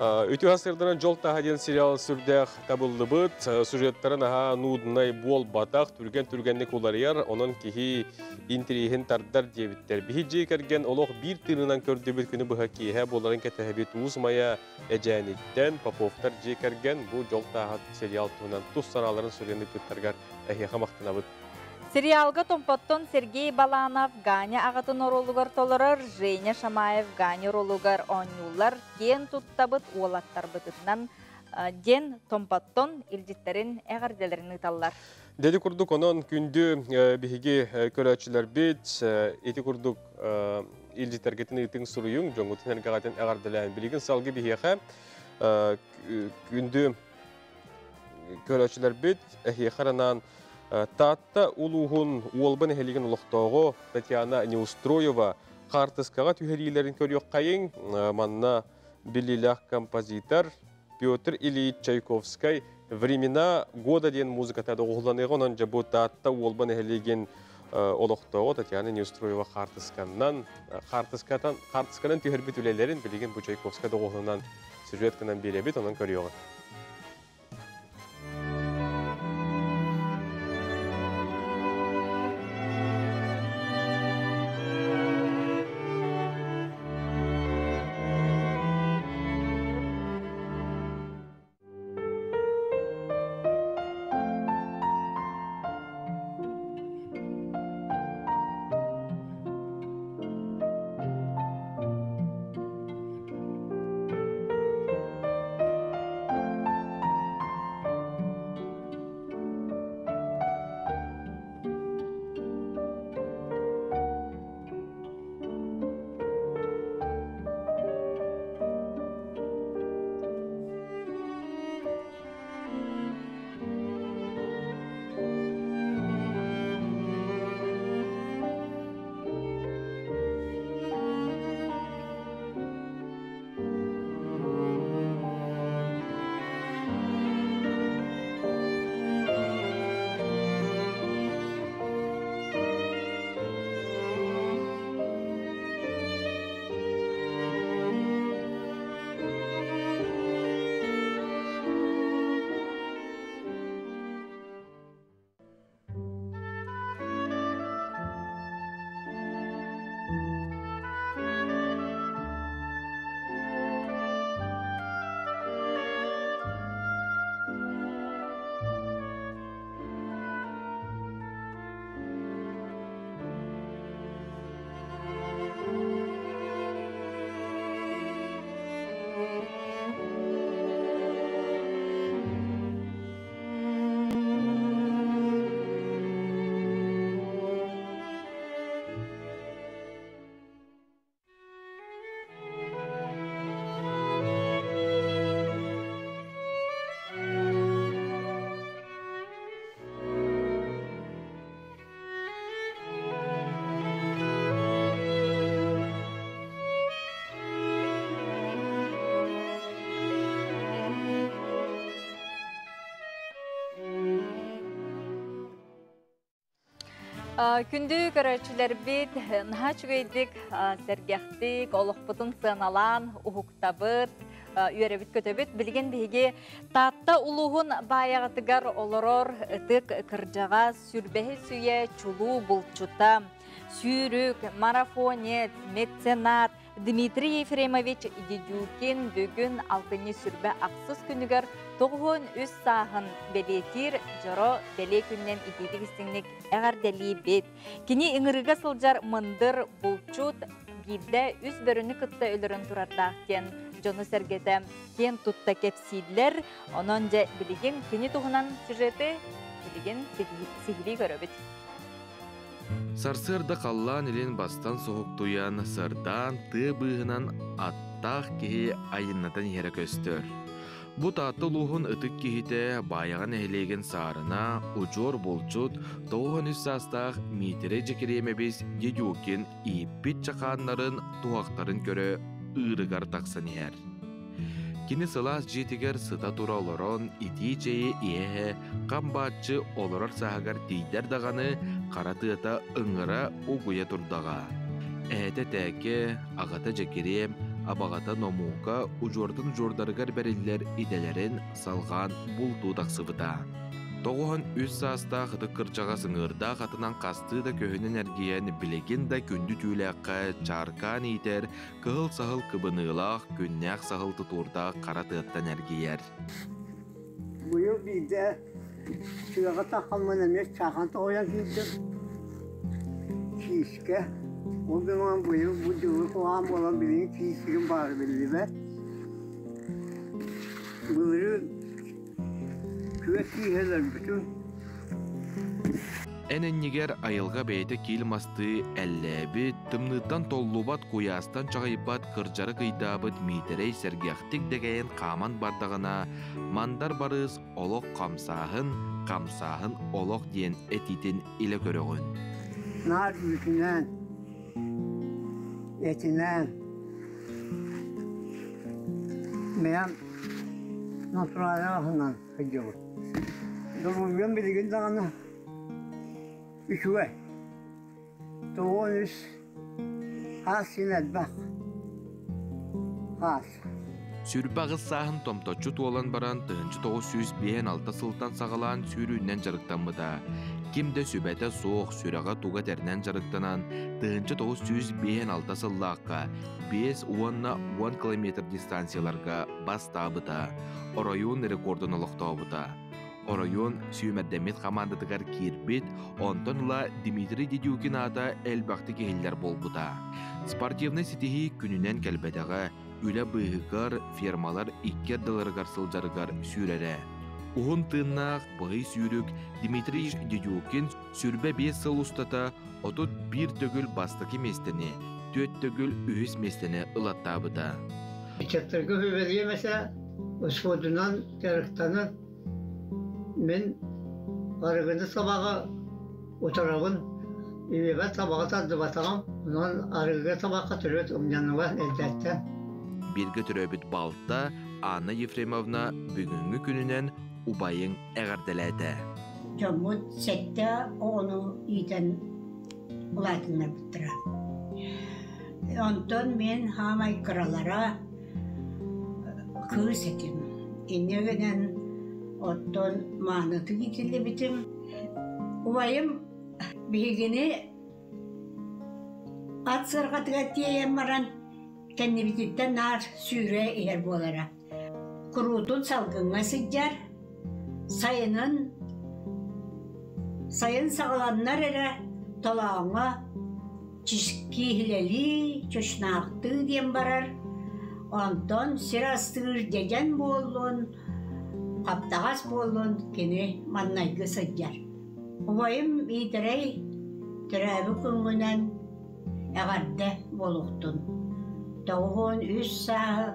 Үтүө сарсыарданан Дьол тааһа диэн сериал сүрдээх табыллыбыт. Сюжеттара наһаа нуднай буолбатах, түргэн-түргэнник уларыйар, онон киһи интириэһин тардар диэбиттэр. Биһи дьиэ кэргэн олох биир тыынынан көрдүбүт күнү быһа киэһэ буоларын кэтэһэбит Уус Майа Эдьээниттэн Поповтар дьиэ кэргэн бу Дьол тааһа сериал туһунан тус санааларын суруйан ыыппыттарыгар эһиэхэ махтанабыт. Сериалга Томпоттон Сергей Баланов Ганя аҕатын оруолугар толорор, Женя Шамаев Ганя оруолугар оонньууллар, киэн туттабыт уолаттарбытынан диэн Томпоттон илдьиттэрин эҕэрдэлэрин ыыталлар. Деди курдук онон күндү биһиги көрөөччүлэрбит ити курдук илдьиттэргитин ыытыҥ суруйуҥ, дьоҥҥутун эргэҕитин эҕэрдэлээн. Билигин салгы биһиэхэ күндү көрөөччүлэрбит эһиэхэ анаан Таатта улууһун Уолба нэһилиэгин олохтооҕо Татьяна Неустроева хаартыскаҕа түһэриилэрин көрүөххэйиҥ. Манна биллиилээх композитор Петр Ильич Чайковскай «Времена года» диэн музыката доҕуһулланыаҕа. Онон дьэ бу Таатта Уолба нэһилиэгин олохтооҕо Татьяна Неустроева хаартысканан хаартыскатан хаартысканан түһэрбит үлэлэрин билигин бу Чайковскай доҕуһунан сюжет гынан биэрэбит, онон көрүөҕүҥ. Күндү көрөөччүлэрбит, наһаа үчүгэйдик, сэргэхтик, олохпутун сыаналаан, уһуктабыт, үөрэбит көтөбүт. Билигин биһиги Таатта улууһун баайаҕатыгар олорор ытык кырдьаҕас, сүрбэһи сүүйэ чулуу булчута, сүүрүк, марафонец, меценат Дмитрий Ефремович Дедюкин бүгүн алтынньы сүрбэ ахсыс күнүгэр 93 сааһын бэлиэтиир дьоро бэлиэ күнүнэн итиитик истиҥник эҕэрдэлиибит. Кини ыҥырыыга сылдьар мындыр булчут биирдэ үс бөрөнү кытта өлөрөн турардаах диэн дьону-сэргэтэ киэн тутта кэпсииллэр. Онон дьэ билигин кини туһунан сюжеты билигин сиһилии көрөбүт. Сарсыарда халлаан илин бастан суһуктуйан, сырдаан, тыа быыһынан аттаах киһи айыннатан иһэрэ көстөр. Бу Таатта улууһун ытык киһитэ Баайаҕа нэһилиэгин саарына, удьуор булчут, 93 саастаах Миитэрэй Дьэкириэмэбис Дедюкин ииппит чахааннарын, туһахтарын көрө ыырыгар тахсан иһэр. Кини сылаас дьиэтигэр сыта-тура олорон, итии чэйи иһэ-иһэ, хам-бааччы олорор сааһыгар тиийдэр даҕаны, хара тыата ыҥыра угуйа турдаҕа. Эһэтэ Тээкэ, аҕата Дьэкириэм, абаҕата Номуука удьуордан удьуордарыгар бэриллэр идэлэрин салҕаан бултуу тахсыбыта. 93 саастаах ытык кырдьаҕас ыҥыырдаах атынан хастыы да көһүнэн эргийэн, билигин да күндү түүлээххэ чааркаан иитэр Кыһыл саһыл кыбыныылаах, күннээх саһыл тутуурдаах хара тыаттан эргийэр. Быйыл биирдэ тыаҕа таххаммын эмиэ чаахан тоһуйан киирдим. Киискэ. Ол гынан быйыл бу дьылы куһаҕан буолан билигин киисигим баара биллибэт. Былырыын күөс кииһэлэрбитин Эн иннигэр айылҕа бэйэтэ киил мастыы эллээбит, тымныыттан толлубат, куйаастан чаҕыйбат кырдьары кыйдаабыт Миитэрэй сэргэхтик дэгэйэн хааман бардаҕына, Мандар Барыыс олох хамсааһын, хамсааһын олох диэн этиитин илэ көрөҕүн. Наар үүтүнэн, этинэн, бэйэм натуральнай аһынан сылдьабын. Доруобуйам билигин даҕаны үчүгэй. 93 хаас син элбэх. Хаас. 28 сааһын томточчу туолан баран 1956 сылтан саҕалаан сүүрүүнэн дьарыктаммыта. Ким да сүбэтэ суох, сүрэҕэ туга этэринэн дьарыктанан 1956 сыллаахха 5 уонна 10 километр дистанцияларга бастаабыта, оройуон рекордун олохтообута. Оройуон сүүмэрдэммит хамаандатыгар киирбит, онтон ыла Дмитрий Дедюкин аата элбэхтик иһиллэр буолбута. Спортивнай ситиһии күнүнэн кэлбэтэҕэ, үлэ быыһыгар, фермалар икки ардыларыгар сылдьарыгар сүүрэрэ. Уһун тыыннаах быһый сүүрүк Дмитрий Дедюкин 25 сыл устата 31 төгүл бастакы миэстэни, 4 төгүл үһүс миэстэни ылаттаабыта. Ыччаттарга сүбэлиэм этэ, спордунан дьарыктанан Мин арыгыны табаҕы утарабын, ийэбэр табаҕы тардыбатаҕым, онон арыгыга табахха төрүт умньаныгар эрдэттэн. Бииргэ төрөөбүт балта Анна Ефремовна бүгүҥҥү күнүнэн убайын эҕэрдэлээтэ. Дьоммут сэттэ оҕону иитэн улаатыннарбыттара. Онтон мин хаамай кыралара кыыс этим. Инньэ гынан оттон маанытык иитиллибитим. Убайым биһигини ат сыарҕатыгар тиэйэн баран кэннибититтэн наар сүүрэ иһэр буолара. Куруутун салгыҥҥа сылдьар, сайынын сайын саҕаланнар эрэ толооҥҥо кииһилэлии, чочунаахтыы диэн барар, онтон сир астыыр дьэдьэн буоллун, хаптаҕас буоллун кини маннайгы сылдьар. Убайым Миитэрэй төрөөбүт күҥҥүнэн эҕэрдэ буолуохтун. 93 сааһы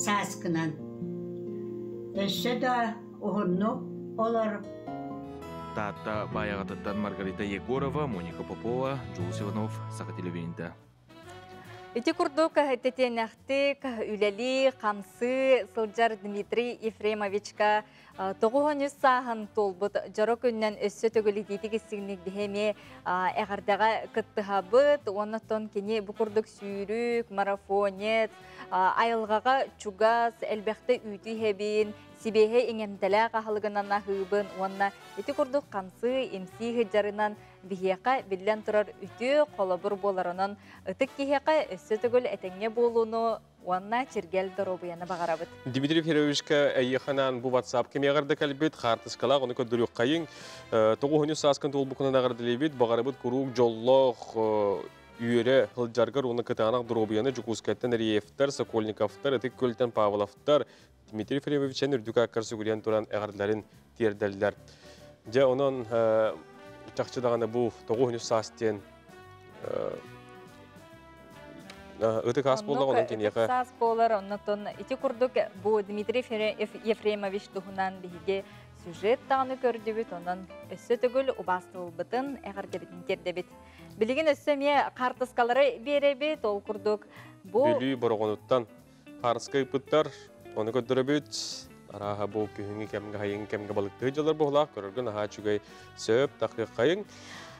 сааскынан. Өссө да уһуннук олор. Таатта Баайаҕатыттан Маргарита Егорова, Моника Попова, Джулус Иванов, Саха телевидениета. Ити курдук тэтиэнэхтик үлэлии, хамсыы сылдьар Дмитрий Ефремовичка 93 сааһын туолбут дьоро күннэн өссө төгүл итиитик истиҥник биһи эмиэ эҕэрдэҕэ кыттыһабыт. Оннуттан кини бу курдук сүүрүк, марафонец, айылҕаҕа чугас, элбэхтэ үүтү иһэбин, сибиэһэй иҥэмтэлээх аһылыгынан аһыыбын уонна ити курдук хамсыы, имсии сылдьарынан биһиэхэ биллэн турар үтүө холобур буоларынан ытык киһиэхэ өссө төгүл этэҥҥэ буолууну уонна чиргэл доруобуйаны баҕарабыт. Дмитрий Федоровичка эйиэхэнэн бу WhatsApp кэмиэҕэр да кэлбит хаартыскалаах ону көрдөрүөххэйиҥ. 9 сааскын туолбуккунан эҕэрдэлиибит, баҕарабыт куруук дьоллоох үөрэ сылдьаргар уонна кытаанах доруобуйаны Дьокуускайтан Реевтэр, Сокольниковтар, Ытык Күөлтэн Павловтар, Дмитрий Филипповичтан үрдүк ааккар сүгүрүйэн туран эҕэрдэлэрин тиэрдэллэр. Дьэ, онон чахчы даҕаны бу 9 саас диэн ытык аас буолла, онон киниэхэ саас буолар, оннотон ити курдук бу Дмитрий Ефремович туһунан биһиги сюжет даҕаны көрдүбүт, онон өссө төгүл убаастабылбытын, эҕэрдэбитин тиэрдэбит. Билигин өссө эмиэ хаартыскалары биэрэбит, ол курдук бу Бүлүү Бороҕонуттан хаарыска ыыппыттар, ону көрдөрөбүт. Арааһа бу күһүҥҥү кэмҥэ, хайыҥ кэмҥэ балыктыы дьылар буолаах, көрөргө наһаа үчүгэй сөп, тахыаххайыҥ.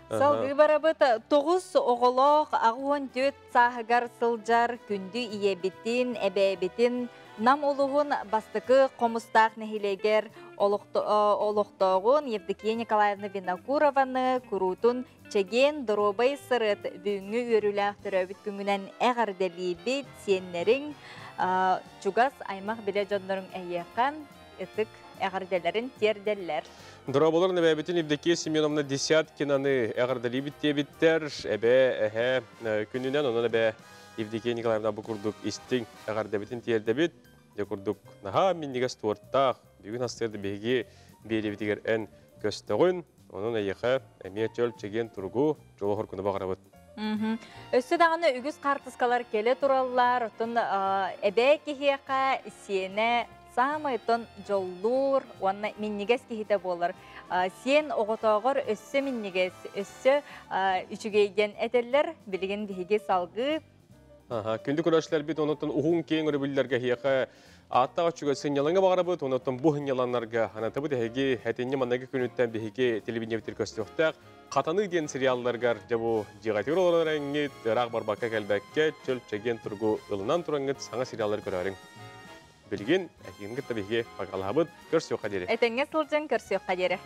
Салгыы барабыт 9 оҕолоох 84 сааһыгар сылдьар күндү ийэбитин, эбээбитин Нам улуһун бастакы Хомустаах нэһилиэгэр олохтооҕун Евдокия Николаевна Винокурованы куруутун чэгиэн доруобай сырыт бүгүҥҥү үөрүүлээх төрөөбүт күҥҥүнэн эҕэрдэлиибит, сиэннэриҥ, чугас аймах билэ дьонноруҥ эйиэхэ ытык эҕэрдэлэрин тиэрдэллэр. Дорооболор нэбээбитин Евдокия Семеновна Десяткинаны эҕэрдэлиибит диэбиттэр. Эбээ, эһээ күнүнэн, онон эбээ Евдокия Николаевна бу курдук истиҥ эҕэрдэбитин тиэрдэбит. Дьэ курдук наһаа минньигэс туортаах бүгүн астыырды биһиги биэриибитигэр эн көстөҕүн. Онон эйиэхэ эмиэ чөл чэгиэн туругу, дьолу-хоргуну баҕарабыт. Өссө даҕаны үгүс хаартыскалар кэлэ тураллар. Оттон эбээ киһиэхэ сиэнэ саамай оттон дьоллуур уонна минньигэс киһитэ буолар. Сиэн оҕотооҕор өссө минньигэс, өссө үчүгэй диэн этэллэр. Билигин биһиги салгыы Күндү көрөөччүлэрбит, онуттан уһун киэҥ өрөбүллэргэ эһиэхэ ааттаах үчүгэй сынньалаҥы баҕарабыт, онуттан бу сынньаланнарга анатыбыт эһиги этинньи манныгы күнүттэн биһиги телевидениебитигэр көстүөхтээх Хатаныы диэн сериалларгар дьэ бу дьиэҕитигэр олорон эрэҥҥит, ыраах барбакка кэлбэккэ, чөл чэгиэн туругу ылынан тураҥҥыт саҥа сериаллары көрөөрүҥ. Билигин эһигини кытта биһиги баҕалаһабыт, көрсүөххэ диэри. Этэҥҥэ сылдьан көрсүөххэ диэри.